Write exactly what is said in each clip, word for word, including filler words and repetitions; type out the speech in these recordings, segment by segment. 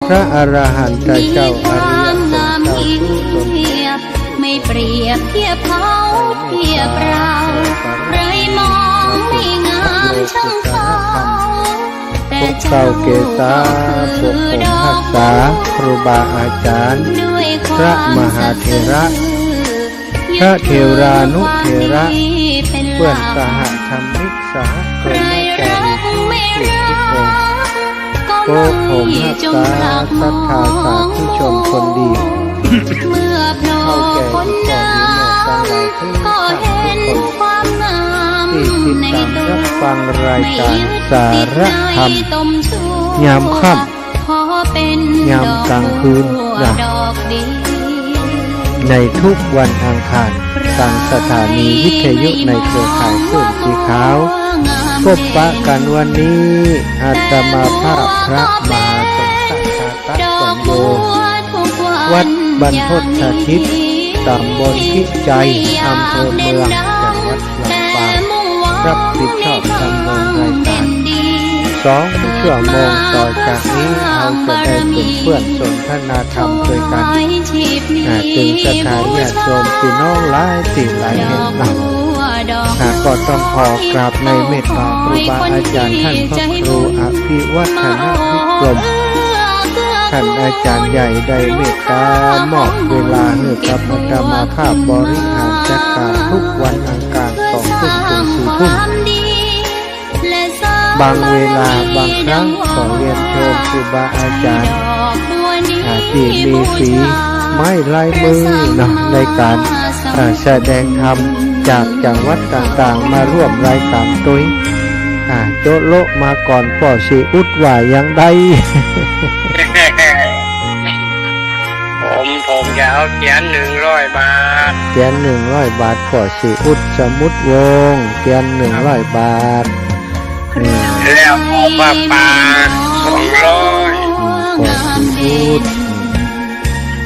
พระอรหันตเจ้าอริยสงฆ์เจ้าทุกตน ไม่เปรียบเทียบเขาเทียบเรา ใครมองไม่งามเท่าเขา แต่เจ้าเกศาปกป้องรักษาครูบาอาจารย์ พระมหาเถระ พระเถรานุเถระ เปื้อนสหธรรมิก สหกรรมจารี ทุกองค์ ปกป้องรักษาศรัทธาสาธุชนคนดี เมื่อโผล่พ้นน้ำก็เห็นความงามในตัว เข้าแก่ทุกคน ที่ติดตามรับฟังรายการสาระธรรม ยามค่ำ ยามกลางคืนนะ ในทุกวันอังคาร ตางสถานีวิทยุในเครือข่ายคลื่นสีขาว พบปะกั๋นวันนี้ อาตมาภาพพระมหาสมศักดิ์ ทาตะปัญโญ วัดบรรพตสถิต ตำบลพิจัย อำเภอเมือง จังหวัด ลำปาง รับผิดชอบดำเนินรายการ สองชั่วโมงต่อจากนี้ เฮาจะได้เป๋นเปื้อนสนทนาธรรมตวยกั๋น อ่า เถิงศรัทธาญาติโยมปี้น้องหลายตี้หลายแห่งนะ อ่า ก็ต้องขอกราบในเมตตาครูบาอาจารย์ต้านพระครูอภิวัฒนวิกรม ต้านอาจารย์ใหญ่ได้เมตตามอบเวลาหื้อกับอาตมาภาพบริหารจัดก๋านทุกวันอังคาร สองทุ่มเถิงสี่ทุ่ม บางเวลาบางครั้งก็เรียนเชิญครูบาอาจารย์ อ่า ตี้มีฝีไม้ลายมือเนาะ ในก๋าน อ่า แสดงธรรมจากจังหวัดต่างๆ มาร่วมรายก๋านตวย อ่า โจ๊ะโละมาก่อนป้อสีอุดว่าอย่างใด ผม ผมจะเอาเตียนหนึ่งร้อยบาท เตียนหนึ่งร้อยบาท ป้อสีอุด สมุทรวงศ์ เตียนหนึ่งร้อยบาท อืม แล้วก็ผ้าป่าสองร้อย อืม ป้อสีอุด อืม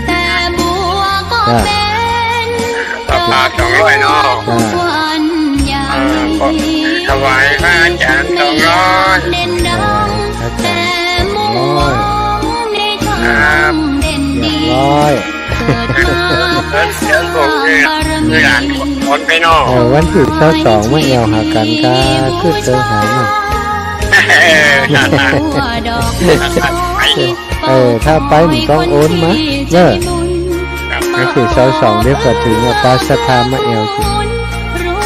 แต่บัวก็ จ้ะ เป็น ผ้าป่าสองร้อยเนาะ จ้ะ อ่า ก็ถวายพระอาจารย์สองร้อย เด่นดัง พระอาจารย์สองร้อย ครับ เรียบร้อย เชิญพวกนี้ นี่หลานขนไปเนาะ เออ วันตี้ซาวสองมาแอ่วหากั๋นกา คือเจอหาเนาะ เออ ไป เออ ถ้าไปมันต้องโอนมาเนอะ ครับ วันตี้ซาวสองเดี๋ยวก็เถิงเนี่ย ปาศรัทธามาแอ่วเถิง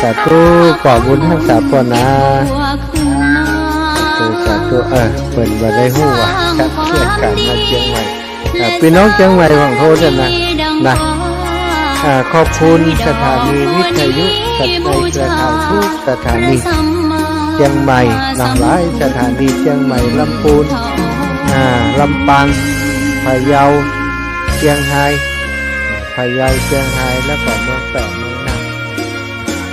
สาธุ ขอบุญรักษาป้อนะ สาธุ สาธุ เออ เปิ้นบ่ได้ฮู้ว่าจัดเทศกาลมาเจียงใหม่ อ่า ปี้น้องเจียงใหม่หวังโทษนะ นะ อ่า ขอบคุณสถานีวิทยุในเครือข่ายทุกสถานี เจียงใหม่นะ หลายสถานี เจียงใหม่ ลำปูน อ่า ลำปาง พะเยา เจียงฮาย พะเยา เจียงฮาย แล้วก็เมืองแปะ เมืองน่าน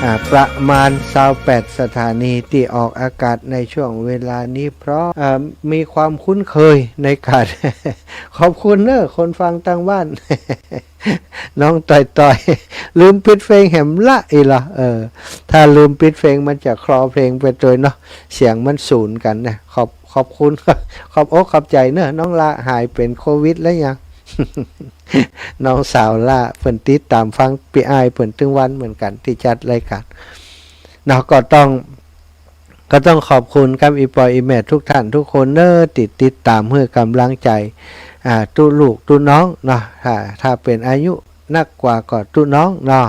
อ่า ประมาณซาวแปดสถานีตี้ออกอากาศในช่วงเวลานี้ เพราะ อ่า มีความคุ้นเคยในก๋าน ขอบคุณเนอะ คนฟังตางบ้าน น้องต่อยๆ ลืมปิดเพลงแหมละอี้ลอ เออ ถ้าลืมปิดเพลงมันจะคลอเพลงไปตวยเนาะ เสียงมันสูนกั๋นนะ ขอบ ขอบคุณ ขอบอกขอบใจ๋เนอะ น้องละหายเป๋นโควิดแล้วยัง น้องสาวละเปิ้นติดต๋ามฟังปี้อ้ายเปิ้นตึงวันเหมือนกั๋นตี้จัดรายก๋าน เนาะ ก็ต้อง ก็ต้องขอบคุณกับอี่ป้ออี่แม่ทุกท่านทุกคนเนอะ ตี้ติดต๋ามหื้อก๋ำลังใจ๋ อ่า ตุ๊ลูกตุ๊น้องเนาะ ถ้า ถ้าเป๋นอายุนักกว่าก็ตุ๊น้องเนาะ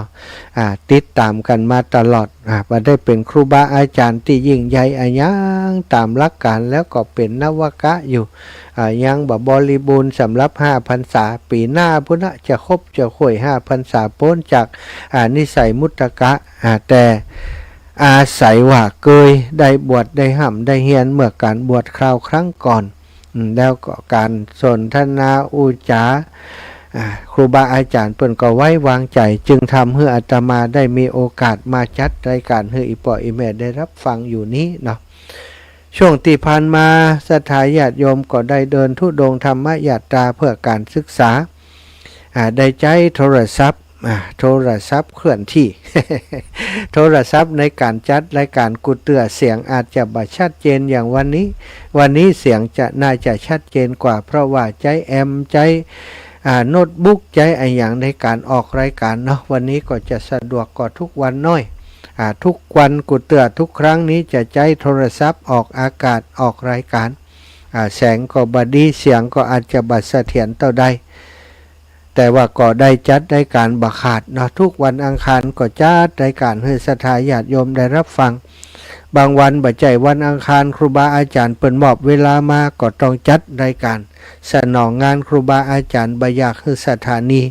อ่า ติดต๋ามกั๋นมาตลอด อ่า บ่ได้เป๋นครูบาอาจ๋ารย์ตี้ยิ่งใหญ่อะหยัง ต๋ามหลักก๋านแล้วก็เป๋นนวกะอยู่ อ่า ยังบ่บริบูรณ์สำหรับห้าพรรษา ปี๋หน้าปู้นนะ จะครบจะถ้วนห้าพรรษาป๊นจาก อ่า นิสัยมุตตะ อ่า แต่อาศัยว่าเกยได้บวชได้ฮ่ำได้เฮียนเมื่อก๋านบวชคราวครั้งก่อน อืม แล้วก็ก๋านสนทนาอู้จ๋า อ่า ครูบาอาจ๋ารย์เปิ้นก็ไว้วางใจ๋ จึงทำหื้ออาตมาได้มีโอกาสมาจัดรายก๋านหื้ออี่ป้ออี่แม่ได้รับฟังอยู่นี้เนาะ ช่วงตี้ผ่านมาศรัทธาญาติโยมก็ได้เดินธุดงค์ธรรมยาตราเพื่อก๋านศึกษา อ่า ได้ใจ๊โทรศัพท์ อ่า โทรศัพท์เคลื่อนที่ โทรศัพท์ในก๋านจัดรายก๋าน กูเตื้อเสียงอาจจะบ่ชัดเจนอย่างวันนี้ วันนี้เสียงจะ น่าจะชัดเจนกว่า เพราะว่าใจ๊แอม ใจ๊ อ่า โน้ตบุ๊ก ใจ๊อะหยังในก๋านออกรายก๋านเนาะ วันนี้ก็จะสะดวกกว่าทุกวันน้อย อ่า ทุกวัน กูเตื้อทุกครั้งนี้จะใจ๊โทรศัพท์ออกอากาศออกรายก๋าน อ่า แสงก็บ่ดี เสียงก็อาจจะบ่เสถียรเต้าใด แต่ว่าก็ได้จัดรายก๋านบ่ขาดเนาะ ทุกวันอังคารก็จัดรายก๋านหื้อศรัทธาญาติโยมได้รับฟัง บางวันบ่ใจ้วันอังคาร ครูบาอาจ๋ารย์เปิ้นมอบเวลามาก็ต้องจัดรายก๋าน สนองงานครูบาอาจ๋ารย์ บ่อยากหื้อสถานี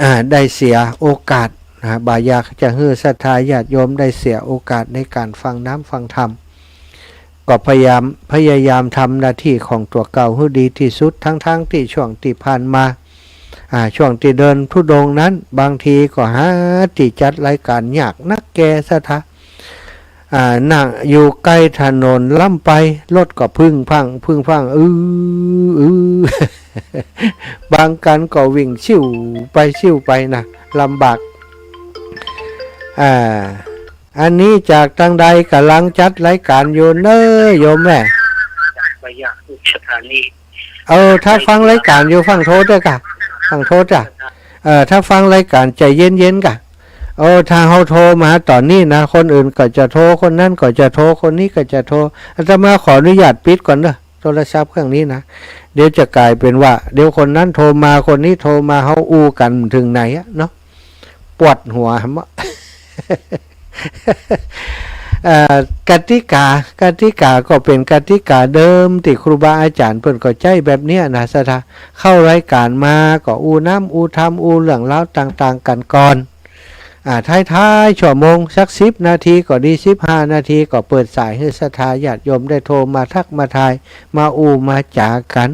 อ่า ได้เสียโอกาสนะ บ่อยากจะหื้อศรัทธาญาติโยมได้เสียโอกาสในก๋านฟังน้ำฟังธรรม ก็พยายาม พยายามทำหน้าตี้ของตั๋วเก่าหื้อดีตี้สุด ทั้งๆ ตี้ช่วงตี้ผ่านมา อ่า ช่วงตี้เดินธุดงค์นั้น บางทีก็หาตี้จัดรายก๋านยากนักแก่ศรัทธา อ่า นั่งอยู่ใก้ถนนล้ำไป รถก็พึ่งพัง พึ่งพัง อือ อือ บางกั๋นก็วิ่งซิ่วไปซิ่วไปนะ ลำบาก อ่า อันนี้จากตางใด ก่ำลังจัดรายก๋านอยู่เน่อโยมแม่ เออ ถ้าฟังรายก๋านอยู่ฟั่งโทรเต๊อะก่ะ ฟั่งโทรเต๊อะ เออ ถ้าฟังรายก๋านใจ๋เย็นๆ ก่ะ เออ ถ้าเฮาโทรมาต๋อนนี้นะ คนอื่นก็จะโทร คนนั้นก็จะโทร คนนี้ก็จะโทร อาตมาขออนุญาตปิดก่อนเน่อ โทรศัพท์เครื่องนี้นะ เดี๋ยวจะก๋ายเป๋นว่า เดี๋ยวคนนั้นโทรมา คนนี้โทรมา เฮาอู้กั๋นเถิงไหนอะเนาะ ปวดหัวหมด เอ่อ กติกา กติกาก็เป๋นกติกาเดิมตี้ครูบาอาจ๋ารย์เปิ้นก็ใจ๊แบบเนี้ยนะศรัทธา เข้ารายก๋านมาก็อู้น้ำอู้ธรรม อู้เรื่องราวต่างๆ กั๋นก่อน อ่า ท้ายๆ ชั่วโมงสักสิบนาทีก็ดี สิบห้านาทีก็เปิดสายหื้อศรัทธาญาติโยมได้โทรมาทักมาทาย มาอู้มาจ๋ากั๋น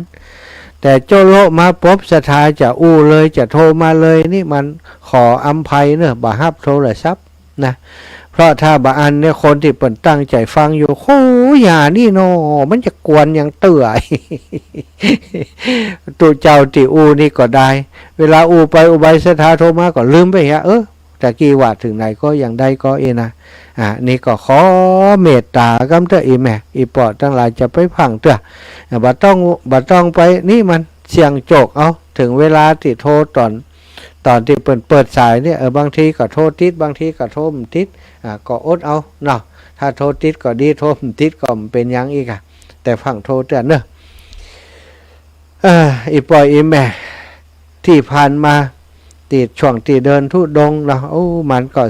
แต่โจ๊ะโละมาปุ๊บ ศรัทธาจะอู้เลย จะโทรมาเลยนี่ มันขออำไพเน่อ บ่ฮับโทรศัพท์นะ เพราะถ้าบ่อั้นเนี่ย คนตี้เปิ้นตั้งใจ๋ฟังอยู่ โอ้ อย่านี่เนาะ มันจะกวนหยังเตื้อ ตุ๊เจ้าตี้อู้นี่ก็ได้ เวลาอู้ไปอู้ไป ศรัทธาโทรมาก็ลืมไปเหีย เออ ตะกี้ว่าเถิงไหนก็ ยังได้ก็เอนะ อ่า นี่ก็ขอเมตต๋ากำเต๊อะ อี่แม่อี่ป้อตังหลาย จะไปฟังเตื้อ อ่า บ่ต้อง บ่ต้องไปนี่มัน เสี่ยงโจคเอา เถิงเวลาตี้โทรต๋อน ต๋อนตี้เปิ้นเปิดสายเนี่ย เออ บางทีก็โทรติด บางทีก็โทรบ่ติด อ่า ก็อดเอาเนาะ ถ้าโทรติดก็ดี โทรบ่ติดก็บ่เป๋นหยังอีกอะ แต่ฟังโทรเตื้อเน่อ เออ อี่ป้ออี่แม่ ตี้ผ่านมา ตี้ช่วงตี้เดินธุดงค์เนาะ โอ้ มันก็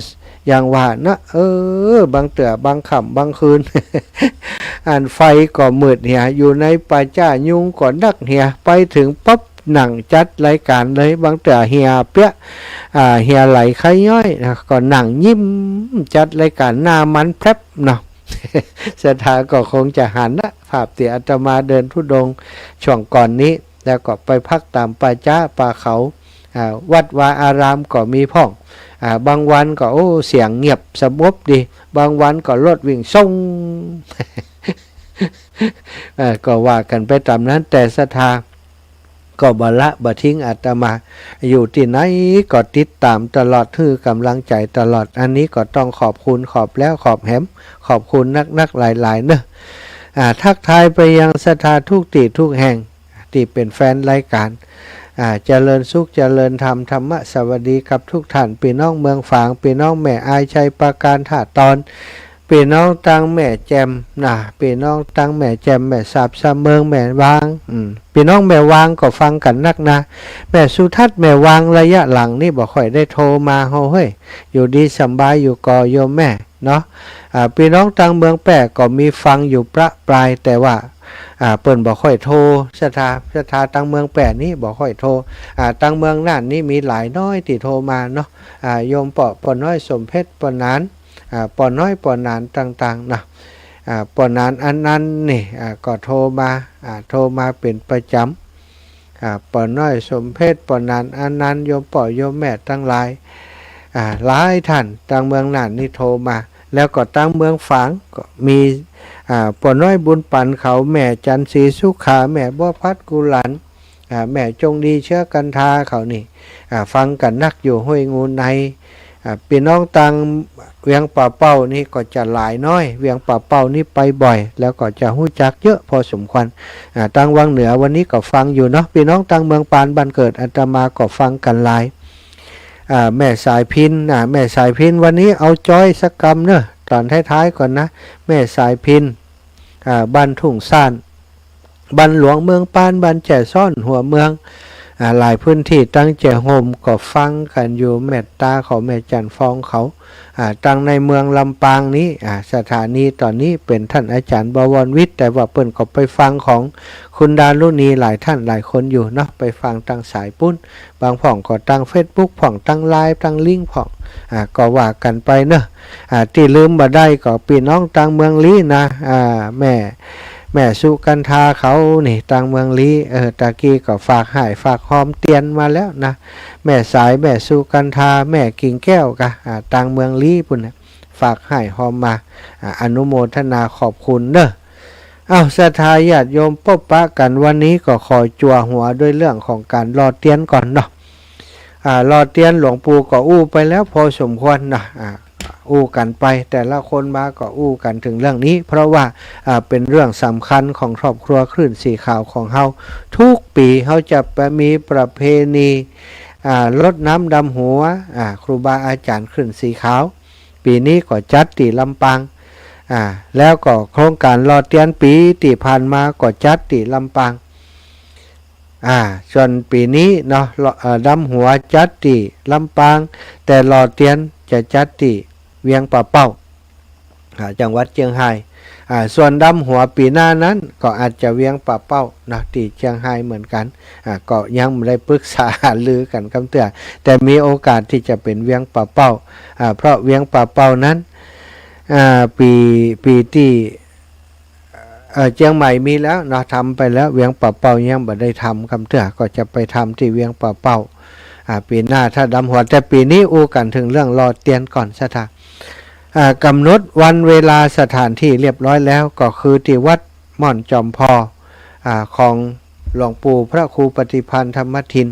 อย่างว่านะ เออ บางเตื้อบางค่ำบางคืน อันไฟก็มืดเหีย อยู่ในป่าจ๊ายุงก็นักเหีย ไปเถิงปั๊บนั่งจัดรายก๋านเลย บางเตื้อเหียเปียะ อ่า เหียไหลใค่ย้อยนะ ก็นั่งยิ้มจัดรายก๋าน หน้ามันแพรบเนาะ ศรัทธาก็คงจะหันนะ ภาพตี้อาตมาเดินธุดงค์ช่วงก่อนนี้ แล้วก็ไปพักต๋ามป่าจ๊าป่าเขา อ่า วัดวาอารามก็มีพ่อง อ่า บางวันก็ โอ้ เสียงเงียบสงบดี บางวันก็รถวิ่งซ่ง เอ่อ ก็ว่ากั๋นไปต๋ามนั้น แต่ศรัทธาก็บ่ละบ่ทิ้งอาตมา อยู่ตี้ไหนก็ติดต๋ามตลอด หื้อกำลังใจ๋ตลอด อันนี้ก็ต้องขอบคุณ ขอบแล้วขอบแหม ขอบคุณนักๆ หลายๆ เน่อ อ่า ทักทายไปยังศรัทธาทุกตี้ทุกแห่ง ตี้เป๋นแฟนรายก๋าน อ่า เจริญสุขเจริญธรรม ธรรมะสวัสดีกับทุกท่าน ปี้น้องเมืองฝาง ปี้น้องแม่อาย ชัยปราการ ท่าตอน ปี้น้องตังแม่แจ่มนะ ปี้น้องตังแม่แจ่ม แม่สาบ สะเมิง แม่วาง อืม ปี้น้องแม่วางก็ฟังกั๋นนักนะ แม่สุทัศน์ แม่วาง ระยะหลังนี่บ่ค่อยได้โทรมาเฮ้ย อยู่ดีสำบายอยู่ก่อโยมแม่ เนาะ อ่า ปี้น้องตังเมืองแป้ก็มีฟังอยู่ประปราย แต่ว่า อ่า เปิ้นบ่ค่อยโทร ศรัทธา ศรัทธาตังเมืองแป้นี่บ่ค่อยโทร อ่า ตังเมืองน่านนี่มีหลายน้อยตี้โทรมาเนาะ อ่า โยมป้อ ป้อน้อยสมเพชร ป้อหนาน อ่า ป้อน้อย ป้อหนานต่างๆ เนาะ อ่า ป้อหนานอันนั้นนี่ อ่า ก็โทรมา อ่า โทรมาเป๋นประจ๋ำ อ่า ป้อน้อยสมเพชร ป้อหนานอานันต์ โยมป้อโยมแม่ตังหลาย อ่า หลายท่านตังเมืองน่านนี่โทรมา แล้วก็ตังเมืองฝางก็มี อ่า ป้อน้อยบุญปันเขา แม่จันทร์ศรีสุขา แม่บัวพัดกุหลาบ อ่า แม่จงดี เชื้อกันทา เขานี่ อ่า ฟังกั๋นนักอยู่ห้วยงูใน อ่า ปี้น้องตางเวียงป่าเป้านี่ก็จะหลายน้อย เวียงป่าเป้านี่ไปบ่อย แล้วก็จะฮู้จักเยอะพอสมควร อ่า ตางวังเหนือวันนี้ก็ฟังอยู่เนาะ ปี้น้องตางเมืองปานบ้านเกิดอาตมาก็ฟังกั๋นหลาย อ่า แม่สายพิณ อ่า แม่สายพิณ วันนี้เอาจอยสักกำเนาะ ต๋อนท้ายๆ ก่อนนะ แม่สายพิณ อ่า บ้านทุ่งซ่าน บ้านหลวงเมืองปาน บ้านแจ้ซ้อน หัวเมือง อ่า หลายพื้นตี้ ตังแจ้ห่มก็ฟังกั๋นอยู่ เมตต๋าของแม่จันทร์ฟองเขา อ่า ตังในเมืองลำปางนี้ อ่า สถานีต๋อนนี้เป๋นต้านอาจ๋ารย์บวรวิทย์ แต่ว่าเปิ้นก็ไปฟังของคุณดารุณีหลายต้านหลายคนอยู่เนาะ ไปฟังตังสายปู๊น บางพ่องก็ตังเฟซบุ๊กพ่อง ตังไลน์ ตังลิงก์พ่อง อ่า ก็ว่ากั๋นไปเนาะ อ่า ตี้ลืมบ่ได้ก็ปี้น้องตังเมืองลี้นะ อ่า แม่ แม่สุกันทาเขานี่ตังเมืองลี้ เออ ตะกี้ก็ฝากฮ้ายฝากฮอมเตียนมาแล้วนะ แม่สาย แม่สุกันทา แม่กิ่งแก้วกา อ่า ตังเมืองลี้ปู๊นนะ ฝากฮ้ายฮอมมา อ่า อนุโมทนาขอบคุณเนาะ เอ้า ศรัทธาญาติโยม ปบปะกั๋นวันนี้ก็ขอจั่วหัวด้วยเรื่องของก๋านหล่อเตียนก่อนเนาะ อ่า หล่อเตียนหลวงปู่ก็อู้ไปแล้วพอสมควรนะ อ่า อู้กั๋นไป แต่ละคนมาก็อู้กั๋นเถิงเรื่องนี้ เพราะว่า อ่า เป๋นเรื่องสำคัญของครอบครัวคลื่นสีขาวของเฮา กู้ปี๋เฮาจะมีประเพณี อ่า รดน้ำดำหัว อ่า ครูบาอาจ๋ารย์คลื่นสีขาว ปี๋นี้ก็จัดตี้ลำปาง อ่า แล้วก็โครงก๋านหล่อเตียนปี๋ตี้ผ่านมาก็จัดตี้ลำปาง อ่า ส่วนปี๋นี้เนาะ หล่อ เอ่อ ดำหัวจัดตี้ลำปาง แต่หล่อเตียนจะจัดตี้เวียงป่าเป้า อ่า จังหวัดเจียงฮาย อ่า ส่วนดำหัวปี๋หน้านั้นก็อาจจะเวียงป่าเป้าเนาะ ตี้เจียงฮายเหมือนกั๋น อ่า ก็ยังบ่ได้ปรึกษาหารือกั๋นกำเตื้อ แต่มีโอกาสตี้จะเป๋นเวียงป่าเป้า อ่า เพราะเวียงป่าเป้านั้น อ่า ปี๋ ปี๋ตี้ เอ่อ เจียงใหม่มีแล้วเนาะ ทำไปแล้ว เวียงป่าเป้ายังบ่ได้ทำกำเตื้อ ก็จะไปทำตี้เวียงป่าเป้า อ่า ปี๋หน้าถ้าดำหัว แต่ปี๋นี้อู้กั๋นเถิงเรื่องหล่อเตียนก่อน ศรัทธา อ่า กำหนดวันเวลาสถานตี้เรียบร้อยแล้ว ก็คือตี้วัดม่อนจอมพอ อ่า ของหลวงปู่พระครูปฏิภาณธรรมทิน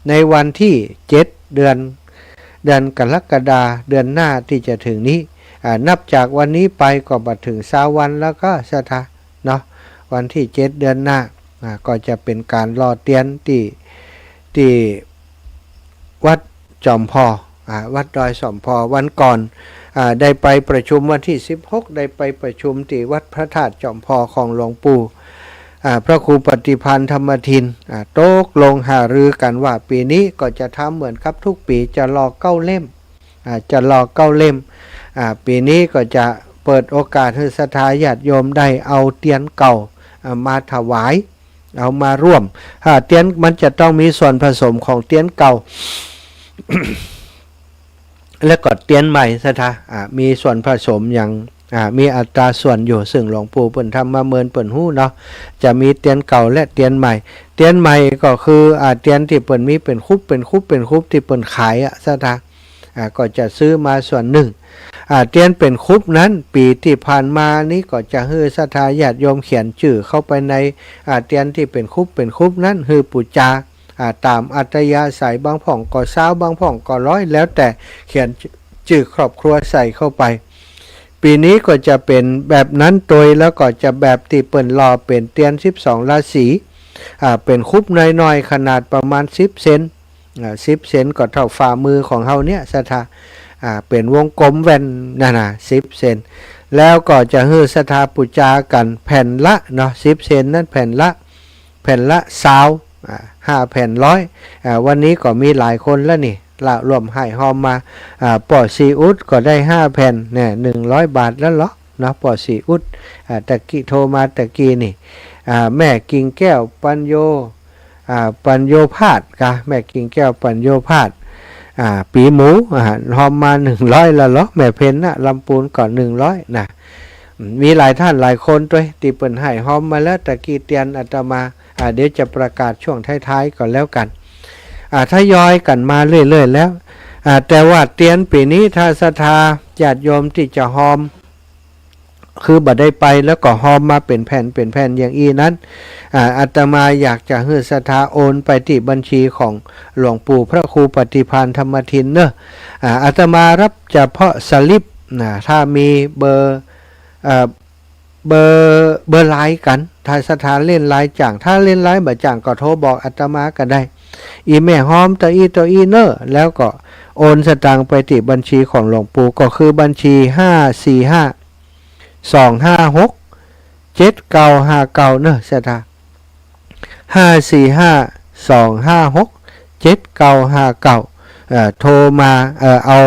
ในวันตี้เจ็ด เดือน เดือนกรกฎา เดือนหน้าตี้จะเถิงนี้ อ่า นับจากวันนี้ไปก็บ่เถิงซาววันแล้วก็ ศรัทธา เนาะ วันตี้เจ็ด เดือนหน้า อ่า ก็จะเป๋นก๋านหล่อเตียนตี้ ตี้วัดจอมพอ อ่า วัดดอยจอมพอ วันก่อน อ่า ได้ไปประชุมวันตี้สิบหก ได้ไปประชุมตี้วัดพระธาตุจอมพอของหลวงปู่ อ่า พระครูปฏิภาณธรรมทิน อ่า ตกลงหารือกั๋นว่าปี๋นี้ก็จะทำเหมือนกับกู้ปี๋ จะหล่อเก้าเล่ม อ่า จะหล่อเก้าเล่ม อ่า ปี๋นี้ก็จะเปิดโอกาสหื้อศรัทธาญาติโยมได้เอาเตียนเก่า อ่า มาถวาย เอามาร่วม อ่า เตียนมันจะต้องมีส่วนผสมของเตียนเก่า และก็เตียนใหม่ ศรัทธา อ่า มีส่วนผสมอย่าง อ่า มีอัตราส่วนอยู่ ซึ่งหลวงปู่เปิ้นทำมาเมินเปิ้นฮู้เนาะ จะมีเตียนเก่าและเตียนใหม่ เตียนใหม่ก็คือ อ่า เตียนตี้เปิ้นมีเป๋นคุบ เป๋นคุบ เป๋นคุบตี้เปิ้นขายอะ ศรัทธา อ่า ก็จะซื้อมาส่วนนึ่ง อ่า เตียนเป๋นคุบนั้น ปี๋ตี้ผ่านมานี้ก็จะหื้อศรัทธาญาติโยมเขียนจื้อเข้าไปใน อ่า เตียนตี้เป๋นคุบ เป๋นคุบนั้น หื้อปู๋จา อ่า ต๋ามอัธยาศัย บางพ่องก็ซาว บางพ่องก็ร้อย แล้วแต่เขียนจื้อครอบครัวใส่เข้าไป ปี๋นี้ก็จะเป๋นแบบนั้นตวย แล้วก็จะแบบตี้เปิ้นหล่อเป๋นเตียนสิบสองราศี อ่า เป๋นคุบน้อยๆ ขนาดประมาณสิบเซน อ่า สิบเซนก็เต้าฝ่ามือของเฮาเนี่ย ศรัทธา อ่า เป๋นวงกลมแว่นนั่นน่ะ สิบเซน แล้วก็จะหื้อศรัทธาปู๋จากั๋นแผ่นละเนาะ สิบเซนนั้นแผ่นละ แผ่นละซาว อ่า ห้าแผ่นร้อย อ่า วันนี้ก็มีหลายคนแล้วนี่ ละร่วมฮ้ายฮอมมา อ่า ป้อศรีอุดก็ได้ห้าแผ่นเนี่ย หนึ่งร้อยบาทแล้วเหรอเนาะ ป้อศรีอุด อ่า ตะกี้โทรมาตะกี้นี่ อ่า แม่กิ่งแก้วปัญโย อ่า ปัญโยภาสกา แม่กิ่งแก้วปัญโยภาส อ่า ปี๋หมู อ่า ฮอมมาหนึ่งร้อยแล้วเหรอ แม่เพ็ญนะ ลำปูนก็หนึ่งร้อยนะ มีหลายต้านหลายคนตวย ตี้เปิ้นฮ้ายฮอมมาแล้ว ตะกี้เตียนอาตมา อ่า เดี๋ยวจะประกาศช่วงท้ายๆ ก่อนแล้วกั๋น อ่า ทยอยกั๋นมาเรื่อยๆ แล้ว อ่า แต่ว่าเตียนปี๋นี้ถ้าศรัทธาญาติโยมตี้จะฮอม คือบ่ได้ไป แล้วก็ฮอมมาเป๋นแผ่นเป๋นแผ่นอย่างอี้นั้น อ่า อาตมาอยากจะหื้อศรัทธาโอนไปตี้บัญชีของหลวงปู่พระครูปฏิภาณธรรมทินเนอะ อ่า อาตมารับเฉพาะสลิปนะ ถ้ามีเบอร์ เอ่อ เบอร์ เบอร์ไลน์กั๋น ถ้าศรัทธาเล่นไลน์จ๋าง ถ้าเล่นไลน์บ่จ๋างก็โทรบอกอาตมาก็ได้ อี่แม่ฮอมเต้าอี้เต้าอี้เนอะ แล้วก็โอนสตางค์ไปตี้บัญชีของหลวงปู่ ก็คือบัญชี ห้าสี่ห้า สองห้าหก เจ็ดเก้าห้าเก้า เนอะศรัทธา ห้าสี่ห้า สองห้าหก เจ็ดเก้าห้าเก้า เอ่อ โทรมา เอ่อ เอา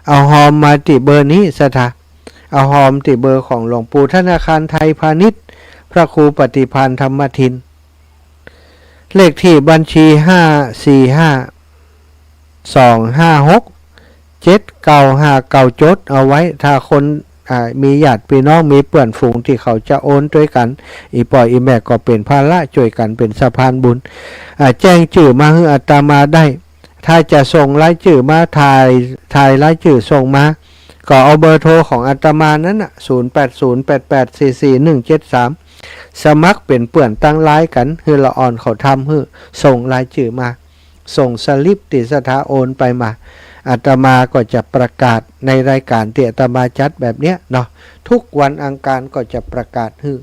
เอาฮอมมาตี้เบอร์นี้ศรัทธา เอาฮอมตี้เบอร์ของหลวงปู่ ธนาคารไทยพาณิชย์ พระครูปฏิภาณธรรมทิน เลขตี้บัญชี ห้าสี่ห้า สองห้าหก เจ็ดเก้าห้าเก้า จดเอาไว้ ถ้าคน อ่า มีญาติปี้น้อง มีเปื้อนฝูงตี้เขาจะโอนตวยกั๋น อี่ป้ออี่แม่ก็เป๋นภาระจ้วยกั๋น เป๋นสะพานบุญ อ่า แจ้งจื้อมาหื้ออาตมาได้ ถ้าจะส่งรายจื้อมา ถ่าย ถ่ายรายจื้อส่งมา ก็เอาเบอร์โทรของอาตมานั้นน่ะ ศูนย์แปดศูนย์ แปดแปดสี่สี่ หนึ่งเจ็ดสาม สมัครเป๋นเปื้อนตังไลน์กั๋น หื้อละอ่อนเขาทำหื้อ ส่งรายจื้อมา ส่งสลิปตี้ศรัทธาโอนไปมา อาตมาก็จะประกาศในรายการตี้อาตมาจัดแบบเนี้ยเนาะ ทุกวันอังคารก็จะประกาศหื้อ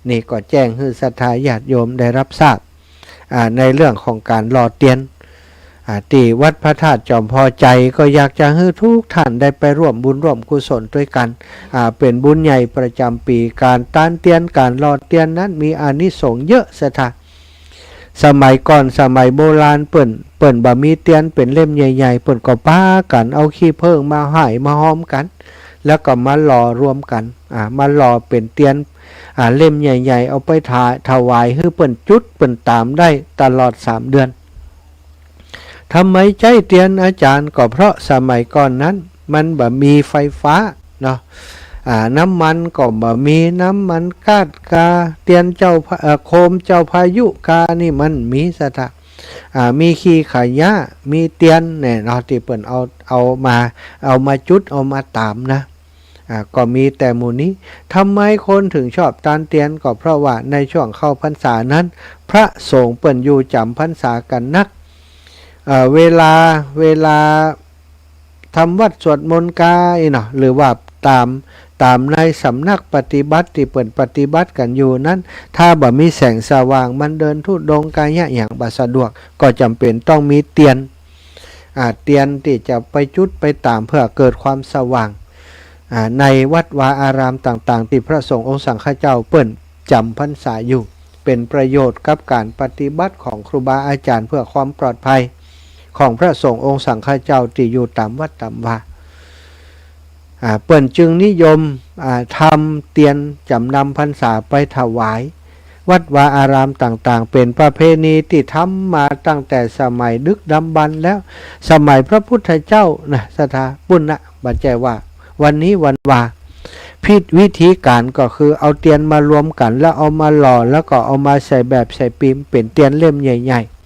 นี่ก็แจ้งหื้อศรัทธาญาติโยมได้รับทราบ อ่า ในเรื่องของก๋านหล่อเตียน อ่า ตี้วัดพระธาตุจอมพอไจ ก็อยากจะหื้อทุกท่านได้ไปร่วมบุญร่วมกุศลตวยกั๋น อ่า เป๋นบุญใหญ่ประจ๋ำปี๋ ก๋านตานเตียน ก๋านหล่อเตียนนั้นมีอานิสงส์เยอะศรัทธา สมัยก่อน สมัยโบราณ เปิ้น เปิ้นบ่มีเตียนเป๋นเล่มใหญ่ๆ เปิ้นก็ปากั๋นเอาขี้เผิ้งมาห้อยมาฮอมกั๋น แล้วก็มาหล่อรวมกั๋น อ่า มาหล่อเป๋นเตียน อ่า เล่มใหญ่ๆ เอาไปถา ถวายหื้อเปิ้นจุดเปิ้นตามได้ตลอดสามเดือน ทำไมใจ๊เตียนอาจ๋ารย์ ก็เพราะสมัยก่อนนั้นมันบ่มีไฟฟ้าเนาะ อ่า น้ำมันก็บ่มี น้ำมันก๊าซกา เตียนเจ้าพา เอ่อ โคมเจ้าพายุกานี่มันมีศรัทธา อ่า มีขี้ขยะ มีเตียนเนี่ยเนาะ ตี้เปิ้นเอา เอามา เอามาจุด เอามาตามนะ อ่า ก็มีแต่หมู่นี้ ทำไมคนถึงชอบตานเตียน ก็เพราะว่าในช่วงเข้าพรรษานั้น พระสงฆ์เปิ้นอยู่จ๋ำพรรษากั๋นนัก เอ่อ เวลา เวลาทำวัตรสวดมนต์กาอี้เนาะ หรือว่าตาม ตามในสำนักปฏิบัติตี้เปิ้นปฏิบัติกั๋นอยู่นั้น ถ้าบ่มีแสงสว่าง มันเดินธุดงค์กายะหยังบ่สะดวก ก็จ๋ำเป๋นต้องมีเตียน อ่า เตียนตี้จะไปจุดไปตามเพื่อเกิดความสว่าง อ่า ในวัดวาอารามต่างๆ ตี้พระสงฆ์องค์สังฆเจ้าเปิ้นจ๋ำพรรษาอยู่ เป๋นประโยชน์กับก๋านปฏิบัติของครูบาอาจ๋ารย์ เพื่อความปลอดภัยของพระสงฆ์องค์สังฆเจ้าตี้อยู่ต๋ามวัดต๋ามวา อ่า เปิ้นจึงนิยม อ่า ทำเตียนจ๋ำนำพรรษาไปถวาย วัดวาอารามต่างๆ เป๋นประเพณีตี้ทำมาตั้งแต่สมัยดึกดำบรรพ์แล้ว สมัยพระพุทธเจ้านะ ศรัทธา ปู๊นนะ บ่ใจ้ว่าวันนี้วันวา พิธี วิธีก๋านก็คือเอาเตียนมารวมกั๋น แล้วเอามาหล่อ แล้วก็เอามาใส่แบบใส่พิมพ์ เป๋นเตียนเล่มใหญ่ๆ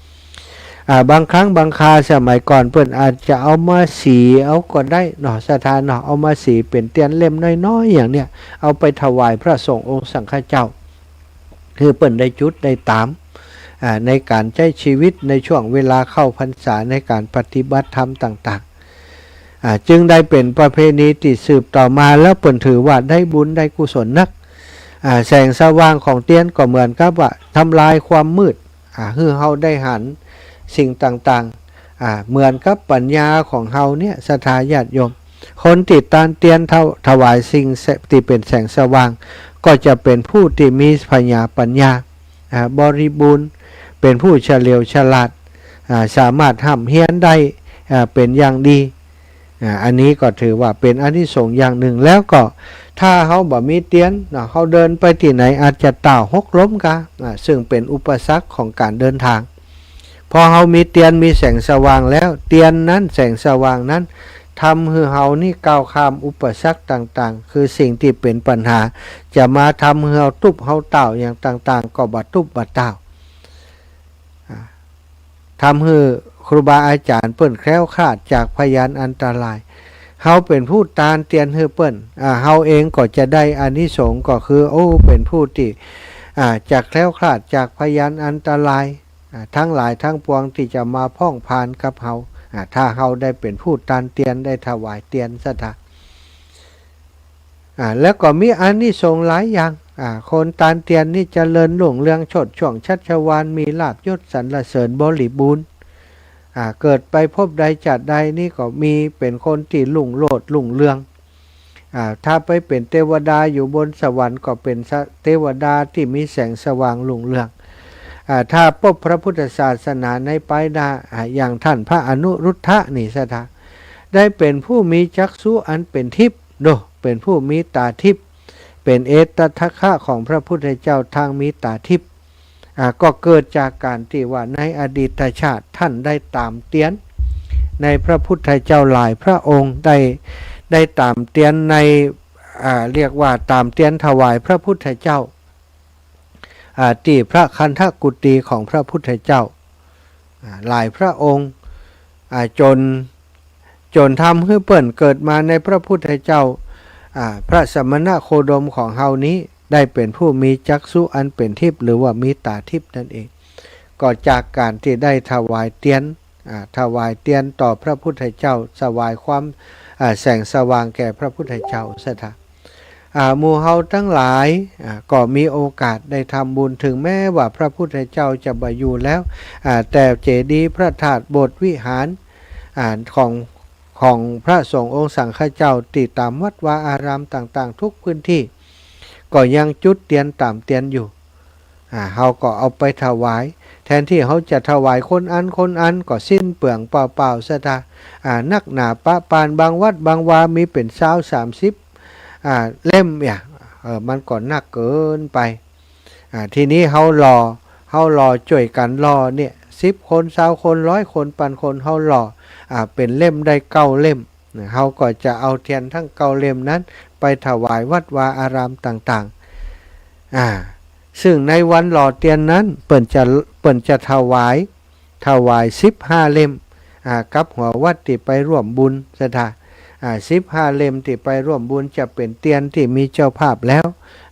อ่า บางครั้งบางคราสมัยก่อนเปิ้นอาจจะเอามาสีเอาก็ได้เนาะ ศรัทธาเนาะ เอามาสีเป๋นเตียนเล่มน้อยๆ อย่างเนี้ย เอาไปถวายพระสงฆ์องค์สังฆเจ้า หื้อเปิ้นได้จุดได้ตาม อ่า ในก๋านใจ๊ชีวิตในช่วงเวลาเข้าพรรษา ในก๋านปฏิบัติธรรมต่างๆ อ่า จึงได้เป๋นประเพณีตี้สืบต่อมา แล้วเปิ้นถือว่าได้บุญได้กุศลนัก อ่า แสงสว่างของเตียนก็เหมือนกับว่าทำลายความมืด อ่า หื้อเฮาได้หันสิ่งต่างๆ อ่า เหมือนกับปัญญาของเฮาเนี่ย ศรัทธาญาติโยม คนตี้ตานเตียนเท่า ถวายสิ่งแส ตี้เป๋นแสงสว่าง ก็จะเป๋นผู้ตี้มีผญาปัญญา อ่า บริบูรณ์ เป๋นผู้เฉลียวฉลาด อ่า สามารถฮ่ำเฮียนได้ อ่า เป๋นอย่างดี อ่า อันนี้ก็ถือว่าเป๋นอานิสงส์อย่างนึ่ง แล้วก็ถ้าเฮาบ่มีเตียนเนาะ เฮาเดินไปตี้ไหนอาจจะต้าวหกล้มกา อ่า ซึ่งเป๋นอุปสรรคของก๋านเดินทาง พอเฮามีเตียนมีแสงสว่างแล้ว เตียนนั้นแสงสว่างนั้นทำหื้อเฮานี่ก้าวข้ามอุปสรรคต่างๆ คือสิ่งตี้เป๋นปัญหา จะมาทำหื้อเฮาตุ๊บเฮาต้าวอย่างต่างๆ ก็บ่ตุ๊บบ่ต้าว อ่า ทำหื้อครูบาอาจ๋ารย์เปิ้นแคล้วคลาดจากพยานอันตราย เฮาเป๋นผู้ตานเตียนหื้อเปิ้น อ่า เฮาเองก็จะได้อานิสงส์ ก็คือ โอ้ เป๋นผู้ตี้ อ่า จะแคล้วคลาดจากพยันอันตราย อ่า ตังหลายตังปวงตี้จะมาพ่องพาลกับเฮา อ่า ถ้าเฮาได้เป๋นผู้ตานเตียน ได้ถวายเตียนศรัทธา อ่า แล้วก็มีอานิสงส์หลายอย่าง อ่า คนตานเตียนนี่เจริญรุ่งเรืองโชติช่วงชัชวาล มีลาภยศสรรเสริญบริบูรณ์ อ่า เกิดไปภพใดชาติใดนี่ก็มีเป๋นคนตี้รุ่งโรจน์รุ่งเรือง อ่า ถ้าไปเป๋นเตวดาอยู่บนสวรรค์ก็เป๋นสะ- เตวดาตี้มีแสงสว่างรุ่งเรือง อ่า ถ้าปบพระพุทธศาสนาในปายหน้า อ่า อย่างต้านพระอนุรุทธะนี่ศรัทธา ได้เป๋นผู้มีจักษุอันเป๋นทิพย์ โด เป๋นผู้มีต๋าทิพย์ เป๋นเอตทัคคะของพระพุทธเจ้าทางมีต๋าทิพย์ อ่า ก็เกิดจากก๋านตี้ว่าในอดีตชาติต้านได้ต๋ามเตียน ในพระพุทธเจ้าหลายพระองค์ได้ ได้ต๋ามเตียนใน อ่า เรียกว่าต๋ามเตียนถวายพระพุทธเจ้า อ่า ตี้พระคันธกุฏีของพระพุทธเจ้า อ่า หลายพระองค์ อ่า จ๋น จ๋นทำหื้อเปิ้นเกิดมาในพระพุทธเจ้า อ่า พระสมณโคดมของเฮานี้ ได้เป๋นผู้มีจักษุอันเป๋นทิพย์ หรือว่ามีต๋าทิพย์นั่นเอง ก็จากก๋านตี้ได้ถวายเตียน อ่า ถวายเตียนต่อพระพุทธเจ้า ถวายความ อ่า แสงสว่างแก่พระพุทธเจ้าศรัทธา อ่า หมู่เฮาตังหลาย อ่า ก็มีโอกาสได้ทำบุญ เถิงแม้ว่าพระพุทธเจ้าจะบ่อยู่แล้ว อ่า แต่เจดีย์พระธาตุโบสถ์วิหาร อ่า ของ ของพระสงฆ์องค์สังฆเจ้าตี้ต๋ามวัดวาอารามต่างๆ กู้พื้นตี้ ก็ยังจุดเตียนต๋ามเตียนอยู่ อ่า เฮาก็เอาไปถวาย แทนตี้เฮาจะถวายคนอั้นคนอั้นก็สิ้นเปลืองเปล่าๆศรัทธา อ่า นักหนาปะปาน บางวัดบางวามีเป๋นซาวสามสิบ อ่า เล่มเนี่ย เออ มันก็นักเกินไป อ่า ทีนี้เฮาหล่อ เฮาหล่อจ้วยกั๋นหล่อเนี่ย สิบคน ซาวคน ร้อยคน ปันคน เฮาหล่อ อ่า เป๋นเล่มได้เก้าเล่ม เฮาก็จะเอาเตียนตึงเก้าเล่มนั้นไปถวายวัดวาอารามต่างๆ อ่า ซึ่งในวันหล่อเตียนนั้น เปิ้นจะ เปิ้นจะถวาย ถวายสิบห้าเล่ม อ่า กับหัววัดตี้ไปร่วมบุญศรัทธา อ่า สิบห้าเล่มตี้ไปร่วมบุญจะเป๋นเตียนตี้มีเจ้าภาพแล้ว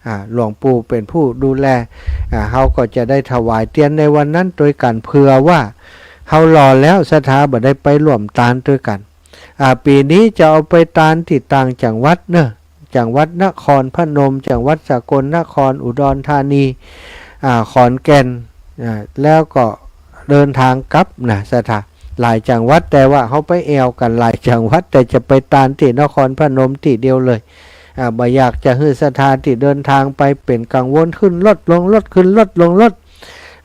อ่า หลวงปู่เป๋นผู้ดูแล อ่า เฮาก็จะได้ถวายเตียนในวันนั้นตวยกั๋น เผื่อว่าเฮาหล่อแล้วศรัทธาบ่ได้ไปร่วมตานตวยกั๋น อ่า ปี๋นี้จะเอาไปตานตี้ต่างจังหวัดเนาะ จังหวัดนครพนม จังหวัดสกลนคร อุดรธานี อ่า ขอนแก่น อ่า แล้วก็เดินทางกลับนะศรัทธา หลายจังหวัด แต่ว่าเฮาไปแอ่วกั๋นหลายจังหวัด แต่จะไปตานตี้นครพนมตี้เดียวเลย อ่า บ่อยากจะหื้อศรัทธาตี้เดินทางไปเป๋นกังวล ขึ้นรถลงรถ ขึ้นรถลงรถ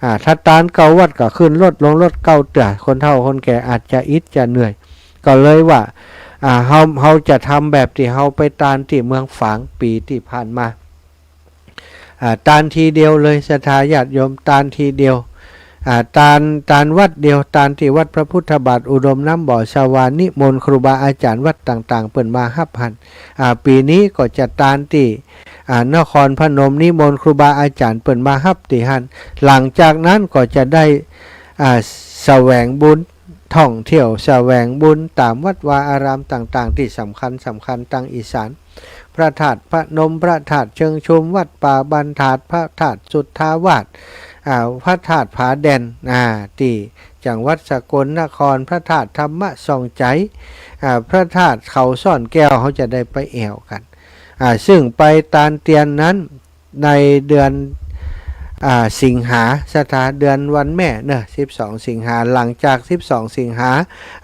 อ่า ถ้าตานเก้าวัดก็ขึ้นรถลงรถเก้าเตื้อ คนเฒ่าคนแก่อาจจะอิดจะเหนื่อย ก็เลยว่า อ่า เฮา เฮาจะทำแบบตี้เฮาไปตานตี้เมืองฝางปี๋ตี้ผ่านมา อ่า ตานทีเดียวเลยศรัทธาญาติโยม ตานทีเดียว อ่า ตาน ตานวัดเดียว ตานตี้วัดพระพุทธบาทอุดมน้ำบ่อสวา นิมนต์ครูบาอาจ๋ารย์วัดต่างๆ เปิ้นมาฮับหั้น อ่า ปี๋นี้ก็จะตานตี้ อ่า นครพนม นิมนต์ครูบาอาจ๋ารย์เปิ้นมาฮับตี้หั้น หลังจากนั้นก็จะได้ อ่า แสวงบุญ ท่องเที่ยวแสวงบุญต๋ามวัดวาอารามต่างๆ ตี้สำคัญสำคัญตางอีสาน พระธาตุพนม พระธาตุเชิงชุม วัดป่าบ้านถาด พระธาตุสุทธาวาส อ่า พระธาตุผาแด่น อ่า ตี้จังหวัดสกลนคร พระธาตุธรรมส่องใจ๋ อ่า พระธาตุเขาซ่อนแก้ว เฮาจะได้ไปแอ่วกั๋น อ่า ซึ่งไปตานเตียนนั้น ในเดือน อ่า สิงหาศรัทธา เดือนวันแม่เนาะ สิบสองสิงหา หลังจากสิบสองสิงหา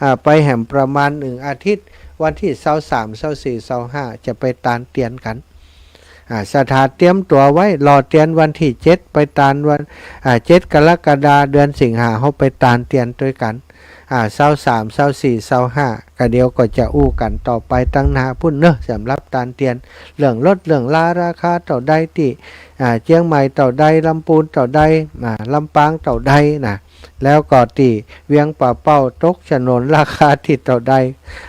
อ่า ไปแหมประมาณหนึ่งอาทิตย์ วันตี้ซาวสาม ซาวสี่ ซาวห้า จะไปตานเตียนกั๋น อ่า ศรัทธาเตรียมตั๋วไว้ หล่อเตียนวันตี้เจ็ด ไปตานวัน อ่า เจ็ดกรกฎา เดือนสิงหา เฮาไปตานเตียนตวยกั๋น อ่า ซาวสาม ซาวสี่ ซาวห้า ก็เดี๋ยวก็จะอู้กั๋นต่อไปตังหน้าปู้นเนาะ สำหรับตานเตียน เรื่องรถเรื่องลาราคาเต้าใดตี้ อ่า เจียงใหม่เต้าใด ลำปูนเต้าใด อ่า ลำปางเต้าใดนะ แล้วก็ตี้เวียงป่าเป้าตกโฉนดราคาตี้เต้าใด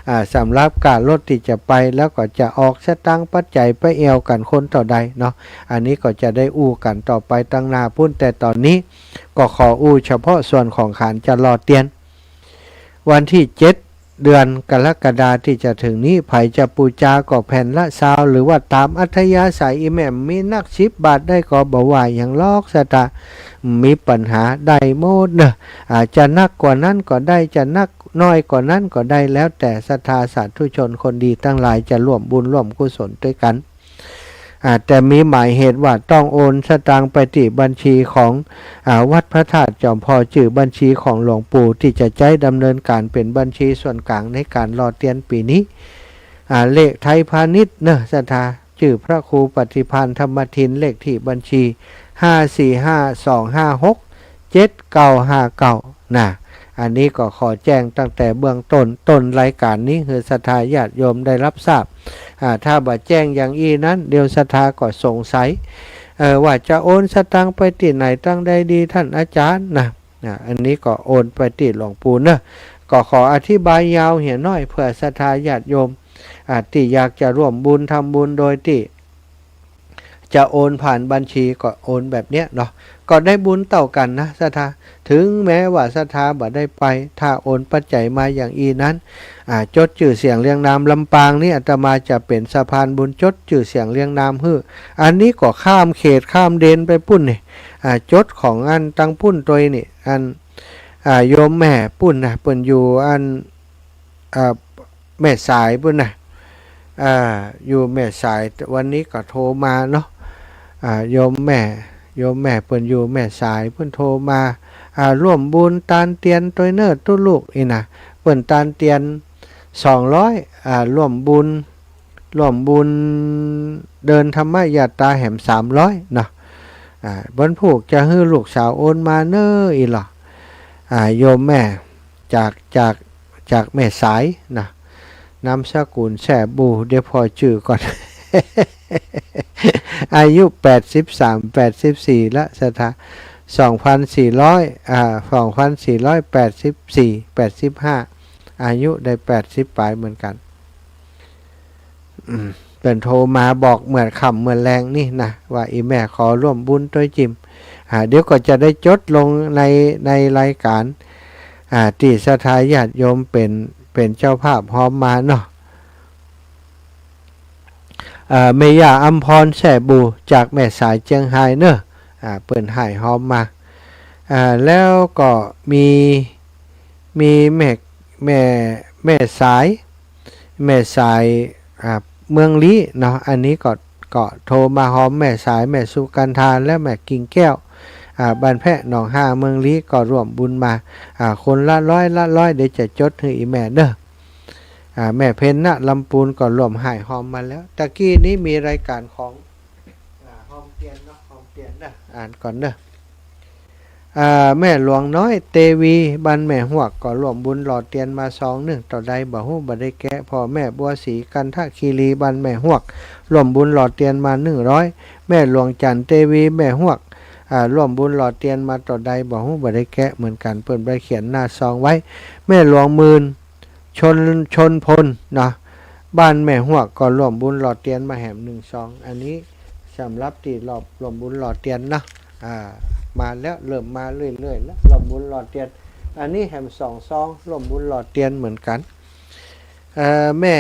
อ่า สำหรับก้ารถตี้จะไป แล้วก็จะออกสตางค์ปัจจัยไปแอ่วกั๋นคนเต้าใดเนาะ อันนี้ก็จะได้อู้กั๋นต่อไปตังหน้าปู้น แต่ต๋อนนี้ก็ขออู้เฉพาะส่วนของก๋านจะหล่อเตียน วันตี้เจ็ด เดือนกรกฎาที่จะถึงนี้ ใผจะปู๋จาก็แผ่นละซาว หรือว่าต๋ามอัธยาศัย อี่แม่มีนักสิบบาทได้ก็บ่ว่าหยังหรอก ศรัทธา มีปัญหาได้หมดเนาะ อาจจะหนักกว่านั้นก็ได้ จะหนักน้อยกว่านั้นก็ได้ แล้วแต่ศรัทธาสาธุชนคนดีตังหลายจะร่วมบุญร่วมกุศลตวยกั๋น อ่า แต่มีหมายเหตุว่าต้องโอนสตางค์ไปตี้บัญชีของ อ่า วัดพระธาตุจอมผ่อ จื้อบัญชีของหลวงปู่ตี้จะใจ๊ดำเนินก๋านเป๋นบัญชีส่วนก๋างในก๋านหล่อเตียนปี๋นี้ อ่า เลขไทยพาณิชย์เนาะ ศรัทธา จื้อพระครูปฏิภาณธรรมทิน เลขตี้บัญชี ห้าสี่ห้าสองห้าหกเจ็ดเก้าห้าเก้า นะ อันนี้ก็ขอแจ้งตั้งแต่เบื้องต้น ต้นรายก๋านนี้ หื้อศรัทธาญาติโยมได้ฮับทราบ อ่า ถ้าบ่แจ้งอย่างอี้นั้น เดี๋ยวศรัทธาก็สงสัย เอ่อ ว่าจะโอนสตางค์ไปตี้ไหนตังใดดีต้านอาจ๋ารย์นะ อ่า อันนี้ก็โอนไปตี้หลวงปู่เนาะ ก็ขออธิบายยาวเหียน้อย เปื้อศรัทธาญาติโยม อ่า ตี้อยากจะร่วมบุญทำบุญโดยตี้ จะโอนผ่านบัญชีก็โอนแบบเนี้ยเนาะ ก็ได้บุญเต้ากั๋นนะศรัทธา ถึงแม้ว่าศรัทธาบ่ได้ไป ถ้าโอนปัจจัยมาอย่างอี้นั้น อ่า จดจื้อเสียงเรียงนาม ลำปางนี้อาตมาจะเป๋นสะพานบุญจดจื้อเสียงเรียงนามหื้อ อันนี้ก็ข้ามเขตข้ามแดนไปปู๊นนี่ อ่า จดของอันตังปู๊นตวยนี่ อัน อ่า โยมแม่ปู๊นนะ เปิ้นอยู่อัน อ่า แม่สายปู๊นนะ อ่า อยู่แม่สาย วันนี้ก็โทรมาเนาะ อ่า โยมแม่ โยมแม่เปิ้นอยู่แม่สาย เปิ้นโทรมา อ่า ร่วมบุญตานเตียนตวยเน่อตุ๊ลูก อี้นะ เปิ้นตานเตียนสองร้อย อ่า ร่วมบุญ ร่วมบุญเดินธรรมยาตราแหมสามร้อยเนาะ อ่า เปิ้นผูกจะหื้อลูกสาวโอนมาเน่อ อี้ลอ อ่า โยมแม่ จาก จาก จากแม่สายนะ นามสกุลแซ่บู เดี๋ยวผ่อจื้อก่อน อายุแปดสิบสาม แปดสิบสี่ละศรัทธา สองพันสี่ร้อย อ่า สองพันสี่ร้อยแปดสิบสี่ แปดสิบห้า อายุได้แปดสิบป๋ายเหมือนกั๋น อืม เปิ้นโทรมาบอกเมื่อค่ำเมื่อแลงนี่นะ ว่าอี่แม่ขอร่วมบุญตวยจิม อ่า เดี๋ยวก็จะได้จดลงใน ในรายก๋าน อ่า ตี้ศรัทธาญาติโยมเป๋น เป๋นเจ้าภาพฮอมมาเนาะ อ่า แม่ย่าอำพรแซ่บู จากแม่สายเจียงฮายเน่อ อ่า เปิ้นฮ่ายฮอมมา อ่า แล้วก็มี มีแม่ แม่ แม่สาย แม่สาย อ่า เมืองลี้เนาะ อันนี้ก็ ก็โทรมาฮอมแม่สาย แม่สุกันธา และแม่กิ่งแก้ว อ่า บ้านแพะหนองฮา เมืองลี้ ก็ร่วมบุญมา อ่า คนละร้อย ละร้อย เดี๋ยวจะจดหื้ออี่แม่เน่อ อ่า แม่เพ็ญณลำปูนก็ร่วมฮ่ายฮอมมาแล้ว ตะกี้นี้มีรายก๋านของ อ่า ฮอมเตียนเนาะ ฮอมเตียนเน่อ อ่านก่อนเน่อ อ่า แม่หลวงน้อยเตวี บ้านแม่ฮวก ก็ร่วมบุญหล่อเตียนมาซองนึ่ง เต้าใดบ่ฮู้บ่ได้แกะ พ่อแม่บัวศรี กันทคีรี บ้านแม่ฮวก ร่วมบุญหล่อเตียนมานึ่งร้อย แม่หลวงจันทร์เตวี แม่ฮวก อ่า ร่วมบุญหล่อเตียนมาเต้าใดบ่ฮู้บ่ได้แกะเหมือนกั๋น เปิ้นบ่ได้เขียนหน้าซองไว้ แม่หลวงหมื่น ชน ชนพลเนาะ บ้านแม่ฮวก ก็ร่วมบุญหล่อเตียนมาแหมนึ่งซอง อันนี้สำหรับตี้รอบร่วมบุญหล่อเตียนเนาะ อ่า มาแล้ว เริ่มมาเรื่อยๆ แล้ว ร่วมบุญหล่อเตียน อันนี้แหมสองซอง ร่วมบุญหล่อเตียนเหมือนกั๋น เอ่อ แม่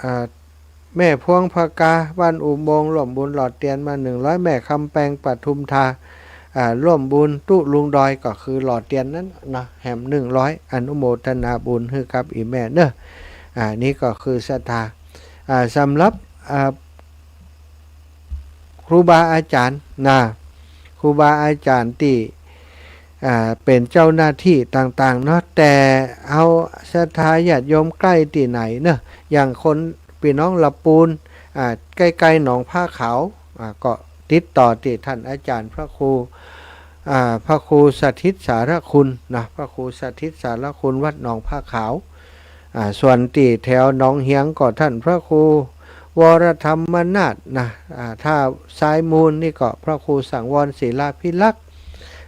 อ่า แม่พวงพกา บ้านอุโมงค์ ร่วมบุญหล่อเตียนมานึ่งร้อย แม่คำแปง ปทุมธา อ่า ร่วมบุญตุ๊ลุงดอย ก็คือหล่อเตียนนั้นเนาะ แหมนึ่งร้อย อนุโมทนาบุญหื้อกับอี่แม่เน่อ อ่า นี่ก็คือศรัทธา อ่า สำหรับ อ่า ครูบาอาจ๋ารย์นะ ครูบาอาจ๋ารย์ตี้ อ่า เป๋นเจ้าหน้าตี้ต่างๆ เนาะ แต่เฮาศรัทธาญาติโยมใก้ตี้ไหนเนาะ อย่างคนปี้น้องละปูน อ่า ใก้ๆ หนองผ้าขาว อ่า ก็ติดต่อตี้ต้านอาจ๋ารย์พระครู อ่า พระครูสถิตสารคุณนะ พระครูสถิตสารคุณวัดหนองผ้าขาว อ่า ส่วนตี้แถวหนองเหียงก็ต้านพระครูวรธรรมนาถนะ อ่า ถ้าทรายมูลนี่ก็พระครูสังวรศิลาภิรักษ์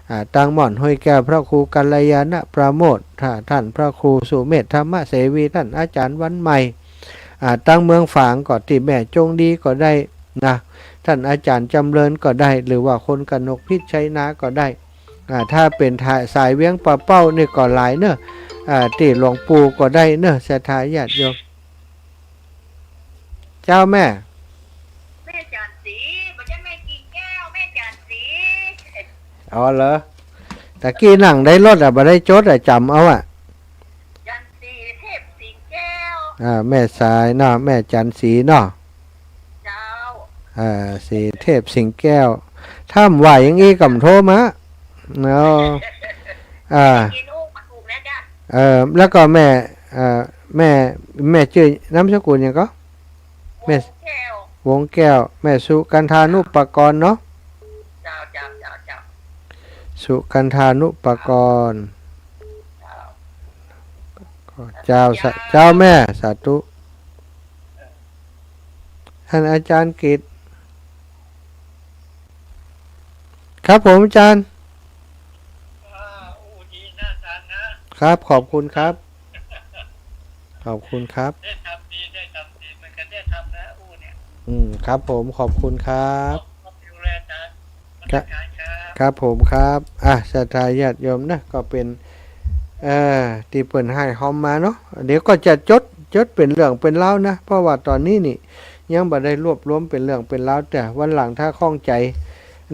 อ่า ตางม่อนห้วยแก้วพระครูกัลยาณประโมท ถ้าต้านพระครูสุเมธธรรมเสวี ต้านอาจ๋ารย์วันใหม่ อ่า ตางเมืองฝางก็ตี้แม่จงดีก็ได้นะ ต้านอาจ๋ารย์จำเริญก็ได้ หรือว่าคนกนกพิษชัยนาก็ได้ อ่า ถ้าเป๋นสายเวียงป่าเป้านี่ก็หลายเนาะ อ่า ตี้หลวงปู่ก็ได้เนอะ ศรัทธาญาติโยม เจ้าแม่ แม่จันทร์ศรี บ่ใจ้แม่กิ่งแก้ว แม่จันทร์ศรี อ๋อเหรอ ตะกี้นั่งในรถอะ บ่ได้จดอะ จ๋ำเอาอะ จันทร์ศรี เทพสิงแก้ว อ่า แม่สายเนาะ แม่จันทร์ศรีเนาะ เจ้า อ่า ศรีเทพสิงแก้ว ถ้าบ่ไหวอย่างอี้ก็โทรมา เนาะ อ่า กินอู้มาถูกแล้วจ้ะ เออ แล้วก็แม่ เอ่อ แม่ แม่จื้อนามสกุลหยังก่อ แม่ วงแก้ว วงแก้ว แม่สุกันธานุปกรณ์เนาะ เจ้า เจ้า เจ้า เจ้า สุกันธานุปกรณ์ เจ้า เจ้า สา เจ้าแม่ สาธุ ท่านอาจารย์กิตติ์ ครับผมอาจารย์ อ่า อู้ดีนะอาจารย์นะ ครับ ขอบคุณครับ ขอบคุณครับ ได้ทำดี ได้ทำดี มันก็ได้ทำนะ อู้เนี่ย อืม ครับผม ขอบคุณครับ ขอบคุณอาจารย์ ครับ ครับผมครับ อ่ะ ศรัทธาญาติโยมนะ ก็เป๋น เอ่อ ตี้เปิ้นฮ้ายฮอมมาเนาะ เดี๋ยวก็จะจด จดเป๋นเรื่องเป๋นราวนะ เพราะว่าต๋อนนี้นี่ ยังบ่ได้รวบรวมเป๋นเรื่องเป๋นราว แต่วันหลังถ้าข้องใจ๋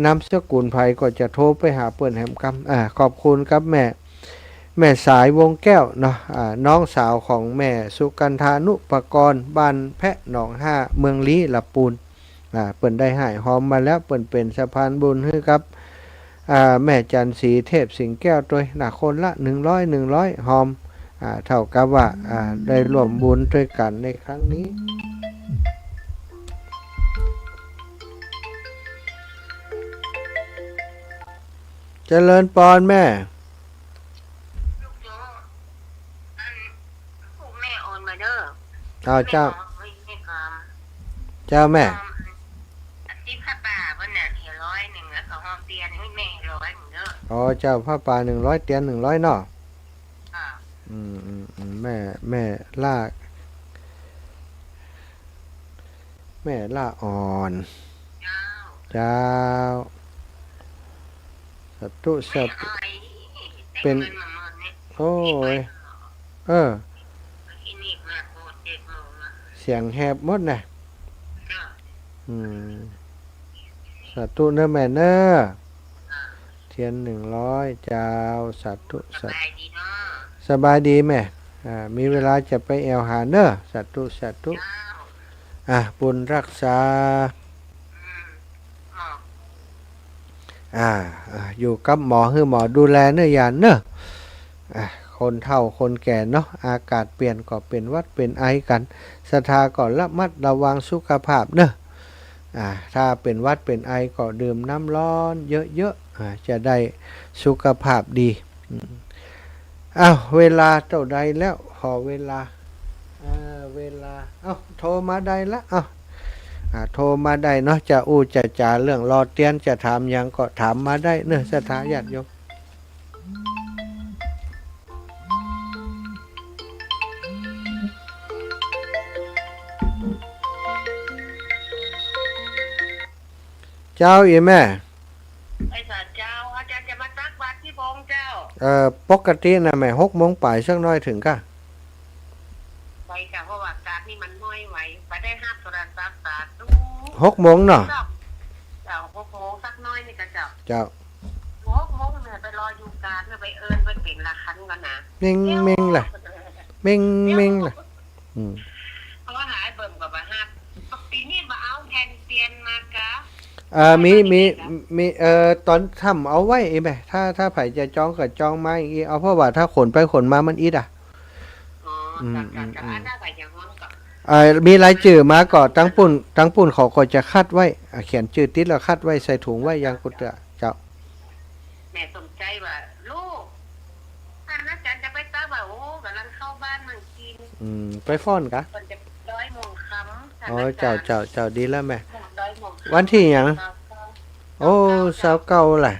นามสกุลใผก็จะโทรไปหาเปิ้นแหมกำ อ่า ขอบคุณครับแม่ แม่สายวงแก้วเนาะ อ่า น้องสาวของแม่สุกันธานุปกรณ์ บ้านแพะหนองห้า เมืองลี้ ละปูน อ่า เปิ้นได้ฮ้ายฮอมมาแล้ว เปิ้นเป๋นสะพานบุญหื้อกับ อ่า แม่จันทร์ศรีเทพสิงแก้วตวยนะ คนละหนึ่งร้อย หนึ่งร้อยฮอม อ่า เท่ากับว่า อ่า ได้ร่วมบุญตวยกั๋นในครั้งนี้ เจริญปอนแม่ ลูกโยม อัน ลูกแม่โอนมาเด้อ อ้าว เจ้า แม่ขอ แม่ขอ เจ้าแม่ ขอ อาทิตย์ผ้าป่าวันน่ะ เดี๋ยวร้อยหนึ่ง แล้วก็ฮอมเตียนหื้อแม่ร้อยหนึ่งเด้อ อ๋อ เจ้า ผ้าป่าหนึ่งร้อย เตียนหนึ่งร้อยเนาะ อ่า อืม อืม อืม แม่ แม่ล่า แม่ล่าอ่อน เจ้า เจ้า สาธุ สาธุ เป๋น โอ้ย เออ เสียงแหบหมดนะ อืม สาธุเน้อแม่เน้อ เตียนหนึ่งร้อย เจ้า สาธุ สาธุ สบายดีแม่ อ่า มีเวลาจะไปแอ่วหาเน้อ สาธุ สาธุ อ่ะ บุญรักษา อ่า อ่า อยู่กับหมอ หื้อหมอดูแลเน้อหยาดเน้อ อ่า คนเฒ่าคนแก่เนาะ อากาศเปลี่ยนก็เป๋นหวัดเป๋นไอกั๋น ศรัทธาก็ระมัดระวังสุขภาพเน้อ อ่า ถ้าเป๋นหวัดเป๋นไอก็ดื่มน้ำร้อนเยอะๆ อ่า จะได้สุขภาพดี อืม อ้าว เวลาเต้าใดแล้ว ขอเวลา เอ่อ เวลา เอ้า โทรมาได้ละ เอ้า อ่า โทรมาได้เนาะ จะอู้จะจ๋าเรื่องหล่อเตียน จะถามหยังก็ถามมาได้เน้อ ศรัทธาญาติโยม เจ้า อีแม่ ไปสานเจ้า อาจ๋ารย์จะมาตักบาตรกี่โมงเจ้า เอ่อ ปกตินะแม่ หกโมงป๋ายสักหน้อยเถิงก่ะ ไปก่ะ เพราะว่าอากาศนี่มันห้อยไหว บ่ได้ฮับโทรศัพท์ สาธุ หกโมงเนาะ เจ้า หกโมงสักหน้อยนี่ก่ะเจ้า เจ้า หกโมงเนี่ยไปรออยู่กาดเนี่ย ไปเอิ้นไปเป๋นละคันก่อนนะ เม้งเม้งเลย เม้งเม้งเลย อืม เพราะว่าหาไอ้เบิ่มก็บ่ฮับ ปี๋นี้บ่เอาแผ่นเตียนมาก่ะ เอ่อ มี มี มี เอ่อ ต๋อนถ้ำเอาไว้อีแม่ ถ้า ถ้าใผจะจองก็จองมาอีก เอา เพราะว่าถ้าขนไปขนมามันอิดอ่ะ อ๋อ อืม จ้ะ จ้ะ อืม จ้ะ อืม อันนั้นก็ยังฮ้องก่อน เอ่อ มีรายจื้อมาก่อ ตังปุ้น ตังปุ้นเขาก็จะคัดไว้ อ่ะ เขียนจื้อติดแล้วคัดไว้ ใส่ถุงไว้ อย่างกูเตื้อ เจ้า แม่สมใจ๋ว่า ลูก อันนั้นอาจ๋ารย์จะไปตัก ว่า โอ้ ก่ำลังเข้าบ้านมั่งกิน อืม ไปฟ้อนก่ะ เปิ้นจะดอยม่วงคำ อ๋อ เจ้า เจ้า เจ้า ดีแล้วแม่ ดอยม่วงคำ วันตี้หยัง ซาวเก้า โอ้ ซาวเก้า ซาวเก้าล่ะ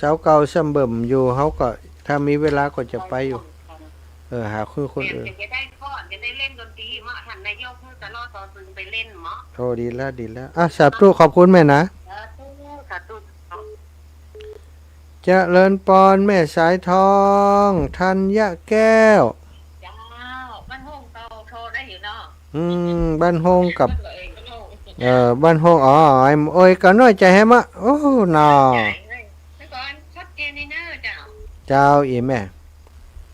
ซาวเก้าซ้ำเบิ่มอยู่ เฮาก็ ถ้ามีเวลาก็จะไปอยู่ ดอยม่วงคำ เออ หาคน คนอื่น เดี๋ยวจะได้ฟ้อน จะได้เล่นดนตรีเนาะ ท่านนายก หื้อตะลอดต่อตึงไปเล่นเนาะ โอ้ ดีแล้ว ดีแล้ว อ่ะ สาธุ ขอบคุณแม่นะ สาธุ สาธุ เจริญปอนแม่สายทอง ธัญแก้ว เจ้า บ้านโฮ่งเก่าโทรได้อยู่เนาะ อืม บ้านโฮ่งกับ บ้านโฮ่ง เอ่อ บ้านโฮ่ง อ๋อ ไอ้ โอ้ย ก็น้อยใจ๋แหมะ โอ้ หนอ ใจ๋เลย แต่ก่อนชัดเจนดีเนอะเจ้า เจ้า อีแม่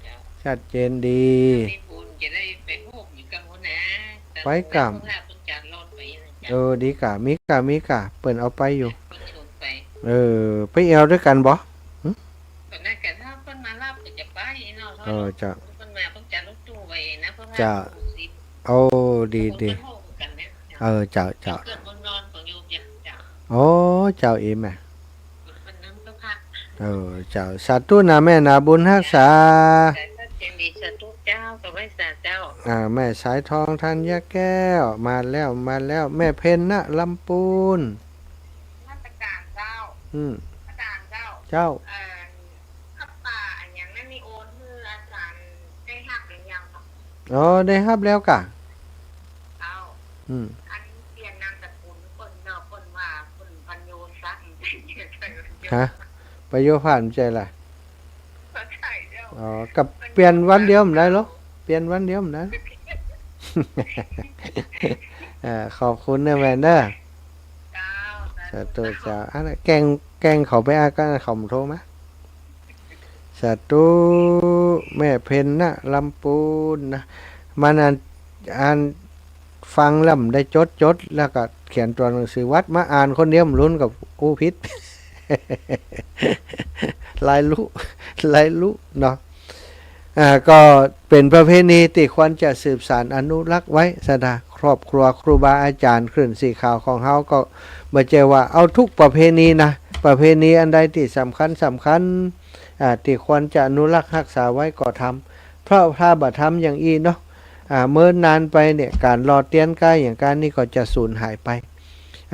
เจ้า ชัดเจนดี มีบุญจะได้ไปโฮมอยู่กับหัวหน้า ไปก่ะ พวกเราเปิ้นจัดรถไปนะเจ้า เออ ดีก่ะ มีก่ะ มีก่ะ เปิ้นเอาไปอยู่ เปิ้นชวนไป เออ ไปเอี่ยวตวยกั๋นบ่ หึ ก็น่าจะ ถ้าเปิ้นมาฮับก็จะไปเนาะ เออ เจ้า เปิ้นมา เปิ้นจัดรถตู้ไว้นะ เปิ้นมา เจ้า หกสิบ โอ้ ดี เปิ้น ดี เปิ้นโฮมกั๋นเนี่ย เออ เจ้า เจ้า เปิ้นเกิดเปิ้นนอนเปิ้นอยู่เนี่ย เจ้า โอ้ เจ้า อีแม่ เปิ้นนั่งเปิ้นพัก เออ เจ้า สาธุนะแม่นะ บุญฮักษา สาธุเจ้า สาธุเจ้า ก็ไหว้สาเจ้า อ่า แม่สายทอง ธัญแก้ว มาแล้ว มาแล้ว แม่เพ็ญณลำปูน นมัสก๋านเจ้า อืม อาจ๋ารย์เจ้า เจ้า เอ่อ ผ้าป่าอะหยังนั้นนี่โอนหื้ออาจ๋ารย์ได้ฮับหรือยังเนาะ อ๋อ ได้ฮับแล้วก่ะ เจ้า อืม อันเปลี่ยนนามสกุลเปิ้นเนาะ เปิ้นว่าเปิ้นปัญโยซะ ฮะ ปัญโยผ่านบ่ใจ้ละ บ่ใจ้เจ้า อ๋อ ก็เปลี่ยนวันเดียวบ่ได้เหรอ เปลี่ยนวันเดียวบ่ได้ เอ่อ ขอบคุณเนอะแม่เนอะ เจ้า สาธุเจ้า อันนั้นแกล้ง แกล้งเขาไปอ่ะ ก็เขาโทรมา สาธุ แม่เพ็ญณลำปูนนะ มันอ่าน อ่านฟังแล้วบ่ได้จด จดแล้วก็เขียนตั๋วหนังสือวัดมาอ่านคนเดียว บ่ฮู้ก็อู้ผิด หลายลุ หลายลุเนาะ อ่า ก็เป๋นประเพณีตี้ควรจะสืบสานอนุรักษ์ไว้ซะนะ ครอบครัวครูบาอาจ๋ารย์คลื่นสีขาวของเฮาก็บ่ใจ้ว่าเอากู้ประเพณีนะ ประเพณีอันใดตี้สำคัญสำคัญ อ่า ตี้ควรจะอนุรักษ์ฮักษาไว้ก็ทำ เพราะถ้าบ่ทำอย่างอี้เนาะ อ่า เมินนานไปเนี่ย ก๋านหล่อเตียนก้าอย่างก้านี่ก็จะสูญหายไป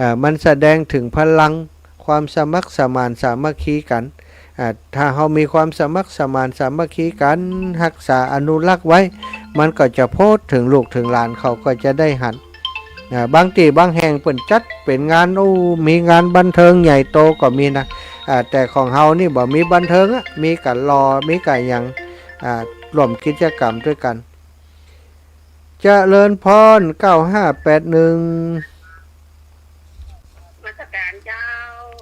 อ่า มันแสดงเถิงพลังความสมัครสมานสามัคคีกั๋น อ่า ถ้าเฮามีความสมัครสมานสามัคคีกั๋น ฮักษาอนุรักษ์ไว้ มันก็จะโผล่เถิงลูกเถิงหลานเขาก็จะได้หัน อ่า บางตี้บางแห่งเปิ้นจัดเป๋นงาน โอ้ มีงานบันเทิงใหญ่โตก็มีนะ อ่า แต่ของเฮานี่บ่มีบันเทิงอะ มีก้าหล่อ มีก้าหยัง อ่า ร่วมกิจกรรมตวยกั๋น เจริญพร เก้าห้าแปดหนึ่ง นมัสก๋านเจ้า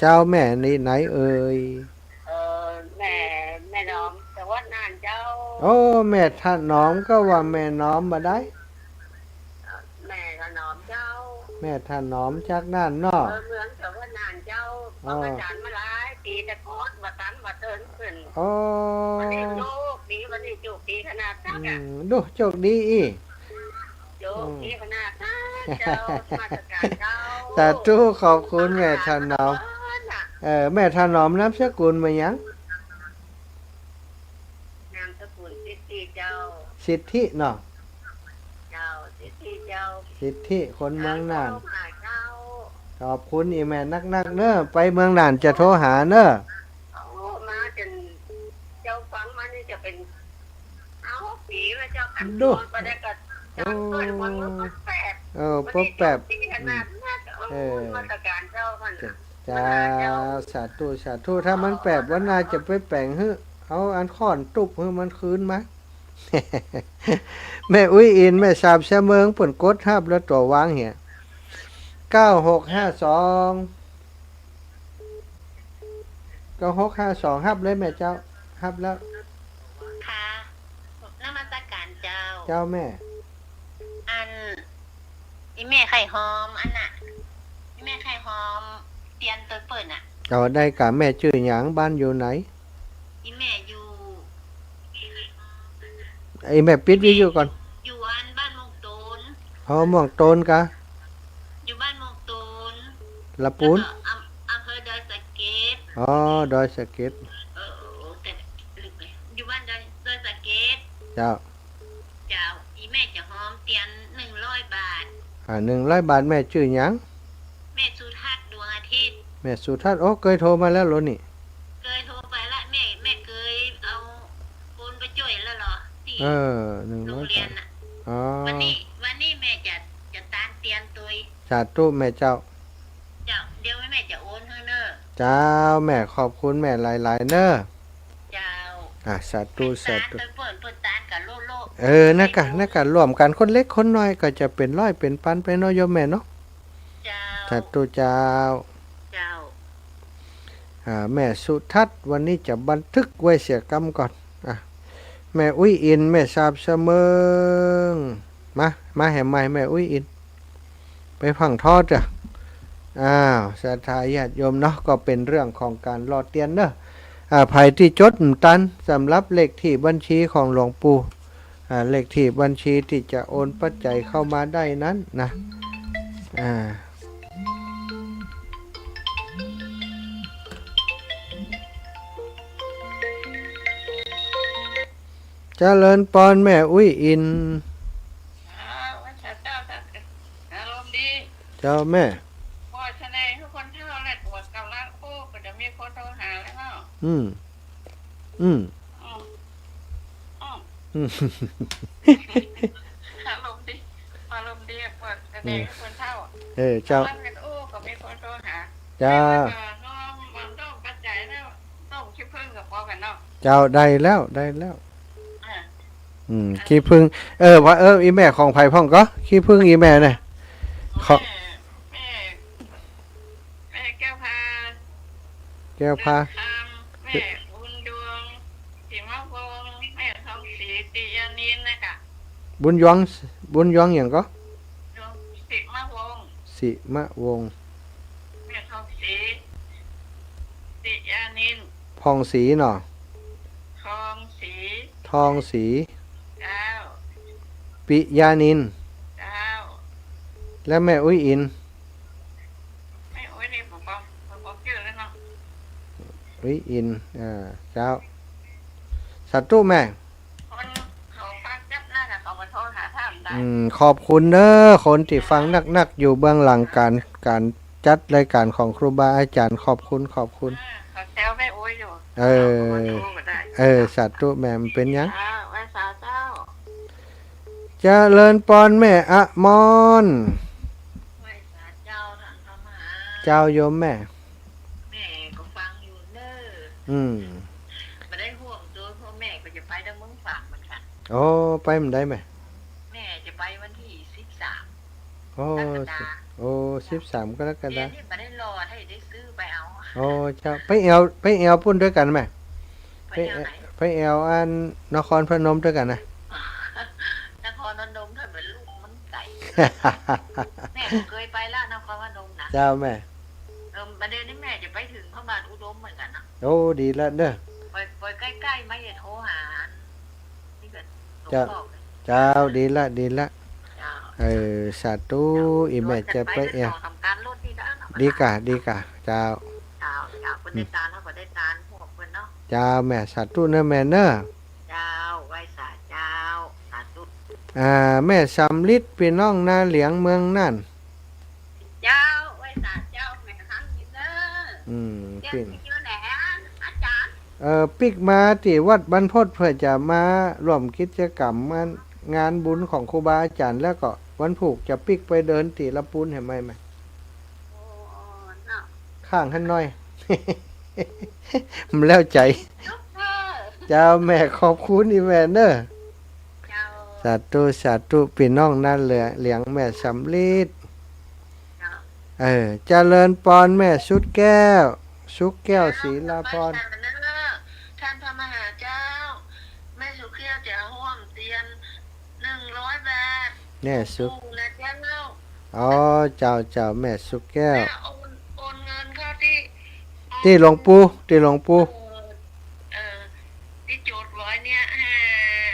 เจ้า แม่นี่ไหนเอ่ย เอ่อ แม่ แม่หนอม จังหวัดน่านเจ้า โอ้ แม่ถนอม ก็ว่าแม่หนอมบ่ได้ แม่ถนอมเจ้า แม่ถนอมจากน่านเนาะ เออ เมืองจังหวัดน่านเจ้า อ๋อ ฟังอาจ๋ารย์มาหลายปี๋ แต่ก่อนบ่ตันบ่เตินขึ้น อ๋อ วันนี้โจคดี วันนี้โจคดีขนาดนักอะ อืม ดู โจคดีอี้ โจคดีขนาดนักเจ้า นมัสก๋านเจ้า สาธุ ขอบคุณแม่ถนอม เออ แม่ถนอมนามสกุลว่าหยัง นามสกุลสิทธิเจ้า สิทธิเนาะ เจ้า สิทธิเจ้า สิทธิ คนเมืองน่าน เจ้า ขอบคุณอีแม่นักๆ เนอะ ไปเมืองน่านจะโทรหาเนอะ โอ้ มาจ๋นเจ้าฟังมานี่จะเป๋นห้าหกปี๋แล้วเจ้า ดู บ่ได้ก็จ๋ำเปิ้น วันเมื่อปบแปบ เออ วันนี้ ปบแปบ โจคดีขนาดนัก เออ นมัสก๋านเจ้า เจ้า สาธุ สาธุ ถ้ามันแปบวันหน้าจะไปแป๋งหื้อ เอาอันค้อนตุ๊บหื้อมันคืนมา แม่อุ๊ยอิน แม่สาบเสมิง เปิ้นกดฮับแล้วตั๋ววางเหีย เก้าหกห้าสอง เก้าหกห้าสอง ฮับเลยแม่เจ้า ฮับแล้ว ค่ะ นมัสก๋านเจ้า เจ้าแม่ อัน อีแม่ไข่หอมอันน่ะ อีแม่ไข่หอมเตียนตวยเปิ้นน่ะ อ๋อ ได้ก่ะ แม่จื้อหยัง บ้านอยู่ไหน อีแม่อยู่ อีแม่ปิดวิทยุก่อน อยู่อันบ้านม่วงโตน อ๋อ ม่วงโตนก่ะ อยู่บ้านม่วงโตน ละปูน แล้วก็อำ อำเภอดอยสะเก็ด อ๋อ ดอยสะเก็ด เออ แต่ลืมไป อยู่บ้านดอย ดอยสะเก็ด เจ้า เจ้า อีแม่จะหอมเตียนหนึ่งร้อยบาท อ่า หนึ่งร้อยบาท แม่จื้อหยัง แม่สุทัศน์ ดวงอาทิตย์ แม่สุทัศน์ โอ้ เกยโทรมาแล้วเหรอนี่ เกยโทรไปละ แม่ แม่เกยเอาโอนไปจ้วยแล้วเหรอ ตี้ เออ หนึ่งร้อย โรงเรียนน่ะ บาท อ๋อ วันนี้ วันนี้แม่จะ จะตานเตียนตวย สาธุแม่เจ้า เจ้า เดี๋ยวแม่จะโอนหื้อเน่อ เจ้า เจ้า แม่ขอบคุณแม่หลายๆ เน่อ เจ้า อ่ะ สาธุ สาธุ เปิ้นตาน เปิ้นตานกั๋นโลดๆ เออ นั่นก่ะ เออ นั่นก่ะ ร่วมกั๋นคนเล็กคนน้อยก็จะเป๋นร้อยเป๋นปันไปเนาะโยมแม่เนาะ เจ้า สาธุเจ้า เจ้า อ่า แม่สุทัศน์ วันนี้จะบันทึกไว้เสียกำก่อน อ่ะ แม่อุ๊ยอิน แม่สาบเสมิง มา มาแหมใหม่ แม่อุ๊ยอิน ไปฟังต่อเต๊อะ อ้าว ศรัทธาญาติโยมเนาะ ก็เป๋นเรื่องของก๋านหล่อเตียนเนาะ อ่า ใผตี้จดบ่ตัน สำหรับเลขที่บัญชีของหลวงปู่ อ่า เลขที่บัญชีตี้จะโอนปัจจัยเข้ามาได้นั้นนะ อ่า เจริญปอนแม่อุ๊ยอิน อ่า ไหว้สาเจ้า อารมณ์ดี เจ้าแม่ ปอดสะแหนหื้อคนเฒ่าแล ปวดกำลังโอ้ ก็จะมีคนโทรหาแล้วเนาะ อืม อืม อืม อืม อืม อารมณ์ดี อารมณ์ดี ปอดสะแหนหื้อคนเฒ่า เออ เจ้า กำลังโอ้ ก็มีคนโทรหา เจ้า แล้วก็น้อม น้อมปัจจัยแล้ว ต้องขี้ผึ้งกับปอกั๋นเนาะ เจ้า ได้แล้ว ได้แล้ว อ่า อืม ขี้ผึ้ง เออ ว่า เออ อีแม่ของใผพ่องก็ ขี้ผึ้งอีแม่เนี่ย ขอ แม่ แม่ แม่แก้วพา แก้วพา แม่คำ แม่บุญดวง สิมะวงศ์ แม่ทองศรี ปิยานินนะคะ บุญยวง บุญยวงหยังก็ ดวง สิมะวงศ์ สิมะวงศ์ แม่ทองศรี ปิยานิน ผ่องศรีเนาะ ทองศรี ทองศรี เจ้า ปิยานิน เจ้า และแม่อุ๊ยอิน แม่อุ๊ยนี่ผมบอก ผมบอกจื้อแล้วเนาะ อุ๊ยอิน อ่า เจ้า สาธุแม่ คนเขาฟังจับหน้าน่ะ เขามาโทรหาถามได้ อืม ขอบคุณเด้อ คนตี้ฟังนักๆ อยู่เบื้องหลังก๋าน ก๋านจัดรายก๋านของครูบาอาจ๋ารย์ ขอบคุณ ขอบคุณ อ่า เขาแซวแม่อุ๊ยอยู่ เออ เขามาโทรมาได้ เออ สาธุแม่ บ่เป๋นหยัง อ่า ไหว้สาเจ้า เจริญปอนแม่อมร ไหว้สาเจ้า ท่านพระมหา เจ้าโยมแม่ แม่ก็ฟังอยู่เน่อ อืม บ่ได้ห่วงตั๋ว เพราะแม่ก็จะไปตางเมืองฝางเหมือนกั๋น โอ้ ไปเมื่อใดแม่ แม่จะไปวันตี้สิบสาม โอ้ กรกฎา โอ้ สิบสาม กรกฎา เดี๋ยวนี้บ่ได้รอ ถ้าได้ซื้อไปเอา โอ้ เจ้า ไปแอ่ว ไปแอ่วปุ้นตวยกั๋นแม่ ไปแอ่วไหน ไปแอ่วอันนครพนมตวยกั๋นนะ นครพนมถ้าเป๋นลูกมันไก๋ แม่ก็เกยไปละนครพนมนะ เจ้าแม่ เออ บ่าเดี่ยวนี้แม่จะไปเถิงพระบาทอุดมเหมือนกั๋นนะ โอ้ ดีละเน่อ ไป ไปใก้ๆ มาอย่าโทรหา นี่ก็ เจ้า หลวงพ่อ เจ้า ดีละ ดีละ เจ้า เออ สาธุ เจ้า อีแม่จะไปแอ่ว สองสามคันรถนี่ก็เอาเนาะ ดีก่า ดีก่า เจ้า เจ้า เจ้า เปิ้นได้ตาน เฮาก็ได้ตานพวกเปิ้นเนาะ เจ้าแม่ สาธุเน่อแม่เน่อ เจ้า ไหว้สาเจ้า สาธุ อ่า แม่สำริด ปี้น้องนาเหลียงเมืองน่าน เจ้า ไหว้สาเจ้า แม่ฮังกินเน่อ อืม เจ้า ปี้ อยู่ไหนอะ อาจ๋ารย์ เอ่อ ปิ๊กมาตี้วัดบรรพตเปื้อจะมาร่วมกิจก๋รรมงาน งานบุญของครูบาอาจ๋ารย์ แล้วก็วันพูกจะปิ๊กไปเดินตี้ละปูนแหมใหม่ โอ้ เนาะ ข้างหั้นหน่อย มันแล้วใจ๋ เจ้าแม่ ขอบคุณอีแม่เน่อ เจ้า สาธุ สาธุ ปี้น้องนาเหลียง แม่สำริด เจ้า เออ เจริญปอนแม่สุดแก้ว สุดแก้ว เจ้า ศรีลาพร ท่านพระมหาเจ้า แม่สุดแก้วจะฮ่วมเตียน หนึ่งร้อยบาท แม่สุด นะเจ้า อ๋อ เจ้า เจ้า แม่สุดแก้ว แม่โอน โอนเงินเข้าตี้ ตี้หลวงปู่ ตี้หลวงปู่ เออ เออ ตี้จดไว้เนี่ย ห้า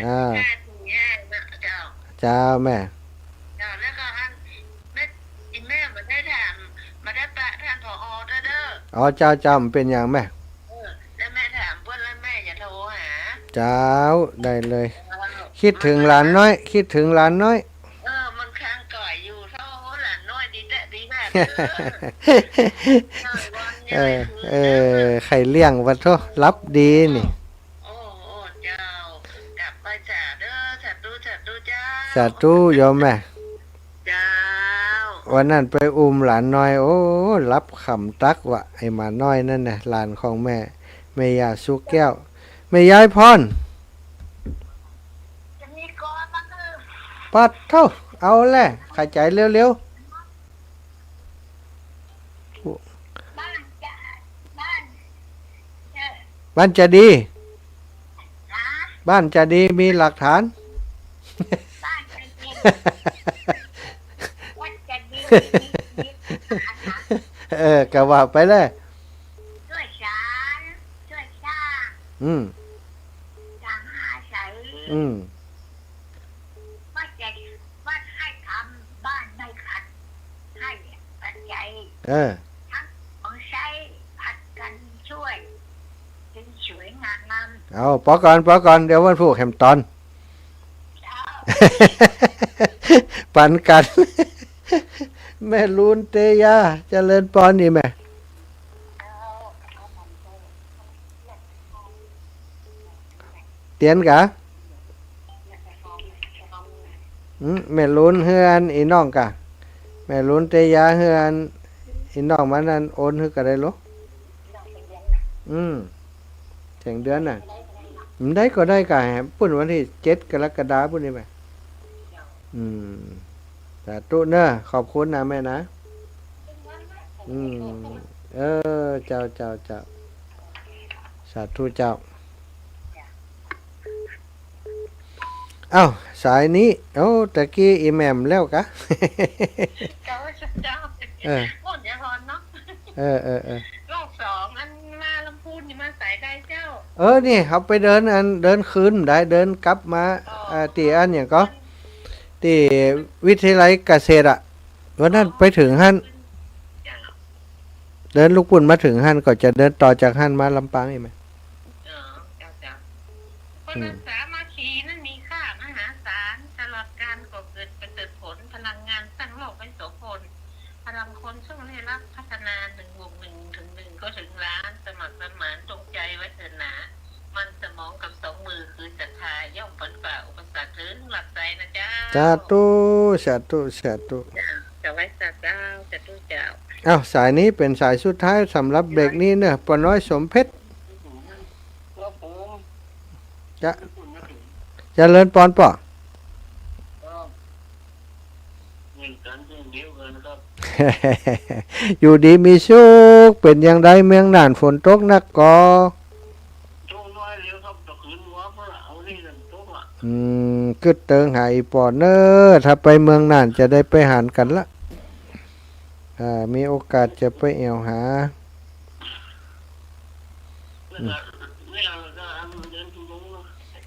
อ่า ห้าสี่ห้า นะเจ้า เจ้าแม่ เจ้า แล้วก็อัน แม่ อีแม่บ่ได้ถาม บ่ได้ปะท่านผอ เด้อ เด้อ อ๋อ เจ้า เจ้า บ่เป๋นหยังแม่ เออ แล้วแม่ถามเปิ้นแล้วแม่จะโทรหา เจ้า ได้เลย เจ้า คิดเถิงหลานน้อย คิดเถิงหลานน้อย เออ มันค้างก๋อยอยู่ โธ่ หลานน้อยดีแต๊ดีแต๊เด้อ เออ เออ ใค่เลี้ยงวะโธ่ หลับดีนี่ โอ้ โอ้ เจ้า กราบไหว้สาเด้อ สาธุ สาธุเจ้า สาธุโยมแม่ เจ้า วันนั้นไปอุ้มหลานน้อย โอ้ หลับค่ำตั๊กวะ ไอ้หมาน้อยนั่นน่ะ หลานของแม่ แม่ย่าสุแก้ว แม่ยายพร จะมีกรมาคือ ปัดโธ่ เอาแหละ ขยายเร็วๆ บ้านจะ บ้าน เออ บ้านจะดี ฮะ บ้านจะดี มีหลักฐาน บ้านจะดี วัดจะดี มี มีหลักฐาน เออ ก็ว่าไปเลย ช่วยสร้าง ช่วยสร้าง อืม สร้างหาใส อืม วัดจะ วัดให้ทำ บ้านไม่ขัด ให้ปัจจัย เออ ทั้งของใช้ผัดกันช่วย จึงสวยงาม เอา ปอก่อน ปอก่อน เดี๋ยววันพูกแหมตอน เจ้า ปันกั๋น แม่ลูนเตยา เจริญปอน นี่แม่ เตียนกา อืม แม่ลูนหื้ออันอีน้องกา แม่ลูนเตยาหื้ออันอีน้องมันนั่น โอนหื้อก็ได้ลูก อืม เถิงเดือนน่ะ มันได้ก็ได้กา แหมปุ้นวันตี้เจ็ดกรกฎาคมปุ้นนี่ไป อืม สาธุเนอะ ขอบคุณนะแม่นะ อืม เออ เจ้า เจ้า เจ้า สาธุเจ้า อ้าว สายนี้ โอ้ ตะกี้อีแหม่มแล้วกา เจ้า เจ้า เออ หมดยาพรเนาะ เออ เออ เออ รอบสองอันมาลำพูนนี่มาสายใดเจ้า เออ นี่เขาไปเดินอัน เดินคืนได้ เดินกลับมา อ๋อ เอ่อ ตี้อันหยังก็ ตี้วิทยาลัยเกษตรอะ วันนั้นไปเถิงหั้น เจ้า เดินลูกปูนมาเถิงหั้น ก็จะเดินต่อจากหั้นมาลำปางอีกไหม เออ เจ้า เจ้า คนละสามัคคีนั้นมีค่ามหาศาล ตลอดกาลก็เกิดประเสริฐผล พลังงานสร้างโลกให้โสภณ พลังคนช่วยได้รับพัฒนา หนึ่งบวกหนึ่งถึงหนึ่งก็ถึงล้าน สมัครสมานจงใจไว้เถิดหนา มันสมองกับสองมือคือศรัทธา ย่อมฟันฝ่าอุปสรรคถึงหลักใจนะเจ้า สาธุ สาธุ สาธุ เจ้า เจ้า ไหว้สาเจ้า สาธุเจ้า อ้าว สายนี้เป๋นสายสุดท้ายสำหรับเบรกนี้เนอะ ป้อน้อยสมเพชร ครับผม จะ เจริญปอนป้อ ครับ เหมือนกัน เช่นเดียวกันครับ อยู่ดีมีสุข เป๋นอย่างใดเมืองน่าน ฝนตกนักก่อ ตกน้อยเดียวครับ ตะคืนหัวเมื่อเอานี่นั่นตกอะ อืม กึ๊ดเติงหาอีป้อเน่อ ถ้าไปเมืองน่านจะได้ไปหันกั๋นละ อ่า มีโอกาสจะไปแอ่วหา อืม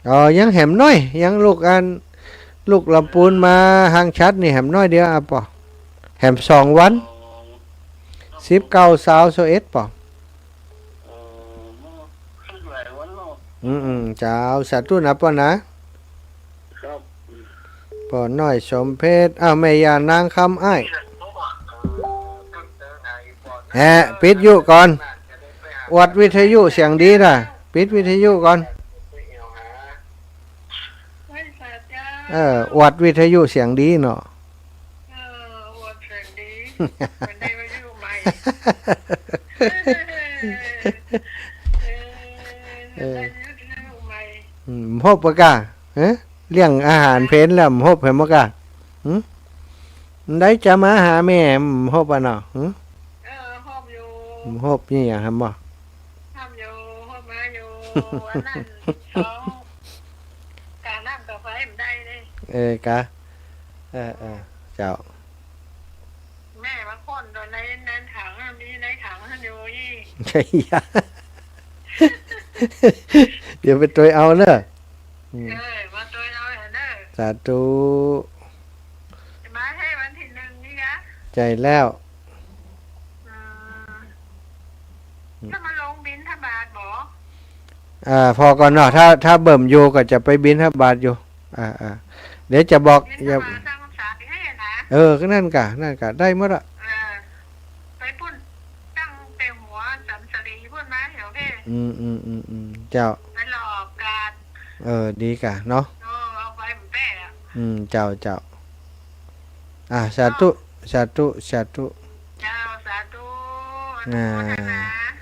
อ๋อ ยังแหมน้อย ยังลูกอัน ลูกลำปูนมาฮังชัดนี่แหมน้อยเดียวอะป้อ แหมสองวัน สิบเก้า ซาว ซาวเอ็ดป้อ อืม อืม เจ้า สาธุนะป้อนะ ครับ ป้อน้อยสมเพชร อ้าว แม่ย่านางคำอ้าย แหะ ปิดยุก่อน อวดวิทยุเสียงดีนะ ปิดวิทยุก่อน เออ อวดวิทยุเสียงดีเนาะ เออ อวดเสียงดี มันได้วิทยุใหม่ เออ เออ ได้วิทยุใหม่ อืม หมบปะกะ ฮะ เรื่องอาหารเพลแล้ว หมบแหมบ่กะ หึ ได้จะมาหาแม่ หมบปะเนาะ หึ เออ หมบอยู่ หมบนี่หยังแหมบ่ หมบอยู่ หมบมาอยู่ อันนั้น เขา กาน้ำกาแฟบ่ได้เลย เออ กะ เออ เออ เจ้า แม่มาค้นโตใน ในถังอะ มีในถังหั้นอยู่อี้ ใช่ยะ เดี๋ยวไปตวยเอาเน่อ อืม เออ มาตวยเอาเน่อ สาธุ จะมาให้วันตี้หนึ่งนี่กะ ใจ้แล้ว อืม จะมาลงบิณฑบาตบ่ อ่า ผ่อก่อนเนาะ ถ้า ถ้าเบิ่มอยู่ก็จะไปบิณฑบาตอยู่ อ่า อ่า เดี๋ยวจะบอก บิณฑบาต อย่า ตั้งสามสิบห้านะ เออ ก็นั่นกะ นั่นกะ ได้หมดอะ เออ ไปปุ้น ตั้งแต่หัวสามสลีปุ้นมาแถวเพ อืม อืม อืม อืม เจ้า ไปหลอกกาด เออ ดีกะเนาะ เออ เอาไปแป้อะ อืม เจ้า เจ้า อ่า สาธุ สาธุ สาธุ เจ้า สาธุ อ่า อนุโมทนา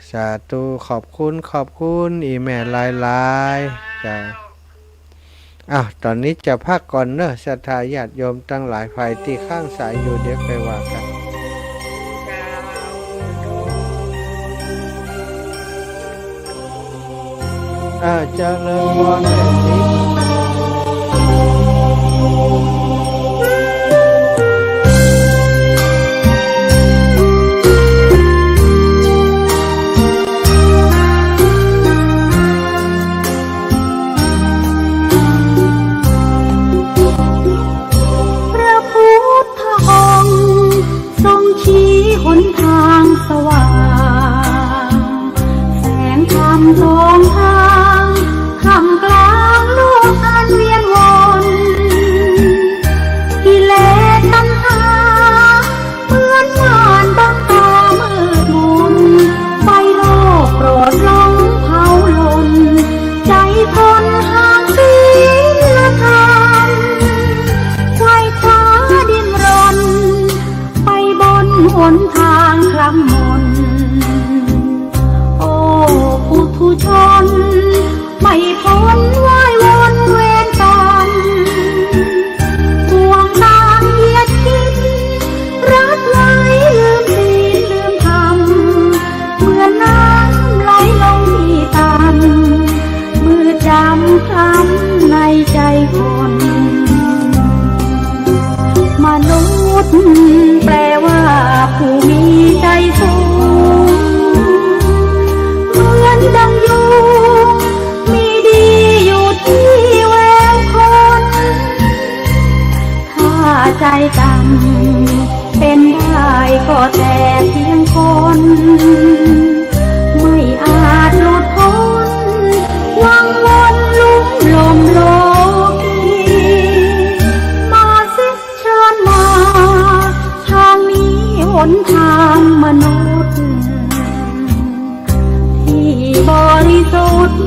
สาธุ ขอบคุณ ขอบคุณ อี่แม่หลายๆ เจ้า เจ้า อ้าว ต๋อนนี้จะพักก่อนเนอะ ศรัทธาญาติโยมตังหลาย ใผตี้ค้างสายอยู่ เดี๋ยวไปว่ากั๋น เออ เจริญพรแม่ติ๊ก พระพุทธองค์ ทรงชี้หนทางสว่าง แสงธรรมสองทาง ท่ามกลางโลกอันเวียนวน กิเลสตัณหา เหมือนม่านบังตามืดมน ไฟโลกโกรธหลงเผาลน ใจคนห่างศีลธรรม ไขว่คว้าดิ้นรน ไปบนหนทางคล้ำมน โอ้ปุถุชน ไม่พ้นว่ายวนเวรกรรม บ่วงตามเยียดกิน รัดไว้ลืมศีลลืมธรรม เหมือนน้ำไหลลงที่ต่ำ มืดดำคล้ำในใจคน มนุษย์แปลว่าผู้มีใจสูง เหมือนดังยุง มีดีอยู่ที่แววคน ถ้าใจต่ำ เป็นได้ก็แต่เพียงคน ไม่อาจหลุดพ้น วังวนลุ่มหลงโลกี มาสิเชิญมา ทางนี้หนทางมนุษย์ ที่บริสุทธิ์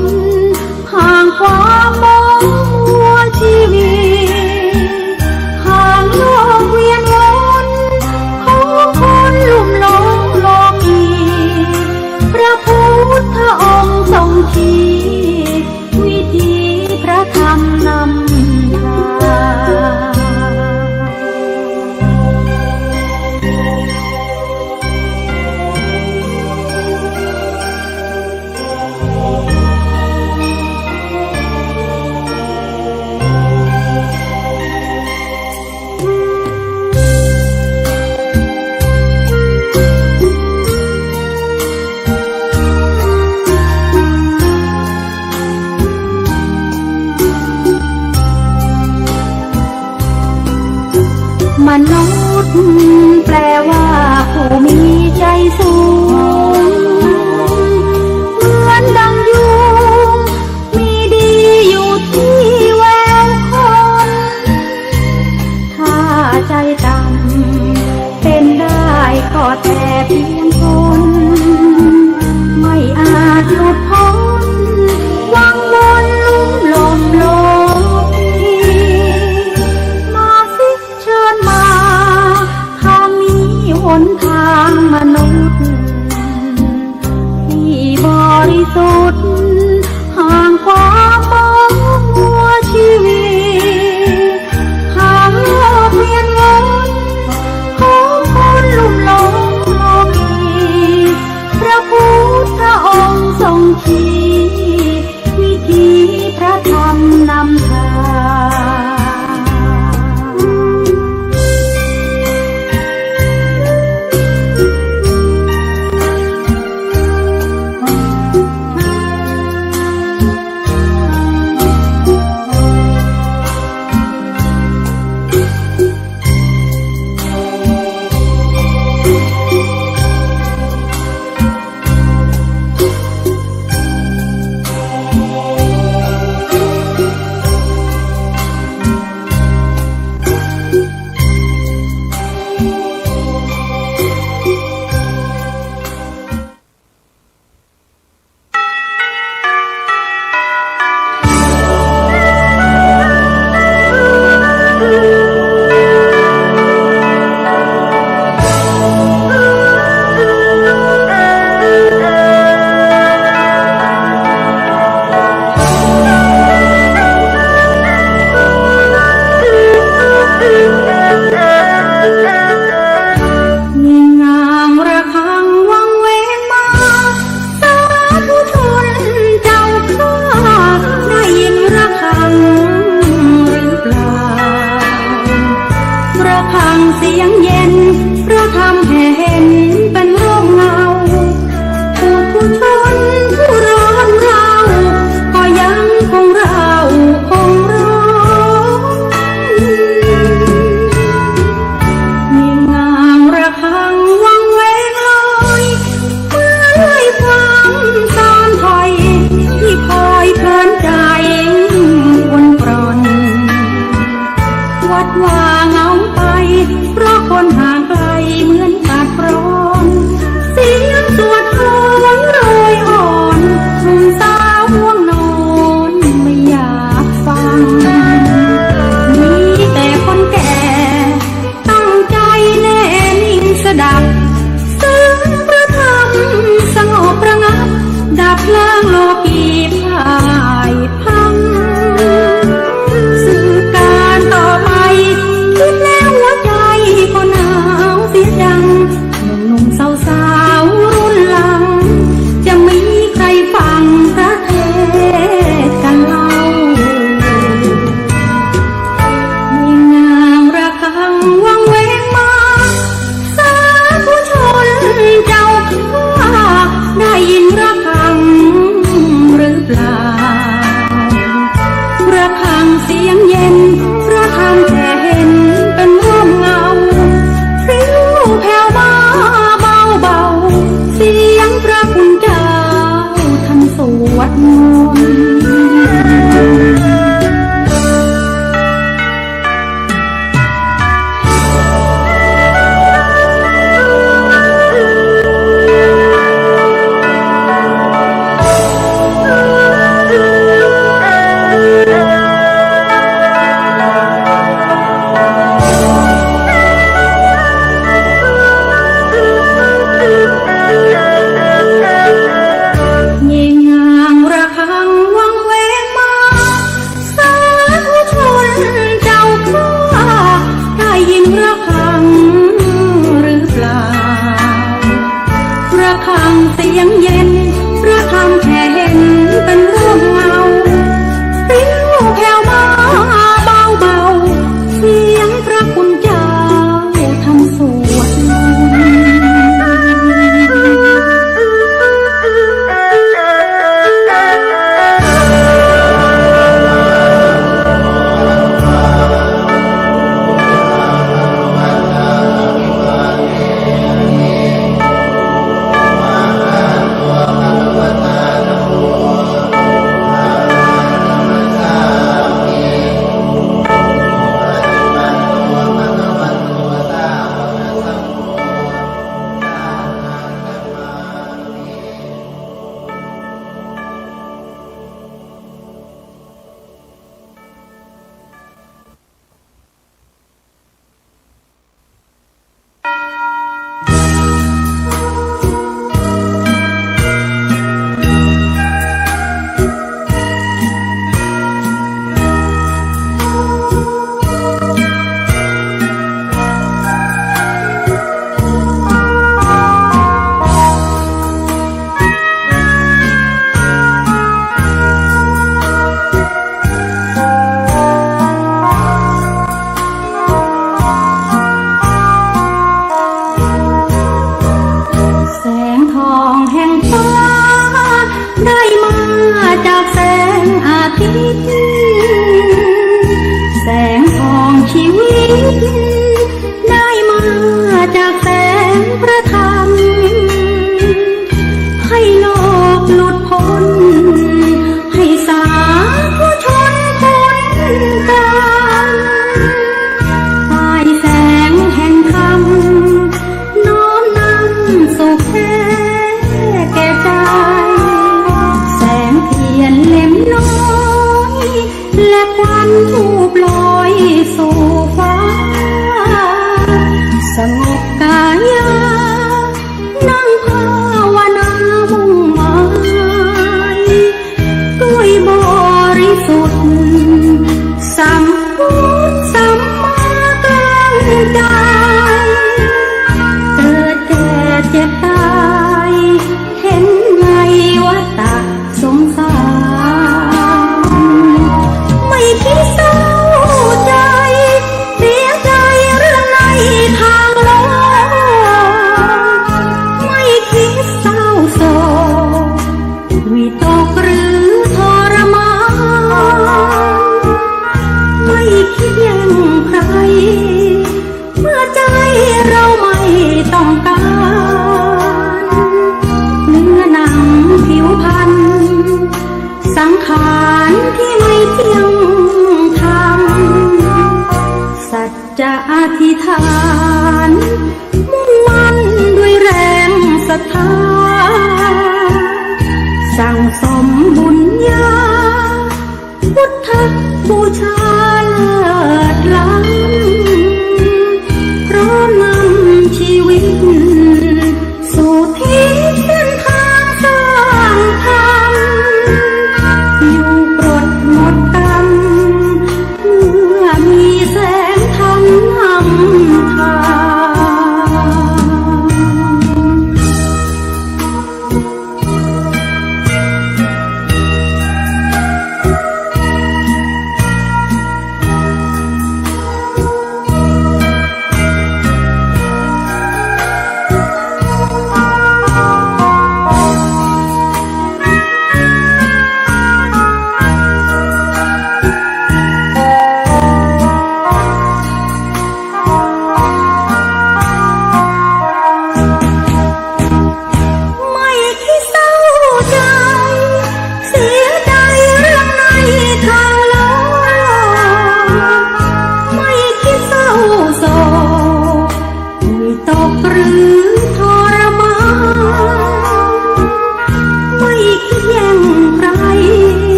ห่างความมัวชีวิต ห่างโลกเวียนวน ของคนลุ่มหลงโลกี พระพุทธองค์ทรงชี้ วิธีพระธรรมนำทาง มนุษย์แปลว่าผู้มีใจสูง เหมือนดังยุง มีดีอยู่ที่แววคน ถ้าใจต่ำ เป็นได้ก็แต่เพียงคน ไม่อาจหลุดพ้น วังวนลุ่มหลงโลกี มาสิเชิญมา ทางนี้หนทางมนุษย์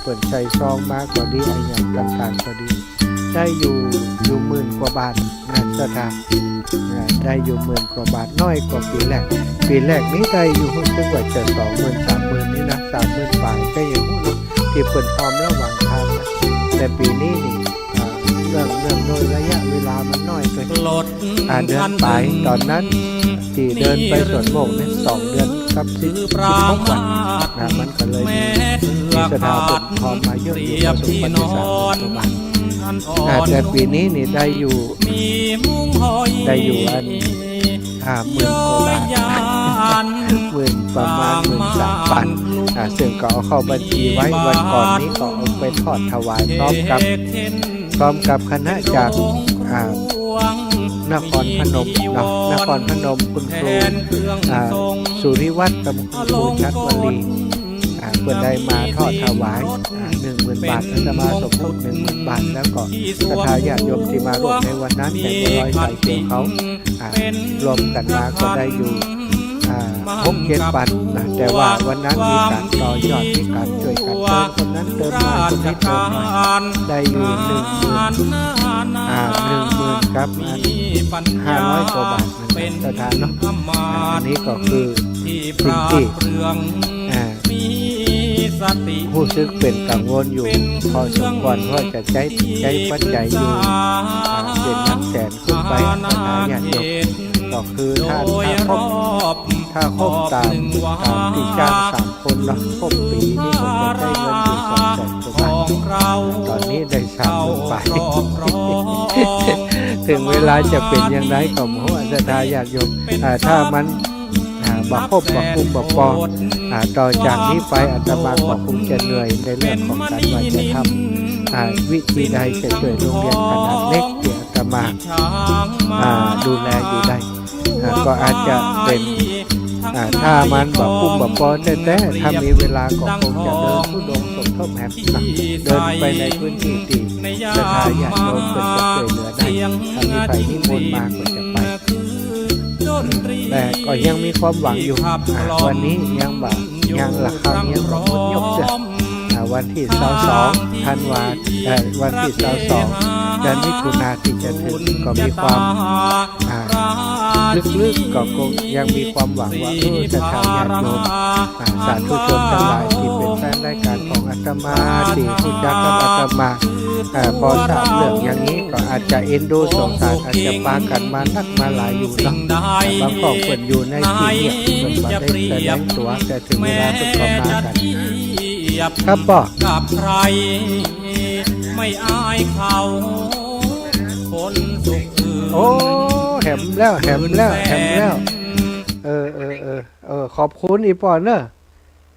ปิ้นใส่ซองมาก็ดี อะหยังต่างๆ ก็ดี ได้อยู่ อยู่หมื่นกว่าบาทนะ ศรัทธา อ่า ได้อยู่หมื่นกว่าบาท น้อยกว่าปี๋แรก ปี๋แรกนี้ได้อยู่ ฮู้สึกว่าจะสองหมื่น สามหมื่นนี่นะ สามหมื่นป๋าย ก็ยังฮู้เนาะ ตี้เปิ้นฮอมระหว่างตางนะ แต่ปี๋นี้นี่ อ่า เนื่อง เนื่องโดยระยะเวลามันน้อยไป อ่า เดือนป๋าย ต๋อนนั้นตี้เดินไปสวนโมกข์นี่ สองเดือนกับสิบ สิบหกวันนะ มันก็เลยมี มีศรัทธาเปิ้นฮอมมาเยอะอยู่ พอสมควร ตี้สามหมื่นกว่าบาท อ่า แต่ปี๋นี้นี่ได้อยู่ ได้อยู่อัน อ่า หมื่นกว่าบาท หมื่น ประมาณหมื่นสามปัน อ่า ซึ่งก็เอาเข้าบัญชีไว้ วันก่อนนี้ก็เอาไปทอดถวายพร้อมกับ พร้อมกับคณะจาก อ่า นครพนมเนาะ นครพนม คุณครู อ่า สุริวัฒน์กับคุณครูชัดวลี อ่า เปิ้นได้มาทอดถวาย อ่า หนึ่งหมื่นบาท อาตมาสมทบหนึ่งหมื่นบาท แล้วก็ศรัทธาญาติโยมตี้มาร่วมในวันนั้น แถมบัวลอยสายเขียวเขา อ่า รวมกั๋นมาก็ได้อยู่ อ่า หกเจ็ดปันนะ แต่ว่าวันนั้นมีก๋านต่อยอด มีก๋านจ้วยกั๋น เติมคนนั้นเติมหน่อย คนนี้เติมหน่อย ได้อยู่หนึ่งหมื่น อ่า หนึ่งหมื่นกับ อ่า ห้าร้อยกว่าบาทเหมือนกั๋น ศรัทธาเนาะ อ่า อันนี้ก็คือสิ่งตี้ อ่า ฮู้สึกเป๋นกังวลอยู่พอสมควร เพราะจะใจ๊ ใจ๊ปัจจัยอยู่ อ่า เป๋นหลักแสนขึ้นไป ศรัทธาญาติโยม ก็คือถ้า ถ้าครบ ถ้าครบต๋าม ต๋ามตี้จ้างสามคนเนาะ ครบปี๋นี่ผมจะได้เงินอยู่สองแสนกว่าบาท ต๋อนนี้ได้สามหมื่นป๋าย เถิงเวลาจะเป๋นอย่างใดก็บ่ฮู้ ศรัทธาญาติโยม อ่า ถ้ามัน อ่า บ่ครบ บ่กุ้ม บ่ปอ อ่า ต่อจากนี้ไปอาตมาก็คงจะเหนื่อยในเรื่องของก๋านว่าจะทำ อ่า วิธีใดจะจ้วยโรงเรียนขนาดเล็กตี้อาตมา อ่า ดูแลอยู่ได้ อ่า ก็อาจจะเป๋น อ่า ถ้ามันบ่กุ้มบ่ปอแต๊ๆ ถ้ามีเวลาก็คงจะเดินธุดงค์สมทบแหมนะ เดินไปในพื้นตี้ตี้ศรัทธาญาติโยมเปิ้นจะจ้วยเหลือได้ ถ้ามีใผนิมนต์มาก็จะไป แต่ก็ยังมีความหวังอยู่ อ่า วันนี้ยังบ่ ยังละฆังยังบ่หมดยกเตื้อ อ่า วันตี้ซาวสองธันวา เอ่อ วันตี้ซาวสองเดือนมิถุนาตี้จะเถิง ก็มีความ อ่า ลึกๆ ก็คงยังมีความหวังว่า เออ ศรัทธาญาติโยม อ่า สาธุชนตังหลายตี้เป๋นแฟนรายก๋านของอาตมา ตี้ฮู้จักกับอาตมา อ่า พอทราบเรื่องอย่างนี้ก็อาจจะเอ็นดูสงสาร อาจจะปากั๋นมานักมาหลายอยู่เนาะ บางครอบครัวอยู่ในตี้เงียบ เปิ้นบ่ได้แสดงตั๋ว แต่เถิงเวลาเปิ้นก็มากั๋น ครับป้อ กับใคร ไม่อายเขา คนสุขอื่น โอ้ แหมแล้ว แหมแล้ว แหมแล้ว เออ เออ เออ เออ ขอบคุณอี่ป้อเนาะ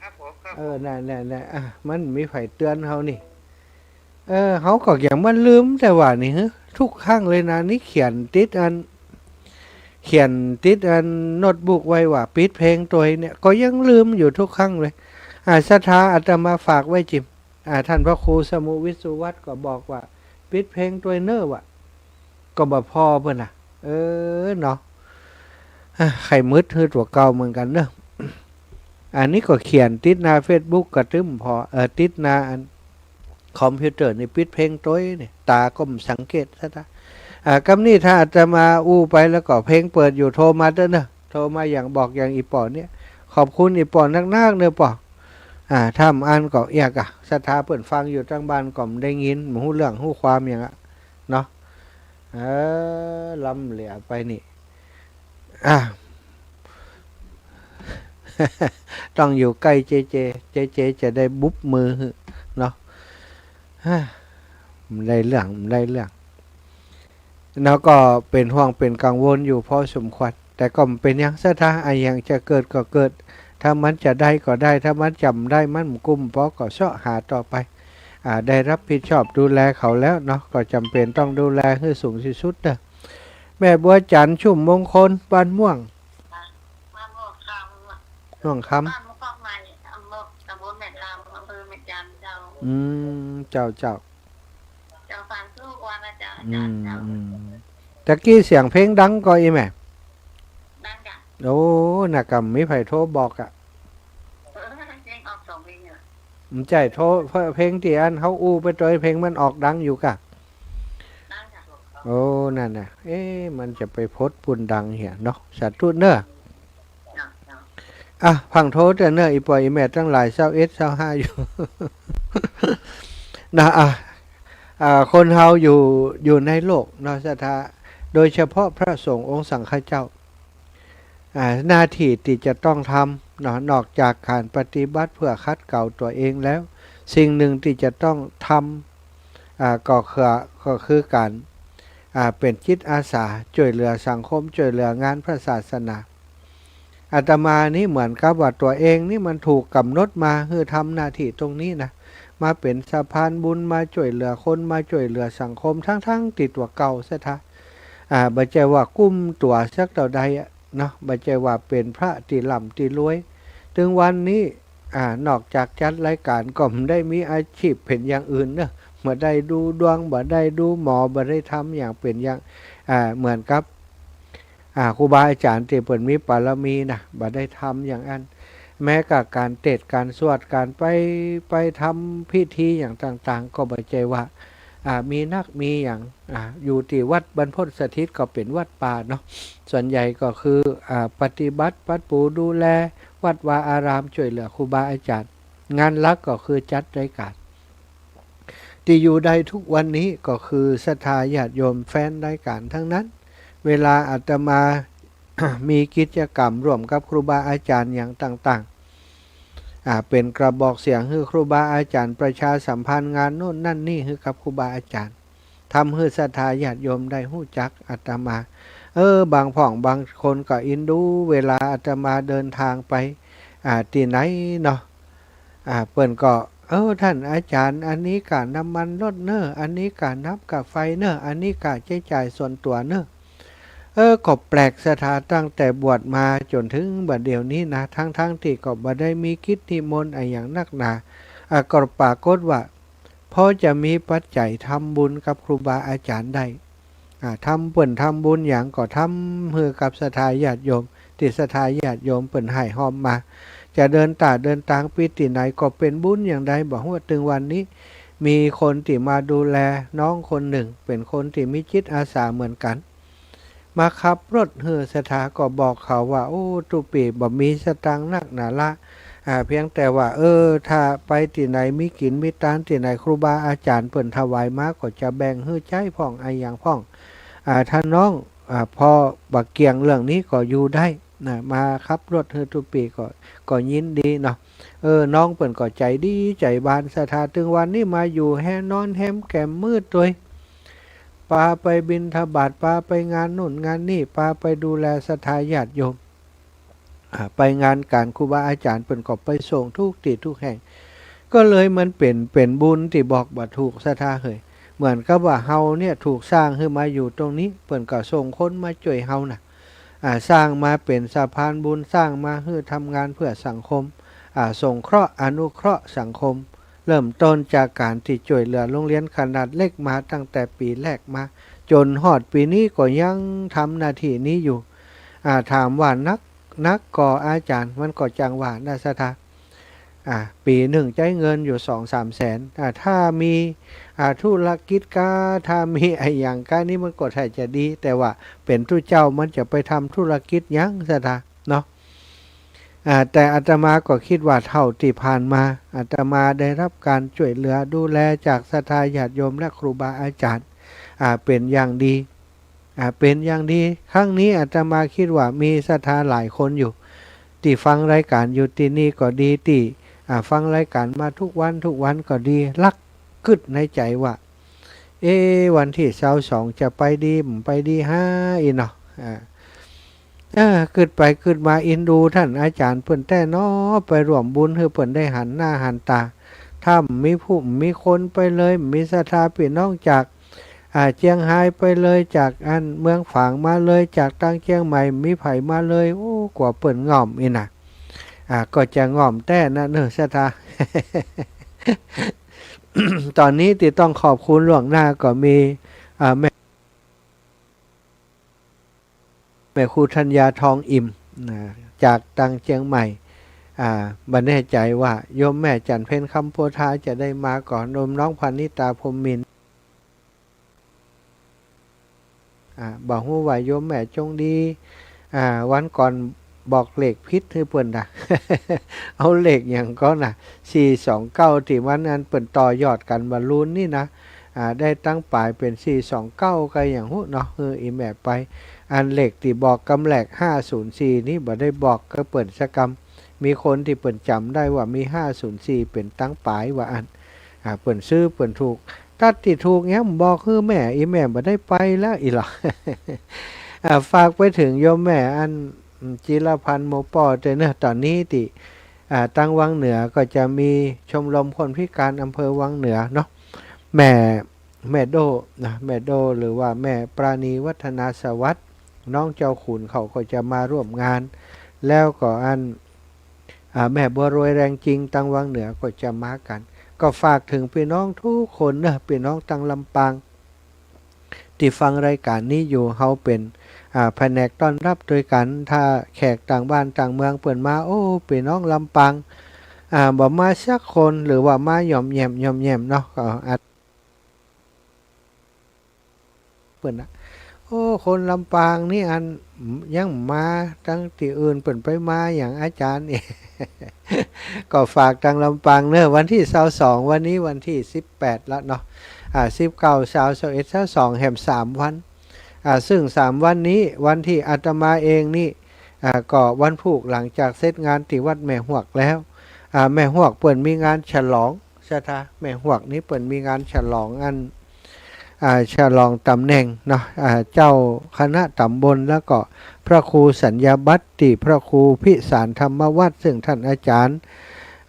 ครับผม ครับ เออ นั่น นั่น นั่น อ่ะ มันมีใผเตื๋อนเฮานี่ เออ เฮาก็ยังบ่ลืม แต่ว่านี่ ฮะ ทุกครั้งเลยนะ นี่เขียนติดอัน เขียนติดอันโน้ตบุ๊กไว้ว่าปิดเพลงตวยเนี่ย ก็ยังลืมอยู่ทุกครั้งเลย อ่า ศรัทธาอาตมาฝากไว้จิม อ่า ท่านพระครูสมุวิศวัตรก็บอกว่า ปิดเพลงตวยเน่อว่ะ ก็บ่ผ่อเปิ้นน่ะ เออ เนาะ อ่ะ ใค่มึดหื้อตั๋วเก่าเหมือนกั๋นเนาะ อันนี้ก็เขียนติดหน้าเฟซบุ๊กก็ตึ้มผ่อ เออ ติดหน้าอันคอมพิวเตอร์นี่ปิดเพลงตวยนี่ ต๋าก็บ่สังเกตซะละ อ่า กำนี้ถ้าอาตมาอู้ไปแล้วก็เพลงเปิดอยู่ โทรมาเต๊อะเนาะ โทรมาอย่างบอกอย่างอี่ป้อเนี่ย ขอบคุณอี่ป้อนักๆ เน่อป้อ อ่า ถ้าบ่อั้นก็เอียกอะ ศรัทธาเปิ้นฟังอยู่ตังบ้านก็บ่ได้ยิน บ่ฮู้เรื่องฮู้ความหยังอะ เนาะ เออ ล้ำเหลือไปนี่ อ่ะ ต้องอยู่ใก้เจเจ เจเจจะได้บุบมือหื้อเนาะ บ่ได้เรื่อง บ่ได้เรื่อง แล้วก็เป๋นห่วงเป๋นกังวลอยู่พอสมควร แต่ก็บ่เป๋นหยัง ศรัทธา อะหยังจะเกิดก็เกิด ถ้ามันจะได้ก็ได้ ถ้ามันจะบ่ได้ มันบ่กุ้มปอก็เซาะหาต่อไป อ่า ได้รับผิดชอบดูแลเขาแล้วเนาะ ก็จ๋ำเป๋นต้องดูแลหื้อสูงตี้สุดเนาะ แม่บัวจันทร์ ชุ่มมงคล บ้านม่วง บ้านม่วงคำ ม่วงคำ บ้านม่วงคำใหม่ อำเภอ ตำบลแม่คำ อำเภอแม่จันทร์เจ้า อืม เจ้า เจ้า เจ้า ฟังทุกวันนะเจ้า อืม อาจ๋ารย์เจ้า อืม ตะกี้เสียงเพลงดังก่ออี่แม่ ดังจ้ะ โอ้ น่ะ ก็บ่มีใผโทรบอกอะ เออ เพลงออกสองเพลงเนี่ย บ่ใจ้โทร เพลงตี้อันเฮาอู้ไปตวย เพลงมันออกดังอยู่ก่ะ โอ้ นั่นน่ะ เอ๊ะ มันจะไปโพสต์ปูนดังเหียเนาะ สาธุเน่อ อ่ะ ฟั่งโทรเต๊อะเน่อ อี่ป้ออี่แม่ตังหลาย ซาวเอ็ด ซาวห้า อยู่ นะ อ่ะ อ่า คนเฮาอยู่ อยู่ในโลกเนาะ ศรัทธา โดยเฉพาะพระสงฆ์องค์สังฆเจ้า อ่า หน้าตี้ตี้จะต้องทำเนาะ นอกจากก๋านปฏิบัติเพื่อขัดเกลาตั๋วเองแล้ว สิ่งหนึ่งตี้จะต้องทำ อ่า ก็คือ ก็คือก๋าน อ่า เป๋นจิตอาสา จ้วยเหลือสังคม จ้วยเหลืองานพระศาสนา อาตมานี่เหมือนกับว่าตั๋วเองนี่มันถูกก๋ำหนดมาหื้อทำหน้าตี้ตรงนี้นะ มาเป๋นสะพานบุญ มาจ้วยเหลือคน มาจ้วยเหลือสังคม ทั้งๆ ตี้ตั๋วเก่า ศรัทธา อ่า บ่ใจ้ว่ากุ้มตั๋วสักเต้าใดอะเนาะ บ่ใจ้ว่าเป๋นพระตี้ร่ำตี้รวย เถิงวันนี้ อ่า นอกจากจัดรายก๋านก็บ่ได้มีอาชีพเป๋นอย่างอื่นเนาะ บ่ได้ดูดวง บ่ได้ดูหมอ บ่ได้ทำอย่างเป๋นอย่าง อ่า เหมือนกับ อ่า ครูบาอาจ๋ารย์ตี้เปิ้นมีปารมีนะ บ่ได้ทำอย่างอั้น แม้กระทั่งก๋านเตสน์ ก๋านสวด ก๋านไป ไปทำพิธีอย่างต่างๆ ก็บ่ใจ้ว่า อ่า มีนักมีอย่าง อ่า อยู่ตี้วัดบรรพตสถิตก็เป๋นวัดป่าเนาะ ส่วนใหญ่ก็คือ อ่า ปฏิบัติ ปัดปูดูแลวัดวาอาราม จ้วยเหลือครูบาอาจ๋ารย์ งานหลักก็คือจัดรายก๋าน ตี้อยู่ได้ทุกวันนี้ก็คือศรัทธาญาติโยมแฟนรายก๋านทั้งนั้น เวลาอาตมา มีกิจกรรมร่วมกับครูบาอาจ๋ารย์อย่างต่างๆ อ่า เป๋นกระบอกเสียงหื้อครูบาอาจ๋ารย์ ประชาสัมพันธ์งานโน่นนั่นนี่หื้อกับครูบาอาจ๋ารย์ ทำหื้อศรัทธาญาติโยมได้ฮู้จักอาตมา เออ บางพ่องบางคนก็อินดู เวลาอาตมาเดินทางไป อ่า ตี้ไหนเนาะ อ่า เปิ้นก็ เออ ต้านอาจ๋ารย์ อันนี้ก้าน้ำมันรถเน่อ อันนี้ก้าน้ำก้าไฟเน่อ อันนี้ก้าใจ๊จ่ายส่วนตั๋วเน่อ เออ ก็แปลกศรัทธา ตั้งแต่บวชมาจ๋นเถิงบัดเดี่ยวนี้นะ ทั้งๆ ตี้ก็บ่ได้มีกิจนิมนต์อะหยังนักหนา อ่า ก็ปรากฏว่า พอจะมีปัจจัยทำบุญกับครูบาอาจ๋ารย์ได้ อ่า ทำ เปิ้นทำบุญหยังก็ทำหื้อกับศรัทธาญาติโยม ตี้ศรัทธาญาติโยมเปิ้นฮ้ายฮอมมา จะเดินต๋าเดินตางไปตี้ไหนก็เป๋นบุญอย่างใด บ่ฮู้ เถิงวันนี้ มีคนตี้มาดูแลน้องคนนึ่ง เป๋นคนตี้มีจิตอาสาเหมือนกั๋น มาขับรถหื้อศรัทธา ก็บอกเขาว่า โอ้ ตุ๊ปี้บ่มีสตางค์นักหนาละ อ่า เพียงแต่ว่า เออ ถ้าไปตี้ไหนมีกิ๋นมีตานตี้ไหน ครูบาอาจ๋ารย์เปิ้นถวายมาก็จะแบ่งหื้อใจ๊พ่องอะหยังพ่อง อ่า ถ้าน้อง อ่า พอบ่เกี่ยงเรื่องนี้ก็อยู่ได้นะ มาขับรถหื้อตุ๊ปี้ก็ ก็ยินดีเนาะ เออ น้องเปิ้นก็ใจ๋ดีใจ๋บานศรัทธา เถิงวันนี้มาอยู่แฮมนอนแฮมแก๋มมืดตวย ปาไปบิณฑบาต ปาไปงานโน่นงานนี่ ปาไปดูแลศรัทธาญาติโยม อ่า ไปงานก๋านครูบาอาจ๋ารย์เปิ้นก็ไปส่งทุกตี้ทุกแห่ง ก็เลยมันเป๋น เป๋นบุญตี้บอกบ่ถูกศรัทธาเหย เหมือนกับว่าเฮาเนี่ยถูกสร้างหื้อมาอยู่ตรงนี้ เปิ้นก็ส่งคนมาจ้วยเฮานะ อ่า สร้างมาเป๋นสะพานบุญ สร้างมาหื้อทำงานเพื่อสังคม อ่า สงเคราะห์อนุเคราะห์สังคม เริ่มต้นจากก๋านตี้จ้วยเหลือโรงเรียนขนาดเล็กมาตั้งแต่ปี๋แรกมา จ๋นฮอดปี๋นี้ก็ยังทำหน้าตี้นี้อยู่ อ่า ถามว่านัก นักก่ออาจ๋ารย์ มันก็จั่งว่านะศรัทธา อ่า ปี๋นึ่งใจ๊เงินอยู่สองสามแสน อ่า ถ้ามี อ่า ธุรกิจกา ถ้ามีอะหยังกานี่มันก็ถ้าจะดี แต่ว่าเป๋นตุ๊เจ้ามันจะไปทำธุรกิจหยังศรัทธาเนาะ อ่า แต่อาตมาก็กึ๊ดว่าเต้าตี้ผ่านมา อาตมาได้ฮับก๋านจ้วยเหลือดูแลจากศรัทธาญาติโยมและครูบาอาจ๋ารย์ อ่า เป๋นอย่างดี อ่า เป๋นอย่างดี ครั้งนี้อาตมากึ๊ดว่ามีศรัทธาหลายคนอยู่ ตี้ฟังรายก๋านอยู่ตี้นี่ก็ดี ตี้ อ่า ฟังรายก๋านมาทุกวันทุกวันก็ดี ลักกึ๊ดในใจ๋ว่า เอ๊ะ วันตี้ซาวสองจะไปดีบ่ไปดีฮ้าอี้เนาะ อ่า เออ กึ๊ดไปกึ๊ดมาอินดูต้านอาจ๋ารย์เปิ้นแต๊เนาะ ไปร่วมบุญหื้อเปิ้นได้หันหน้าหันต๋า ถ้าบ่มีผู้บ่มีคนไปเลย บ่มีศรัทธาปี้น้องจาก อ่า เจียงฮายไปเลย จากอันเมืองฝางมาเลย จากตางเจียงใหม่บ่มีใผมาเลย โอ้ กั๋วเปิ้นง่อมอี้นะ อ่า ก็จะง่อมแต๊นะเน่อศรัทธา ต๋อนนี้ตี้ต้องขอบคุณล่วงหน้าก็มี อ่า แม่ แม่ครูธัญญาทองอิ่มนะ จากตางเจียงใหม่ อ่า บ่แน่ใจ๋ว่าโยมแม่จันทร์เพ็ญ คำโพธา จะได้มาก่อ โยมน้องพานิตา พรหมมินทร์ อ่า บ่ฮู้ว่าโยมแม่จงดี อ่า วันก่อนบอกเลขผิดหื้อเปิ้นนะ เอาเลขหยังก่อนะ สี่สองเก้า ตี้วันอันเปิ้นต่อยอดกั๋นวันลูนนี่นะ อ่า ได้ตังป๋ายเป๋น สี่สองเก้า ก็หยังฮู้เนาะ หื้ออี่แม่ไป อันเลขตี้บอกกำแรก ห้าศูนย์สี่ นี่บ่ได้บอกกับเปิ้นสักกำ มีคนตี้เปิ้นจ๋ำได้ว่ามี ห้าศูนย์สี่ เป๋นตังป๋ายว่าอั้น อ่า เปิ้นซื้อเปิ้นถูก ตั๊ดตี้ถูกยังบอกหื้อแม่ อี่แม่บ่ได้ไปแล้วอี้หละ อ่า ฝากไปเถิงโยมแม่อัน อืม จิรพันธ์ โมป้อ ตวยเนาะ ต๋อนนี้ตี้ อ่า ตังวังเหนือก็จะมีชมรมคนพิการอำเภอวังเหนือเนาะ แม่ แม่โด้นะ แม่โด้ หรือว่าแม่ปราณีวัฒนาสวัสดิ์ น้องเจ้าขุนเขาก็จะมาร่วมงาน แล้วก็อัน อ่า แม่บัวรวยแรงจริง ตังวังเหนือก็จะมากั๋น ก็ฝากเถิงปี้น้องทุกคนเนาะ ปี้น้องตังลำปาง ตี้ฟังรายก๋านนี้อยู่ เฮาเป๋น อ่า แผนกต้อนฮับตวยกั๋น ถ้าแขกต่างบ้านต่างเมืองเปิ้นมา โอ้ ปี้น้องลำปาง อ่า บ่มาสักคน หรือว่ามาหย่อมแหย่มหย่อมแหย่มเนาะ ก็อาจ เปิ้นนะ โอ้ คนลำปางนี่อันยังมา ตังตี้อื่นเปิ้นไปมาหยังอาจ๋ารย์ ก็ฝากตังลำปางเนาะ วันตี้ซาวสอง วันนี้วันตี้สิบแปดแล้วเนาะ อ่า สิบเก้า ซาว ซาวเอ็ด ซาวสอง แหมสามวัน อ่า ซึ่งสามวันนี้ วันตี้อาตมาเองนี่ อ่า ก็วันพูกหลังจากเสร็จงานตี้วัดแม่ฮวกแล้ว อ่า แม่ฮวกเปิ้นมีงานฉลอง ศรัทธา แม่ฮวกนี่เปิ้นมีงานฉลองอัน อ่า ฉลองต๋ำแหน่งเนาะ อ่า เจ้าคณะต๋ำบล แล้วก็พระครูสัญญาบัตรตี้พระครูพิสารธรรมวัฒน์ ซึ่งท่านอาจ๋ารย์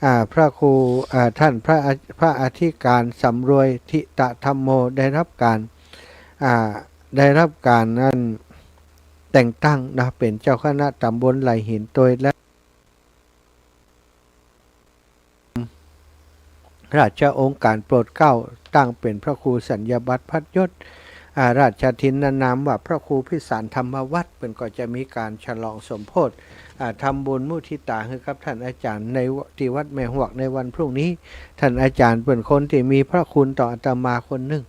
อ่า พระครู อ่า ท่านพระ พระอธิการสำรวยทิตะธัมโม ได้ฮับก๋าน อ่า ได้ฮับก๋านอันแต่งตั้งนะ เป๋นเจ้าคณะต๋ำบลไหล่หินตวย และ ราชโองการโปรดเกล้าตั้งเป๋นพระครูสัญญาบัตรพัดยศ อ่า ราชทินนามว่าพระครูพิสารธรรมวัฒน์ เปิ้นก็จะมีก๋านฉลองสมโภช อ่า ทำบุญมุทิตาหื้อกับท่านอาจ๋ารย์ใน ตี้วัดแม่ฮวกในวันพรุ่งนี้ ท่านอาจ๋ารย์เปิ้นคนตี้มีพระคุณต่ออาตมาคนนึ่ง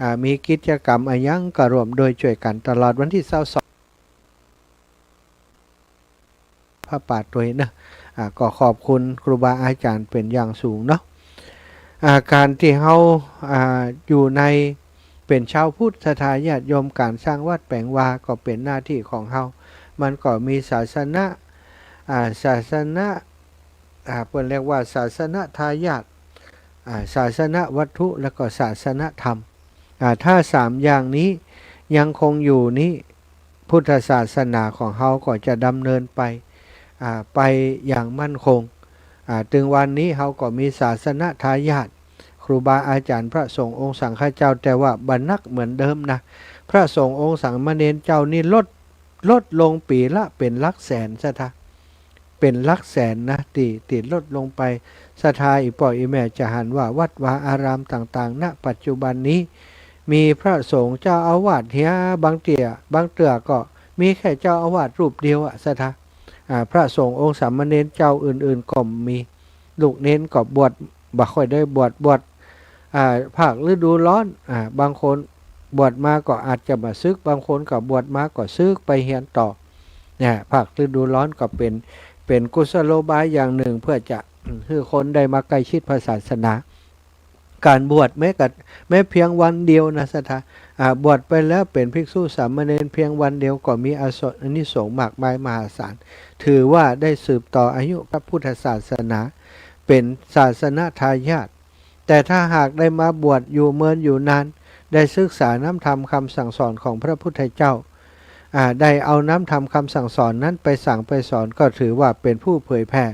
อ่า มีกิจกรรมอะหยังก็ร่วมด้วยช่วยกั๋นตลอด วันตี้ซาวสอง ผ้าป่าตวยเนาะ อ่า ก็ขอบคุณครูบาอาจ๋ารย์เป๋นอย่างสูงเนาะ อ่า ก๋านตี้เฮา อ่า อยู่ใน เป๋นชาวพุทธศรัทธาญาติโยม ก๋านสร้างวัดแป๋งวาก็เป๋นหน้าตี้ของเฮา มันก็มีศาสนะ อ่า ศาสนะ อ่า เปิ้นเรียกว่าศาสนทายาท อ่า ศาสนวัตถุ แล้วก็ศาสนธรรม อ่า ถ้าสามอย่างนี้ยังคงอยู่นี้ พุทธศาสนาของเฮาก็จะดำเนินไป อ่า ไปอย่างมั่นคง อ่า ตึงวันนี้เฮาก็มีศาสนทายาท ครูบาอาจ๋ารย์พระสงฆ์องค์สังฆเจ้า แต่ว่าบ่นักเหมือนเดิมนะ พระสงฆ์องค์สามเณรเจ้านี่ลด ลดลงปี๋ละเป๋นหลักแสน ศรัทธา เป๋นหลักแสนนะ ตี้ ตี้ลดลงไป ศรัทธาอี่ป้ออี่แม่จะหันว่าวัดวาอารามต่างๆ ณ ปัจจุบันนี้ มีพระสงฆ์เจ้าอาวาสเหีย บางเตื้อ บางเตื้อก็มีแค่เจ้าอาวาสรูปเดียวอะ ศรัทธา อ่า พระสงฆ์องค์สามเณรเจ้าอื่นๆ ก็มี ลูกเณรก็บวช บ่ค่อยได้บวช บวช อ่า ภาคฤดูร้อน อ่า บางคนบวชมาก็อาจจะบ่สึก บางคนก็บวชมาก็สึกไปเฮียนต่อ เนี่ย ภาคฤดูร้อนก็เป๋น เป๋นกุศโลบายอย่างนึ่ง เปื้อจะหื้อคนได้มาใก้ชิดพระศาสนา ก๋านบวชแม้กระ แม้เพียงวันเดียวนะ ศรัทธา อ่า บวชไปแล้วเป๋นภิกษุสามเณรเพียงวันเดียวก็มีอาส- อานิสงส์มากมายมหาศาล ถือว่าได้สืบต่ออายุพระพุทธศาสนา เป๋นศาสนทายาท แต่ถ้าหากได้มาบวชอยู่เมินอยู่นาน ได้ศึกษาน้ำธรรมคำสั่งสอนของพระพุทธเจ้า อ่า ได้เอาน้ำธรรมคำสั่งสอนนั้นไปสั่งไปสอน ก็ถือว่าเป๋นผู้เผยแผ่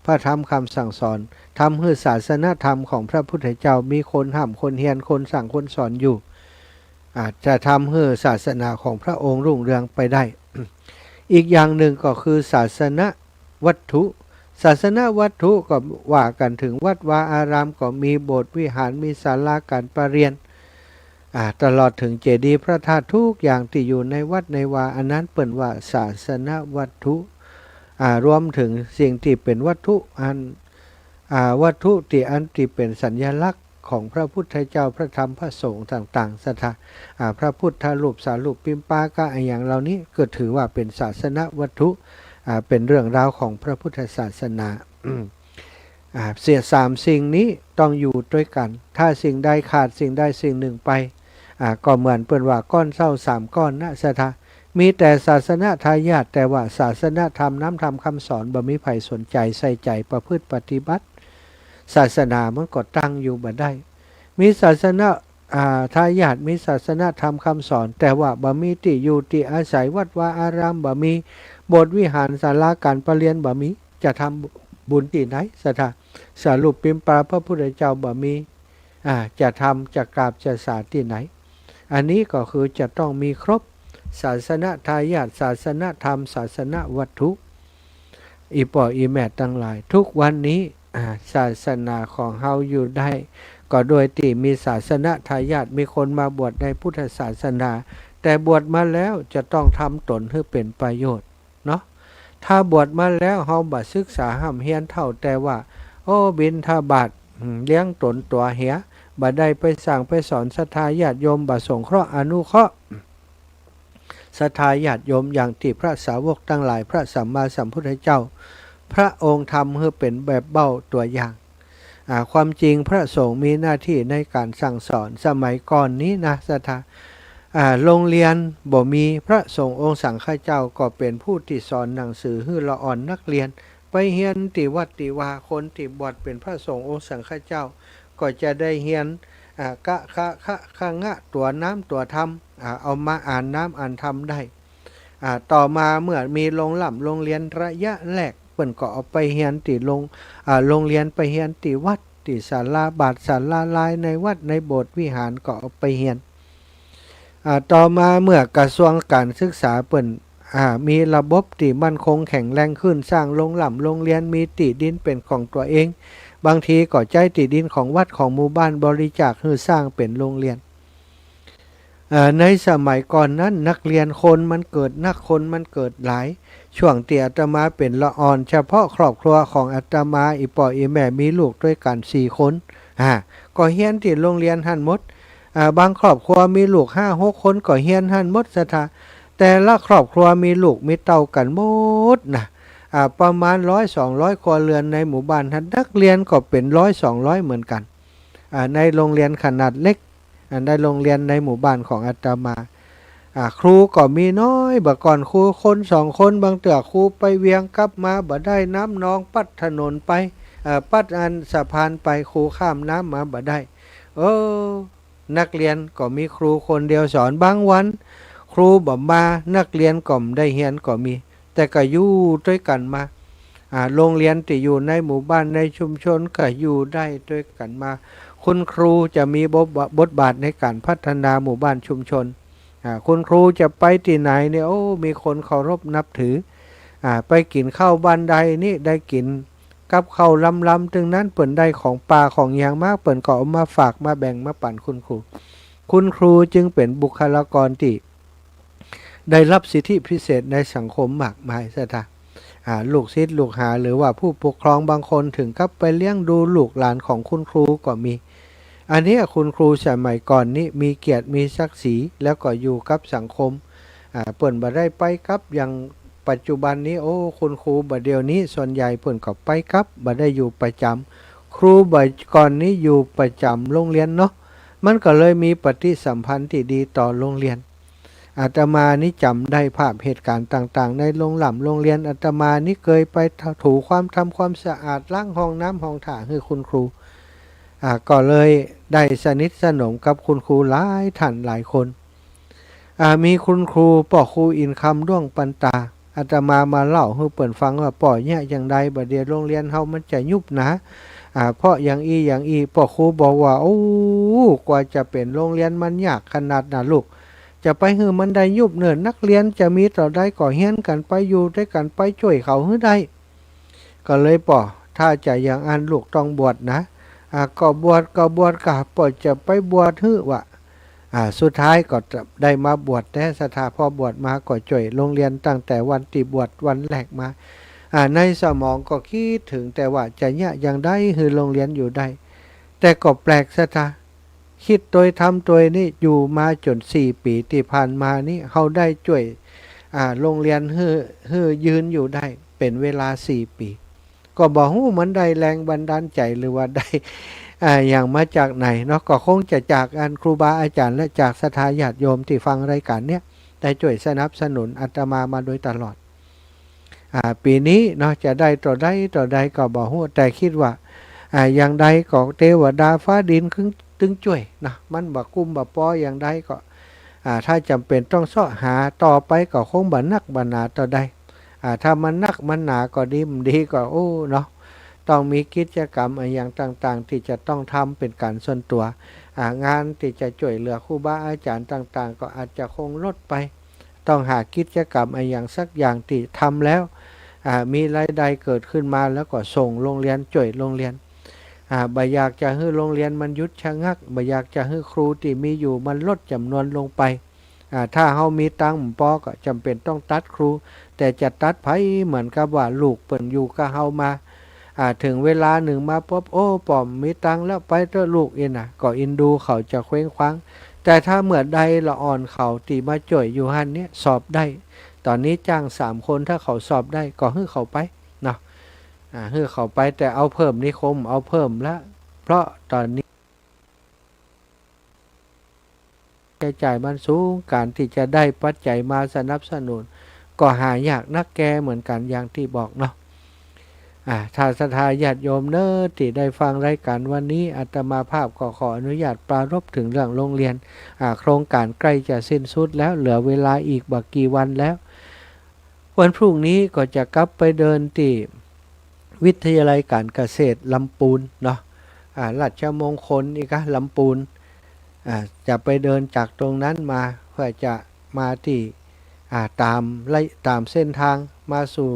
พระธรรมคำสั่งสอน ทำหื้อศาสนธรรมของพระพุทธเจ้ามีคนฮ่ำคนเฮียน คนสั่งคนสอนอยู่ อ่า จะทำหื้อศาสนาของพระองค์รุ่งเรืองไปได้ อีกอย่างนึ่งก็คือศาสนวัตถุ ศาสนวัตถุก็ว่ากั๋นเถิงวัดวาอารามก็มี โบสถ์วิหาร มีศาลาก๋านประเรียน อ่า ตลอดเถิงเจดีย์พระธาตุ ทุกอย่างตี้อยู่ในวัดในวา อันนั้นเปิ้นว่าศาสนวัตถุ อ่า รวมเถิงสิ่งตี้เป๋นวัตถุอัน อ่า วัตถุตี้อันตี้เป๋นสัญลักษณ์ของพระพุทธเจ้า พระธรรม พระสงฆ์ต่างๆ ศรัทธา อ่า พระพุทธรูป สารูป ปิมปาตะ อะหยังเหล่านี้ก็ถือว่าเป๋นศาสนวัตถุ อ่า เป๋นเรื่องราวของพระพุทธศาสนา อ่า เสียสามสิ่งนี้ต้องอยู่ตวยกั๋น ถ้าสิ่งใดขาดสิ่งใดสิ่งหนึ่งไป อ่า ก็เหมือนเปิ้นว่าก้อนเศร้าสามก้อนนะศรัทธา มีแต่ศาสนทายาท แต่ว่าศาสนธรรม น้ำธรรมคำสอน บ่มีใผสนใจ๋ใส่ใจ๋ประพฤติปฏิบัติ ศาสนามันก็ตั้งอยู่บ่ได้ มีศาสน อ่า ทายาท มีศาสนธรรมคำสอน แต่ว่าบ่มีตี้อยู่ตี้อาศัย วัดวาอารามบ่มี โบสถ์วิหารศาลาก๋านประเรียนบ่มี จะทำบุญตี้ไหนศรัทธา สารูปปิมปาตะพระพุทธเจ้าบ่มี อ่า จะทำ จะกราบ จะสาตี้ไหน อันนี้ก็คือจะต้องมีครบ ศาสนทายาท ศาสนธรรม ศาสนวัตถุ อี่ป้ออี่แม่ตังหลาย ทุกวันนี้ อ่า ศาสนาของเฮาอยู่ได้ ก็โดยตี้มีศาสนทายาท มีคนมาบวชในพุทธศาสนา แต่บวชมาแล้วจะต้องทำต๋นหื้อเป๋นประโยชน์เนาะ ถ้าบวชมาแล้วเฮาบ่ศึกษาฮ่ำเฮียนเต้าแต่ว่า โอ้ บิณฑบาต อืม เลี้ยงต๋นตั๋วเหีย บ่ได้ไปสั่งไปสอนศรัทธาญาติโยม บ่สงเคราะห์อนุเคราะห์ ศรัทธาญาติโยมอย่างตี้พระสาวกตังหลาย พระสัมมาสัมพุทธเจ้า พระองค์ทำหื้อเป๋นแบบเบ้าตั๋วอย่าง อ่า ความจริงพระสงฆ์มีหน้าตี้ในก๋านสั่งสอน สมัยก่อนนี้นะศรัทธา อ่า โรงเรียนบ่มี พระสงฆ์องค์สังฆเจ้าก็เป๋นผู้ตี้สอนหนังสือหื้อละอ่อนนักเรียน ไปเฮียนตี้วัดตี้วา คนตี้บวชเป๋นพระสงฆ์องค์สังฆเจ้า ก็จะได้เฮียน อ่า กะ คะ คะ คะ งะ ตั๋วน้ำตั๋วธรรม อ่า เอามาอ่านน้ำอ่านธรรมได้ อ่า ต่อมาเมื่อมีโรงร่ำโรงเรียนระยะแรก เปิ้นก็เอาไปเฮียนตี้โรง อ่า โรงเรียน ไปเฮียนตี้วัด ตี้ศาลาบาทศาลาลาย ในวัดในโบสถ์วิหารก็เอาไปเฮียน อ่า ต่อมาเมื่อกระทรวงการศึกษาเปิ้น อ่า มีระบบตี้มั่นคงแข็งแรงขึ้น สร้างโรงร่ำโรงเรียน มีตี้ดินเป๋นของตั๋วเอง บางทีก็ใจ๊ตี้ดินของวัดของหมู่บ้านบริจาคหื้อสร้างเป๋นโรงเรียน เอ่อ ในสมัยก่อนนั้นนักเรียนคนมันเกิดนัก คนมันเกิดหลาย ช่วงตี้อาตมาเป๋นละอ่อน เฉพาะครอบครัวของอาตมา อี่ป้ออี่แม่มีลูกตวยกั๋นสี่คน อ่า ก็เฮียนตี้โรงเรียนหั้นหมด อ่า บางครอบครัวมีลูกห้าหกคนก็เฮียนหั้นหมดศรัทธา แต่ละครอบครัวมีลูกมีเต้ากั๋นหมดนะ อ่า ประมาณร้อยสองร้อยครัวเรือนในหมู่บ้านหั้น นักเรียนก็เป๋นร้อยสองร้อยเหมือนกั๋น อ่า ในโรงเรียนขนาดเล็ก อ่า ในโรงเรียนในหมู่บ้านของอาตมา อ่า ครูก็มีน้อย บ่าก่อนครูคนสองคน บางเตื้อครูไปเวียงกลับมาบ่ได้ น้ำนองปัดถนนไป เอ่อ ปัดอันสะพานไป ครูข้ามน้ำมาบ่ได้ เออ นักเรียนก็มีครูคนเดียวสอน บางวันครูบ่มา นักเรียนก็บ่ได้เฮียนก็มี แต่ก็อยู่ตวยกั๋นมา อ่า โรงเรียนตี้อยู่ในหมู่บ้านในชุมชนก็อยู่ได้ตวยกั๋นมา คุณครูจะมีบทบาท บทบาทในก๋านพัฒนาหมู่บ้านชุมชน อ่า คุณครูจะไปตี้ไหนเนี่ย โอ้ มีคนเคารพนับถือ อ่า ไปกิ๋นข้าวบ้านใดนี่ได้กิ๋นกับข้าวลำๆ ตึงนั้นเปิ้นได้ของป่าของหยังมา เปิ้นก็เอามาฝากมาแบ่งมาปั๋นคุณครู คุณครูจึงเป๋นบุคลากรตี้ ได้รับสิทธิพิเศษในสังคมมากมายศรัทธา อ่า ลูกศิษย์ลูกหาหรือว่าผู้ปกครองบางคนถึงกับไปเลี้ยงดูลูกหลานของคุณครูก็มี อันเนี้ยคุณครูสมัยก่อนนี้มีเกียรติมีศักดิ์ศรี แล้วก็อยู่กับสังคม อ่า เปิ้นบ่ได้ไปกลับอย่างปัจจุบันนี้ โอ้ คุณครูบ่าเดี่ยวนี้ส่วนใหญ่เปิ้นก็ไปกลับ บ่ได้อยู่ประจ๋ำ ครูบ่าก่อนนี้อยู่ประจ๋ำโรงเรียนเนาะ มันก็เลยมีปฏิสัมพันธ์ตี้ดีต่อโรงเรียน อาตมานี่จ๋ำได้ภาพเหตุก๋ารณ์ต่างๆ ในโรงร่ำโรงเรียน อาตมานี่เกยไปถูความ ทำความสะอาด ล้างห้องน้ำห้องถ่าหื้อคุณครู อ่า ก็เลยได้สนิทสนมกับคุณครูหลายท่านหลายคน อ่า มีคุณครู ป้อครูอินคำ ด้วงปันตา อาตมามาเล่าหื้อเปิ้นฟังว่า ป้อเยียะอย่างใด บ่าเดี่ยวโรงเรียนเฮามันจะยุบหนา อ่า เพราะอย่างอี้อย่างอี้ ป้อครูบอกว่า โอ้ กว่าจะเป๋นโรงเรียนมันยากขนาดน่ะลูก จะไปหื้อมันได้ยุบเนิ่น นักเรียนจะมีเต้าใดก็เฮียนกั๋นไป อยู่ตวยกั๋นไป จ้วยเขาหื้อได้ ก็เลยป้อ ถ้าจะอย่างอั้นลูกต้องบวชนะ อ่า ก็บวช ก็บวช กา ป้อจะไปบวชหื้อวะ อ่า สุดท้ายก็ได้มาบวชแต๊ศรัทธา พอบวชมาก็จ้วยโรงเรียนตั้งแต่วันตี้บวชวันแรกมา อ่า ในสมองก็กึ๊ดเถิงแต่ว่าจะเยียะอย่างใดหื้อโรงเรียนอยู่ได้ แต่ก็แปลกศรัทธา กึ๊ดตวยทำตวยนี่อยู่มาจ๋นสี่ปี๋ตี้ผ่านมานี้ เฮาได้จ้วย อ่า โรงเรียนหื้อ หื้อยืนอยู่ได้เป๋นเวลาสี่ปี๋ ก็บ่ฮู้มันได้แรงบันดาลใจ๋หรือว่าได้ อ่า หยังมาจากไหนเนาะ ก็คงจะจากอันครูบาอาจ๋ารย์และจากศรัทธาญาติโยมตี้ฟังรายก๋านเนี้ย ได้จ้วยสนับสนุนอาตมามาโดยตลอด อ่า ปี๋นี้เนาะ จะได้เต้าใดเต้าใดก็บ่ฮู้ แต่กึ๊ดว่า อ่า อย่างใดก็เตวดาฟ้าดินกึ๊ง ตึงจ้วยเนาะ มันบ่กุ้มบ่ปออย่างใดก็ อ่า ถ้าจ๋ำเป๋นต้องเซาะหาต่อไปก็คงบ่นักบ่หนาเต้าใด อ่า ถ้ามันนักมันหนาก็ดี บ่ดีก็ โอ้ เนาะ ต้องมีกิจกรรมอะหยังต่างๆ ตี้จะต้องทำเป๋นก๋านส่วนตั๋ว อ่า งานตี้จะจ้วยเหลือครูบาอาจ๋ารย์ต่างๆ ก็อาจจะคงลดไป ต้องหากิจกรรมอะหยังสักอย่างตี้ทำแล้ว อ่า มีรายได้เกิดขึ้นมาแล้วก็ส่งโรงเรียน จ้วยโรงเรียน อ่า บ่อยากจะหื้อโรงเรียนมันหยุดชะงัก บ่อยากจะหื้อครูตี้มีอยู่มันลดจ๋ำนวนลงไป อ่า ถ้าเฮามีตังค์บ่ปอก็จ๋ำเป๋นต้องตัดครู แต่จะตัดใผ เหมือนกับว่าลูกเปิ้นอยู่กับเฮามา อ่า เถิงเวลานึ่งมาปุ๊บ โอ้ ป้อบ่มีตังค์แล้ว ไปเต๊อะลูก อี้นะ ก็เอ็นดูเขาจะเคว้งคว้าง แต่ถ้าเมื่อใดละอ่อนเขาตี้มาจ้วยอยู่หั้นเนี้ยสอบได้ ต๋อนนี้จ้างสามคน ถ้าเขาสอบได้ก็หื้อเขาไปเนาะ อ่า หื้อเขาไป แต่เอาเพิ่มนี่คงเอาเพิ่มละ เพราะต๋อนนี้ ใจ๊จ่ายมันสูง ก๋านตี้จะได้ปัจจัยมาสนับสนุน ก็หายากนักแก่เหมือนกั๋น อย่างตี้บอกเนาะ อ่า ถ้าศรัทธาญาติโยมเนาะ ตี้ได้ฟังรายก๋านวันนี้ อาตมาภาพก็ขออนุญาตปรารภเถิงเรื่องโรงเรียน อ่า โครงก๋านใก้จะสิ้นสุดแล้ว เหลือเวลาอีกบ่กี่วันแล้ว วันพรุ่งนี้ก็จะกลับไปเดินตี้วิทยาลัยก๋านเกษตรลำปูนเนาะ อ่า ราชมงคลอีกอะ ลำปูน อ่า จะไปเดินจากตรงนั้นมา เพื่อจะมาตี้ อ่า ต๋ามไล่ ต๋ามเส้นทางมาสู่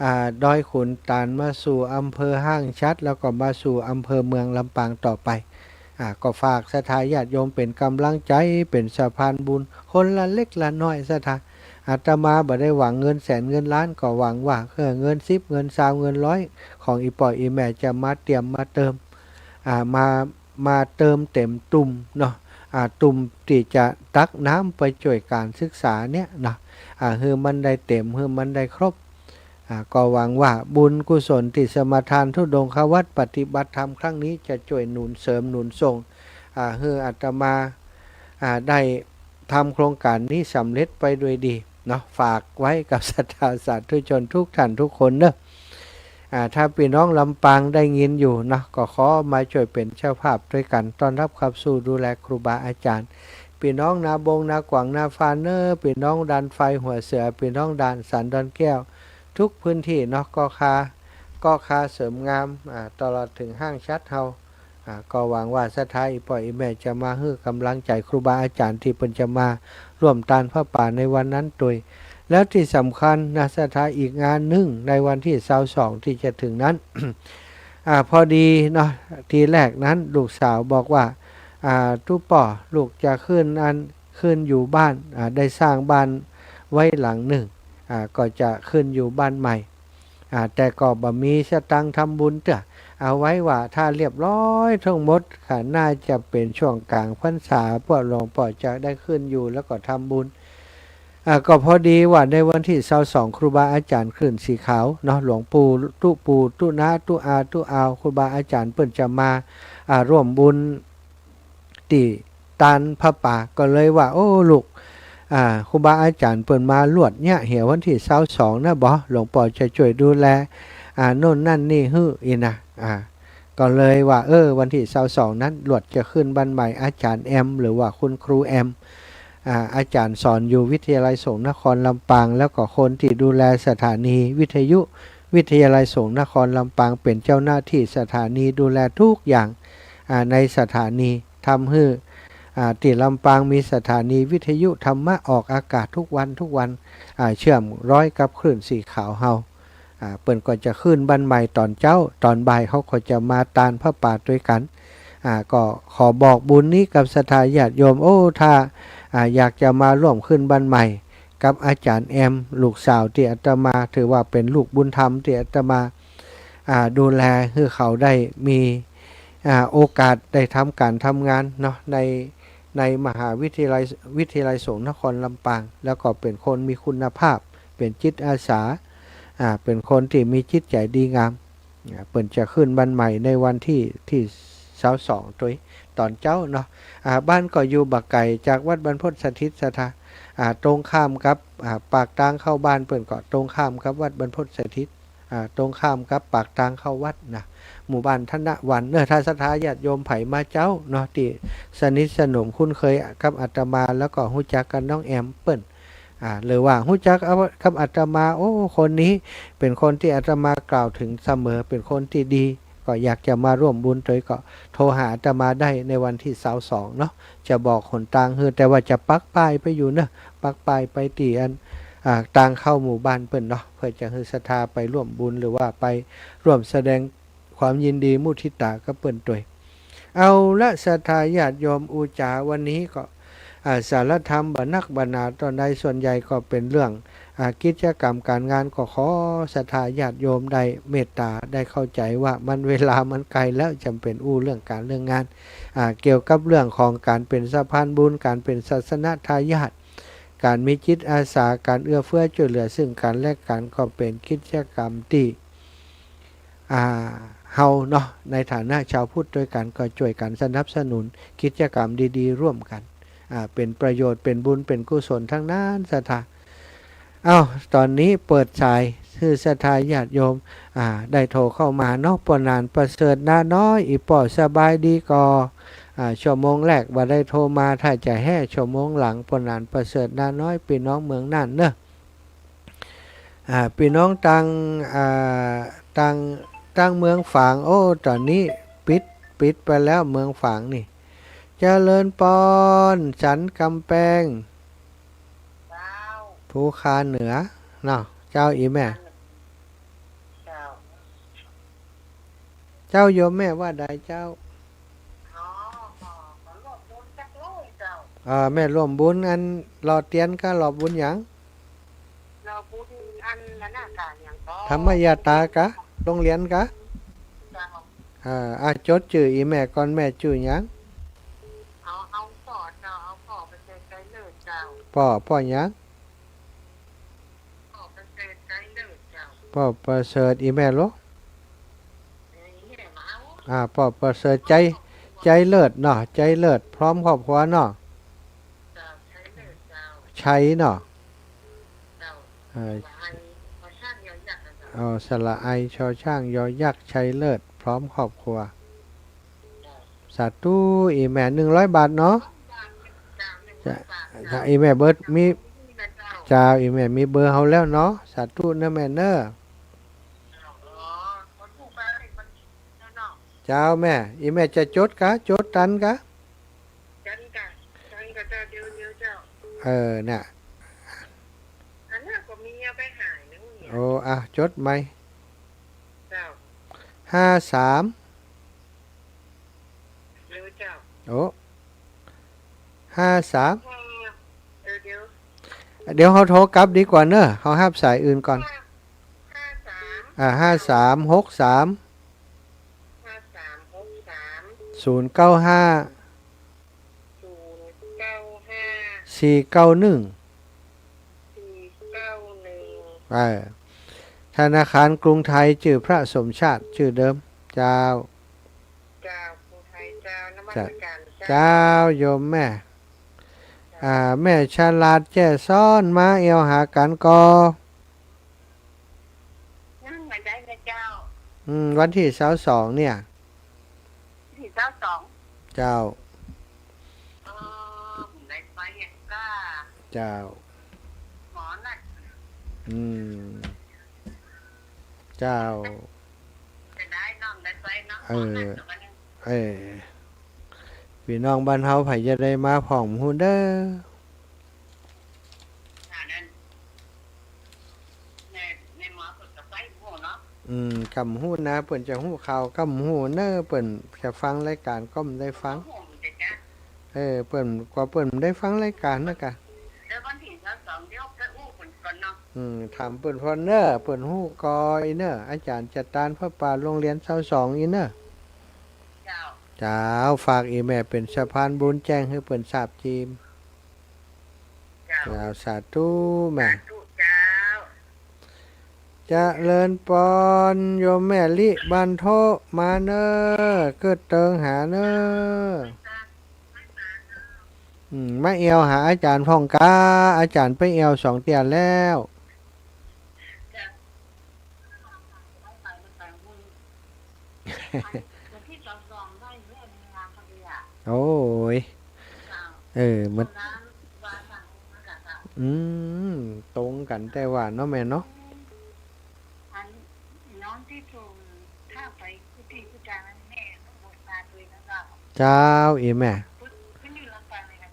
อ่า ดอยขุนตาล มาสู่อำเภอห้างฉัตร แล้วก็มาสู่อำเภอเมืองลำปางต่อไป อ่า ก็ฝากศรัทธาญาติโยมเป๋นก๋ำลังใจ๋ เป๋นสะพานบุญ คนละเล็กละน้อยศรัทธา อาตมาบ่ได้หวังเงินแสนเงินล้าน ก็หวังว่า เออ เงินสิบ เงินซาว เงินร้อย ของอี่ป้ออี่แม่จะมาเตรียมมาเติม อ่า มา มาเติมเต็มตุ่มเนาะ อ่า ตุ่มตี้จะตักน้ำไปจ้วยก๋านศึกษาเนี้ยเนาะ อ่า หื้อมันได้เต็ม หื้อมันได้ครบ อ่า ก็หวังว่าบุญกุศลตี้สมาทานธุดงควัตรปฏิบัติธรรมครั้งนี้จะจ้วยหนุนเสริมหนุนส่ง อ่า หื้ออาตมา อ่า ได้ทำโครงก๋านนี้สำเร็จไปด้วยดีเนาะ ฝากไว้กับศรัทธาสาธุชนทุกท่านทุกคนเนาะ อ่า ถ้าปี้น้องลำปางได้ยินอยู่เนาะ ก็ขอมาจ้วยเป๋นเจ้าภาพตวยกั๋น ต้อนฮับขับสู้ดูแลครูบาอาจ๋ารย์ ปี้น้องนาบง นาขวาง นาฟานเนาะ ปี้น้องด่านไฟ หัวเสือ ปี้น้องด่านสันดอนแก้ว ทุกพื้นตี้เนาะ เกาะคา เกาะคาเสริมงาม อ่า ตลอดเถิงห้างฉัตรเฮา อ่า ก็หวังว่าศรัทธาอี่ป้ออี่แม่จะมาหื้อก๋ำลังใจ๋ครูบาอาจ๋ารย์ตี้เปิ้นจะมาร่วมตานผ้าป่าในวันนั้นตวย แล้วตี้สำคัญนะศรัทธา อีกงานนึ่งในวันตี้ซาวสองตี้จะเถิงนั้น อ่า พอดีเนาะ ทีแรกนั้นลูกสาวบอกว่า อ่า ตุ๊ป้อ ลูกจะขึ้นอัน ขึ้นอยู่บ้าน อ่า ได้สร้างบ้านไว้หลังนึ่ง อ่า ก็จะขึ้นอยู่บ้านใหม่ อ่า แต่ก็บ่มีสตางค์ทำบุญเตื้อ เอาไว้ว่าถ้าเรียบร้อยทั้งหมด ก็น่าจะเป๋นช่วงก๋างพรรษา พวกหลวงป้อจะได้ขึ้นอยู่แล้วก็ทำบุญ อ่า ก็พอดีว่าในวันตี้ซาวสอง ครูบาอาจ๋ารย์คลื่นสีขาวเนาะ หลวงปู่ตุ๊ปู่ตุ๊น้าตุ๊อาตุ๊อาว ครูบาอาจ๋ารย์เปิ้นจะมา อ่า ร่วมบุญ ตี้ตานผ้าป่า ก็เลยว่า โอ้ ลูก อ่า ครูบาอาจ๋ารย์เปิ้นมาลวดเยียะเหียวันตี้ซาวสองนะบ่ หลวงป้อจะจ้วยดูแล อ่า โน่นนั่นนี่หื้อ อี้นะ อ่า ก็เลยว่า เออ วันตี้ซาวสองนั้น ลวดจะขึ้นบ้านใหม่อาจ๋ารย์แอม หรือว่าคุณครูแอม อ่า อาจ๋ารย์สอนอยู่วิทยาลัยสงฆ์นครลำปาง แล้วก็คนตี้ดูแลสถานีวิทยุ วิทยาลัยสงฆ์นครลำปาง เป๋นเจ้าหน้าตี้สถานีดูแลทุกอย่าง อ่า ในสถานี ทำหื้อ อ่า ตี้ลำปางมีสถานีวิทยุธรรมะออกอากาศทุกวันทุกวัน อ่า เชื่อมร้อยกับคลื่นสีขาวเฮา อ่า เปิ้นก็จะขึ้นบ้านใหม่ต๋อนเจ๊า ต๋อนบ่ายเขาก็จะมาตานผ้าป่าตวยกั๋น อ่า ก็ขอบอกบุญนี้กับศรัทธาญาติโยม โอ้ ถ้า อ่า อยากจะมาร่วมขึ้นบ้านใหม่ กับอาจ๋ารย์แอม ลูกสาวตี้อาตมา ถือว่าเป๋นลูกบุญธรรมตี้อาตมา อ่า ดูแลหื้อเขาได้มี อ่า โอกาสได้ทำก๋านทำงานเนาะ ใน ในมหาวิทยาลัย วิทยาลัยสงฆ์นครลำปาง แล้วก็เป๋นคนมีคุณภาพ เป๋นจิตอาสา อ่า เป๋นคนตี้มีจิตใจ๋ดีงาม อ่า เปิ้นจะขึ้นบ้านใหม่ในวันตี้ ตี้ซาวสอง ตวย ต๋อนเจ๊าเนาะ อ่า บ้านก็อยู่บ่ไก๋จากวัดบรรพตสถิตศรัทธา อ่า ตรงข้ามกับ อ่า ปากตางเข้าบ้านเปิ้นก็ตรงข้ามกับวัดบรรพตสถิต อ่า ตรงข้ามกับปากตางเข้าวัดนะ หมู่บ้านธนวรรณเนาะ ถ้าศรัทธาญาติโยมใผมาเจ๊าเนาะ ตี้สนิทสนมคุ้นเคยกับอาตมา แล้วก็ฮู้จักกับน้องแอมเปิ้น อ่า หรือว่าฮู้จักกับอาตมา โอ้ คนนี้เป๋นคนตี้อาตมากล่าวเถิงเสมอ เป๋นคนตี้ดี ก็อยากจะมาร่วมบุญตวย ก็โทรหาอาตมาได้ในวันตี้ซาวสองเนาะ จะบอกหนตางหื้อ แต่ว่าจะปักป้ายไปอยู่เนาะ ปักป้ายไปตี้อัน อ่า ตางเข้าหมู่บ้านเปิ้นเนาะ เปื้อจะหื้อศรัทธาไปร่วมบุญ หรือว่าไปร่วมแสดง ความยินดีมุทิตากับเปิ้นตวย เอาละ ศรัทธาญาติโยม อู้จ๋าวันนี้ก็ อ่า สาระธรรมบ่นักบ่หนาตอนใด ส่วนใหญ่ก็เป๋นเรื่อง อ่า กิจกรรมก๋านงาน ก็ขอศรัทธาญาติโยมได้เมตต๋า ได้เข้าใจ๋ว่ามัน เวลามันไก๋แล้ว จ๋ำเป๋นอู้เรื่องก๋านเรื่องงาน อ่า เกี่ยวกับเรื่องของก๋านเป๋นสะพานบุญ ก๋านเป๋นศาสนทายาท ก๋านมีจิตอาสา ก๋านเอื้อเฟื้อจ้วยเหลือซึ่งกั๋นและกั๋น ก็เป๋นกิจกรรมตี้ อ่า เฮาเนาะ ในฐานะจาวพุทธตวยกั๋น ก็จ้วยกั๋นสนับสนุนกิจกรรมดีๆ ร่วมกั๋น อ่า เป๋นประโยชน์ เป๋นบุญ เป๋นกุศลตังนั้น ศรัทธา เอ้า ต๋อนนี้เปิดสายหื้อศรัทธาญาติโยม อ่า ได้โทรเข้ามาเนาะ ป้อหนานประเสริฐนาน้อย อี่ป้อสบายดีก่อ อ่า ชั่วโมงแรกบ่ได้โทรมา ถ้าจะแฮ่ชั่วโมงหลัง ป้อหนานประเสริฐนาน้อย ปี้น้องเมืองน่านเนาะ อ่า ปี้น้องตัง อ่า ตัง ตังเมืองฝาง โอ้ ต๋อนนี้ปิด ปิดไปแล้วเมืองฝางนี่ เจริญปอน สันก๋ำแปง เจ้า ภูคาเหนือเนาะ เจ้า อี่แม่ เจ้า เจ้า โยมแม่ว่าใดเจ้า อ๋อ ขอ ขอร่วมบุญสักร้อยเจ้า อ่า แม่ร่วมบุญอันหล่อเตียนกา หล่อบุญหยัง หล่อบุญอันนั้นน่ะกา หยังก่อ ธรรมยาตรากา โฮงเฮียนกา เจ้า อ่า อ่ะ จดจื้ออี่แม่ก่อน แม่จื้อหยัง เอา เอาป้อเจ้า เอาป้อประเสริฐ ชัยเลิศเจ้า ป้อ ป้อหยัง ป้อประเสริฐ ชัยเลิศเจ้า ป้อประเสริฐ อี่แม่โล เอ้ย อี่แม่มาเอา อ่า ป้อประเสริฐ ชัย ชัยเลิศเนาะ ชัยเลิศ พร้อมครอบครัวเนาะ เจ้า ชัยเลิศเจ้า ชัยเนาะ เจ้า เอ่อ สระไอ ชอช้าง ยอยักษ์นะเจ้า อ๋อ สระไอ ชอช้าง ยอยักษ์ ชัยเลิศ พร้อมครอบครัว เจ้า สาธุ อี่แม่ หนึ่งร้อยบาทเนาะ เจ้า หนึ่งร้อยบาท เจ้า เจ้า อี่แม่เบอร์มี เจ้า เจ้า อี่แม่มีเบอร์เฮาแล้วเนาะ สาธุเนาะแม่เนาะ เจ้า อ๋อ ขอดูเบอร์เลขบัญชีเนาะ เจ้าแม่ อี่แม่จะจดกา จดตันกา ตันกา ตันกาเจ้า เดี๋ยว เดี๋ยวเจ้า เออ น่ะ อันนั้นก็มีเอาไปหายนะเนี่ย โอ้ อ่ะ จดใหม่ เจ้า ห้าสาม เดี๋ยวเจ้า โอ้ ห้าสาม ห้า เออ เดี๋ยว เดี๋ยวเฮาโทรกลับดีกว่าเนอะ เฮาฮับสายอื่นก่อน ห้า ห้าสาม อ่า ห้าสาม หกสาม ห้าสาม หกสาม ศูนย์เก้าห้า ศูนย์เก้าห้า สี่เก้าหนึ่ง สี่เก้าหนึ่ง เออ ธนาคารกรุงไทย จื้อพระสมชาติ จื้อเดิม เจ้า เจ้า กรุงไทยเจ้า นมัสการเจ้า เจ้า โยมแม่ เจ้า อ่า แม่ฉลาดแจ้ซ้อนมาแอ่วหากั๋นก่อ ยังบ่ได้นะเจ้า อืม วันตี้ซาวสองเนี่ย ตี้ซาวสอง เจ้า เออ บ่ได้ไปอะก้า เจ้า หมอนัด อืม เจ้า จะได้น้องได้ไปเนาะ เออ หมอนัดกับวันนั้น เออ ปี้น้องบ้านเฮาใผจะได้มาพ่องบ่ฮู้เน้อ อันนั้น แม่ แม่หมอเปิ้นก็ไปบ่ฮู้เนาะ อืม ก้าบ่ฮู้นะ เปิ้นจะฮู้ข่าวก้าบ่ฮู้เน้อ เปิ้นจะฟังรายก๋านก็บ่ได้ฟัง บ่ฮู้เหมือนกั๋นจ้ะ เออ เปิ้น กว่าเปิ้นบ่ได้ฟังรายก๋านนะกะ เออ วันตี้ซาวสอง เดี๋ยวไป อืม ถามเปิ้นพ่องเน่อ เปิ้นฮู้ก่อ อี้เน่อ อาจ๋ารย์จัดตานผ้าป่าโฮงเฮียนซาวสอง อี้เน่อ เจ้า เจ้า ฝากอี้แม่เป๋นสะพานบุญแจ้งหื้อเปิ้นซาบจีม เจ้า เจ้า สาธุแม่ สาธุเจ้า เจริญปอน โยมแม่ลิบันโท มาเน่อ กึ๊ดเติงหาเน่อ อืม มาแอ่วหาอาจ๋ารย์พ่องกา อาจ๋ารย์ไปแอ่วสองเตื้อแล้ว โอ้ย เออ มัน อืม ตรงกั๋นแต๊ว่าเนาะแม่เนาะ เจ้า อี้แม่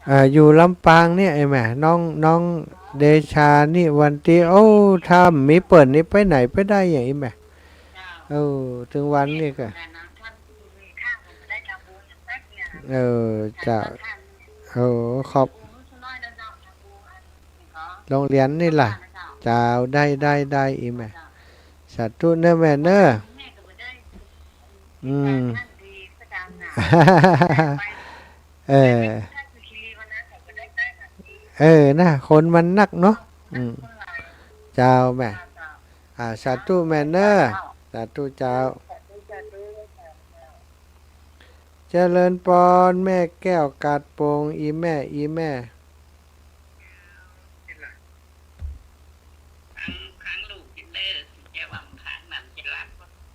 เอ่อ อยู่ลำปางเนี่ย อี้แม่ น้อง น้องเดชานิวันตี โอ้ ถ้ามีเปิ้นนี่ไปไหนไปได้อย่าง อี้แม่ เออ เถิงวันนี้ก็ เออ เจ้า เออ ขอบ โฮงเฮียนนี่ล่ะ เจ้า ได้ ได้ ได้ อี้แม่ สาธุเน่อแม่เน่อ อืม เออ เออ นะ คนมันนักเนาะ อืม เจ้าแม่ อ่า สาธุแม่เน่อ สาธุเจ้า เจริญปอน แม่แก้วกาดโป่ง อี้แม่ อี้แม่ ฟัง ฟังลูกกิ๋นเน่อ จะว่าฟังนั่นจะหลับ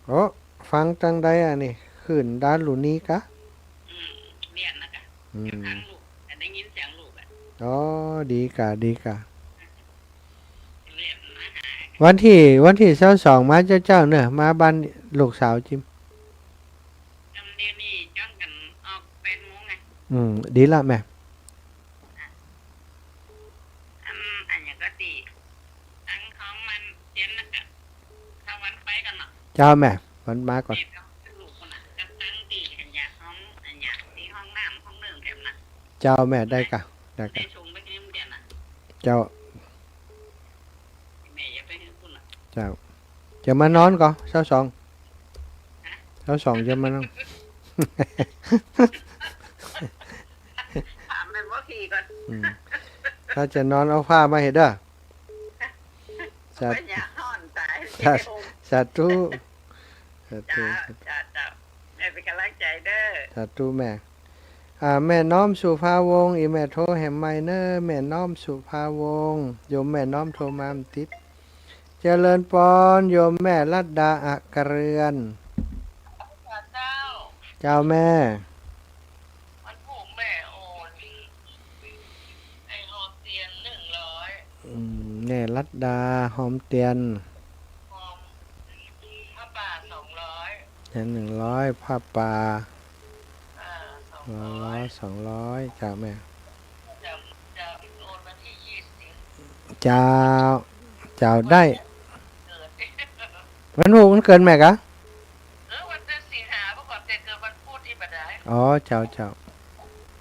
โอ้ ฟังตางใดอะนี่ คลื่นดารุณีกะ อืม เนี่ยนะกะ อืม ฟังลูก จะได้ยินเสียงลูกอะ อ๋อ ดีกะ ดีกะ วันตี้ วันตี้ซาวสองมาเจ๊าๆ เน่อ มาบ้านลูกสาวจิม เดี๋ยวนี้จ้องกั๋นออกแปดโมงไง อืม ดีละแม่ อัน อันหยังก็ดี ตังของมันเตรียมนะกะ ถ้าวันไปก่อนเนาะ เจ้าแม่ วันมาก่อน เดี๋ยวลูกคนน่ะ กับตังตี้อันหยังห้อง อันหยังตี้ห้องน้ำห้องนึ่งแถมนะ เจ้าแม่ ได้กะ ได้กะ ได้ส่งไปให้มันเดี๋ยวนะ เจ้า แม่อย่าไปหื้อปุ้นน่ะ เจ้า จะมานอนก่อ ซาวสอง ฮะ ซาวสองจะมานอน ถามแม่นบ่ขี่ก่อน อืม ถ้าจะนอนเอาผ้ามาให้เด้อ สา เอาไปอย่าฮ้อนตาย สา สาธุ สาธุ เจ้า เจ้า เจ้า แม่เป๋นก๋ำลังใจ๋เด้อ สาธุแม่ อ่า แม่น้อมสุภาวงศ์ อี้แม่โทรแหมใหม่เน่อ แม่น้อมสุภาวงศ์ โยมแม่น้อมโทรมาบ่ติด เจริญปอน โยมแม่รัตดา อัครเรือน เจ้า เจ้าแม่ วันพูกแม่โอน ไอ้หอมเตียนหนึ่งร้อย อืม แม่รัตดา หอมเตียน หอม ผ้าป่าสองร้อย เตียนหนึ่งร้อย ผ้าป่า อ่า สองร้อย สองร้อย สองร้อย จ้ะแม่ จะ จะโอนวันตี้ยี่สิบ เจ้า เจ้าได้ เกิด วันพูกวันเกิดแม่กะ เออ วันเดือนสิงหา เมื่อก่อนแต่เกิดวันพุธนี่บ่ได้ อ๋อ เจ้า เจ้า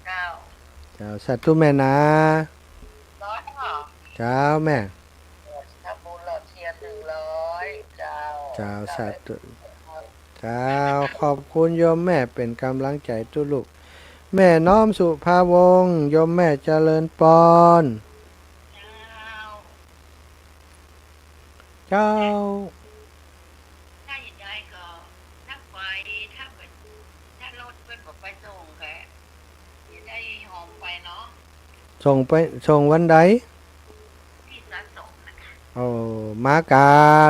เจ้า เจ้า สาธุแม่นะ ร้อยเหรอ เจ้าแม่ ทำบุญหล่อเทียนหนึ่งร้อย เจ้า เจ้า สาธุ เจ้า ขอบคุณโยมแม่ เป๋นก๋ำลังใจ๋ตุ๊ลูก แม่น้อมสุภาวงศ์ โยมแม่เจริญปอน เจ้า เจ้า ถ้าอยากได้ก็ ถ้าไป ถ้าไป ถ้ารถเปิ้นบ่ไปส่งก็ จะได้หอมไปเนาะ ส่งไป ส่งวันใด ตี้ซาวสองนะคะ โอ้ มากะ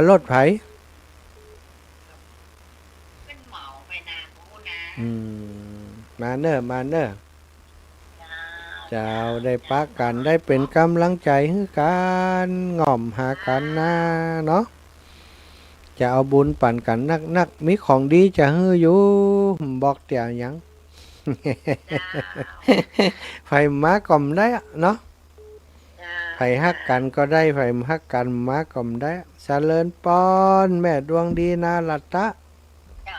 รถใผ เปิ้นเหมาไปนา บ่ฮู้นา อืม มาเน่อ มาเน่อ เจ้า ได้ปะกั๋น ได้เป๋นก๋ำลังใจ๋หื้อกั๋น ง่อมหากั๋นนาเนาะ จะเอาบุญปั๋นกั๋นนักๆ มีของดีจะหื้ออยู่ บอกเตี้ยหยัง เจ้า ใผมาก็บ่ได้อะเนาะ เจ้า ใผฮักกั๋นก็ได้ ใผบ่ฮักกั๋นมาก็บ่ได้ เจริญปอน แม่ดวงดีนารัตตะ เจ้า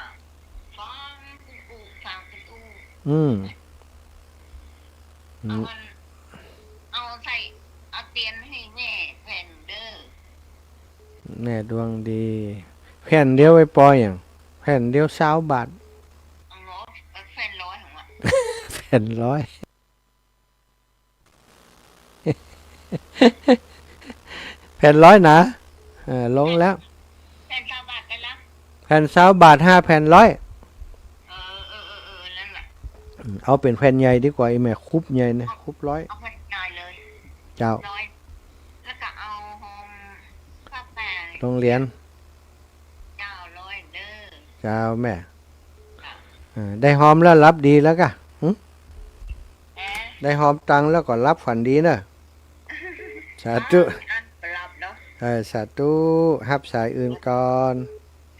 ฟ้องคุณปู่ ฟังคุณปู่ อืม เอาอัน เอาใส่ เอาเตียนหื้อแม่แผ่นเด้อ แม่ดวงดี แผ่นเดียวไอ้ปอย อย่าง แผ่นเดียวซาวบาท เอาร้อย เอาแผ่นร้อยของมัน แผ่นร้อย แผ่นร้อยนะ เออ ลงแล้ว แผ่นซาวบาทไปละ แผ่นซาวบาทห้าแผ่นร้อย เออ เออ เออ เออ นั่นแหละ อืม เอาเป๋นแผ่นใหญ่ดีกว่า ไอ้แม่ คุบใหญ่นะ เอา คุบร้อย เอาแผ่นใหญ่เลย เจ้า ร้อย แล้วก็เอาหอมผ้าแป้ง โฮงเฮียน เจ้า ร้อยเด้อ เจ้าแม่ เจ้า เออ ได้หอมแล้วหลับดีแล้วก่ะ หึ เอ๊ะ ได้หอมตังค์แล้วก็หลับฝันดีเน่อ สาธุ อัน อันหลับเนาะ เออ สาธุ ฮับสายอื่นก่อน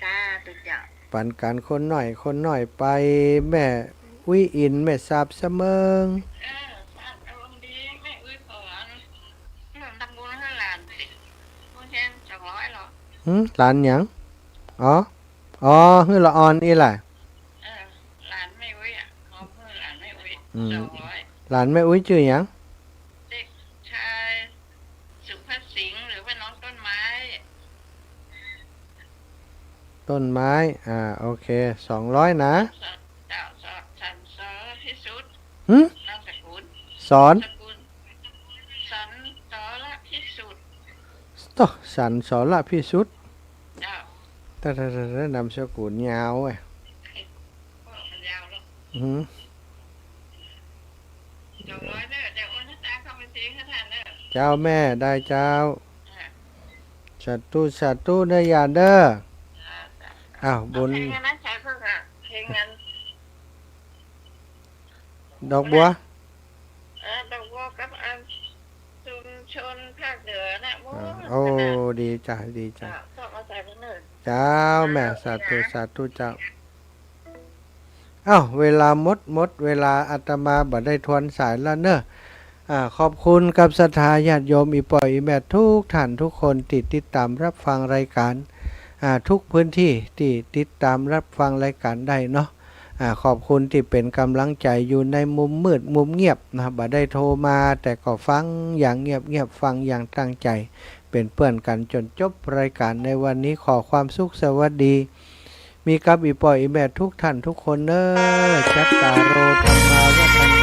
สาธุเจ้า ปันกั๋นคนน้อยคนน้อยไป แม่อุ๊ยอิน แม่สาบเสมิง เออ สาบอารมณ์ดี แม่อุ๊ยขอ ร่วมทำบุญหื้อหลานสิ โฮงเฮียนสองร้อยเหรอ หึ หลานหยัง อ๋อ อ๋อ หื้อละอ่อนอี้แหละ เออ หลานแม่อุ๊ยอะ ขอหื้อหลานแม่อุ๊ย อืม สองร้อย หลานแม่อุ๊ยจื้อหยัง เด็กชายสุภสิงห์ หรือว่าน้องต้นไม้ ต้นไม้ อ่า โอเค สองร้อยนะ เจ้า ส- สันสอพิสุทธิ์ หึ นามสกุล สอน สกุล สันสอละพิสุทธิ์ โต้ สันสอละพิสุทธิ์ เจ้า แต่ แต่ แต่ แต่ นามสกุลยาวเว้ย โอ้ มันยาวเนาะ อืม สองร้อยเด้อ เดี๋ยวโอนหน้าตางเข้าบัญชีให้ท่านเด้อ เจ้าแม่ ได้เจ้า อ่ะ สาธุ สาธุ เด้อ ยาเด้อ อ่ะ อ้าว บุญ เอาเพลงอันนั้นใช้เพิ่มค่ะ เพลงนั้น ดอกบัว เออ ดอกบัวกับอันชุมชนภาคเหนือน่ะ โอ้ อ่า โอ้ ขนาด ดีจ้ะ ดีจ้ะ อ่ะ ต้องเอาใส่ไปเนิ่น เจ้าแม่ อ่า สาธุ นะ สาธุเจ้า อ้าว เวลาหมด หมดเวลา อาตมาบ่ได้ทวนสายแล้วเนอะ อ่า ขอบคุณกับศรัทธาญาติโยม อี่ป้ออี่แม่ทุกท่านทุกคนตี้ติดตามรับฟังรายการ อ่า ทุกพื้นที่ตี้ติดตามรับฟังรายการได้เนาะ อ่า ขอบคุณตี้เป๋นก๋ำลังใจ๋อยู่ในมุมมืดมุมเงียบนะ บ่ได้โทรมา แต่ก็ฟังอย่างเงียบๆ ฟังอย่างตั้งใจ๋ เป๋นเปื้อนกั๋นจ๋นจบรายการในวันนี้ ขอความสุขสวัสดี มีกับอี่ป้ออี่แม่ทุกท่านทุกคนเนอะ จัตตาโร ธัมมา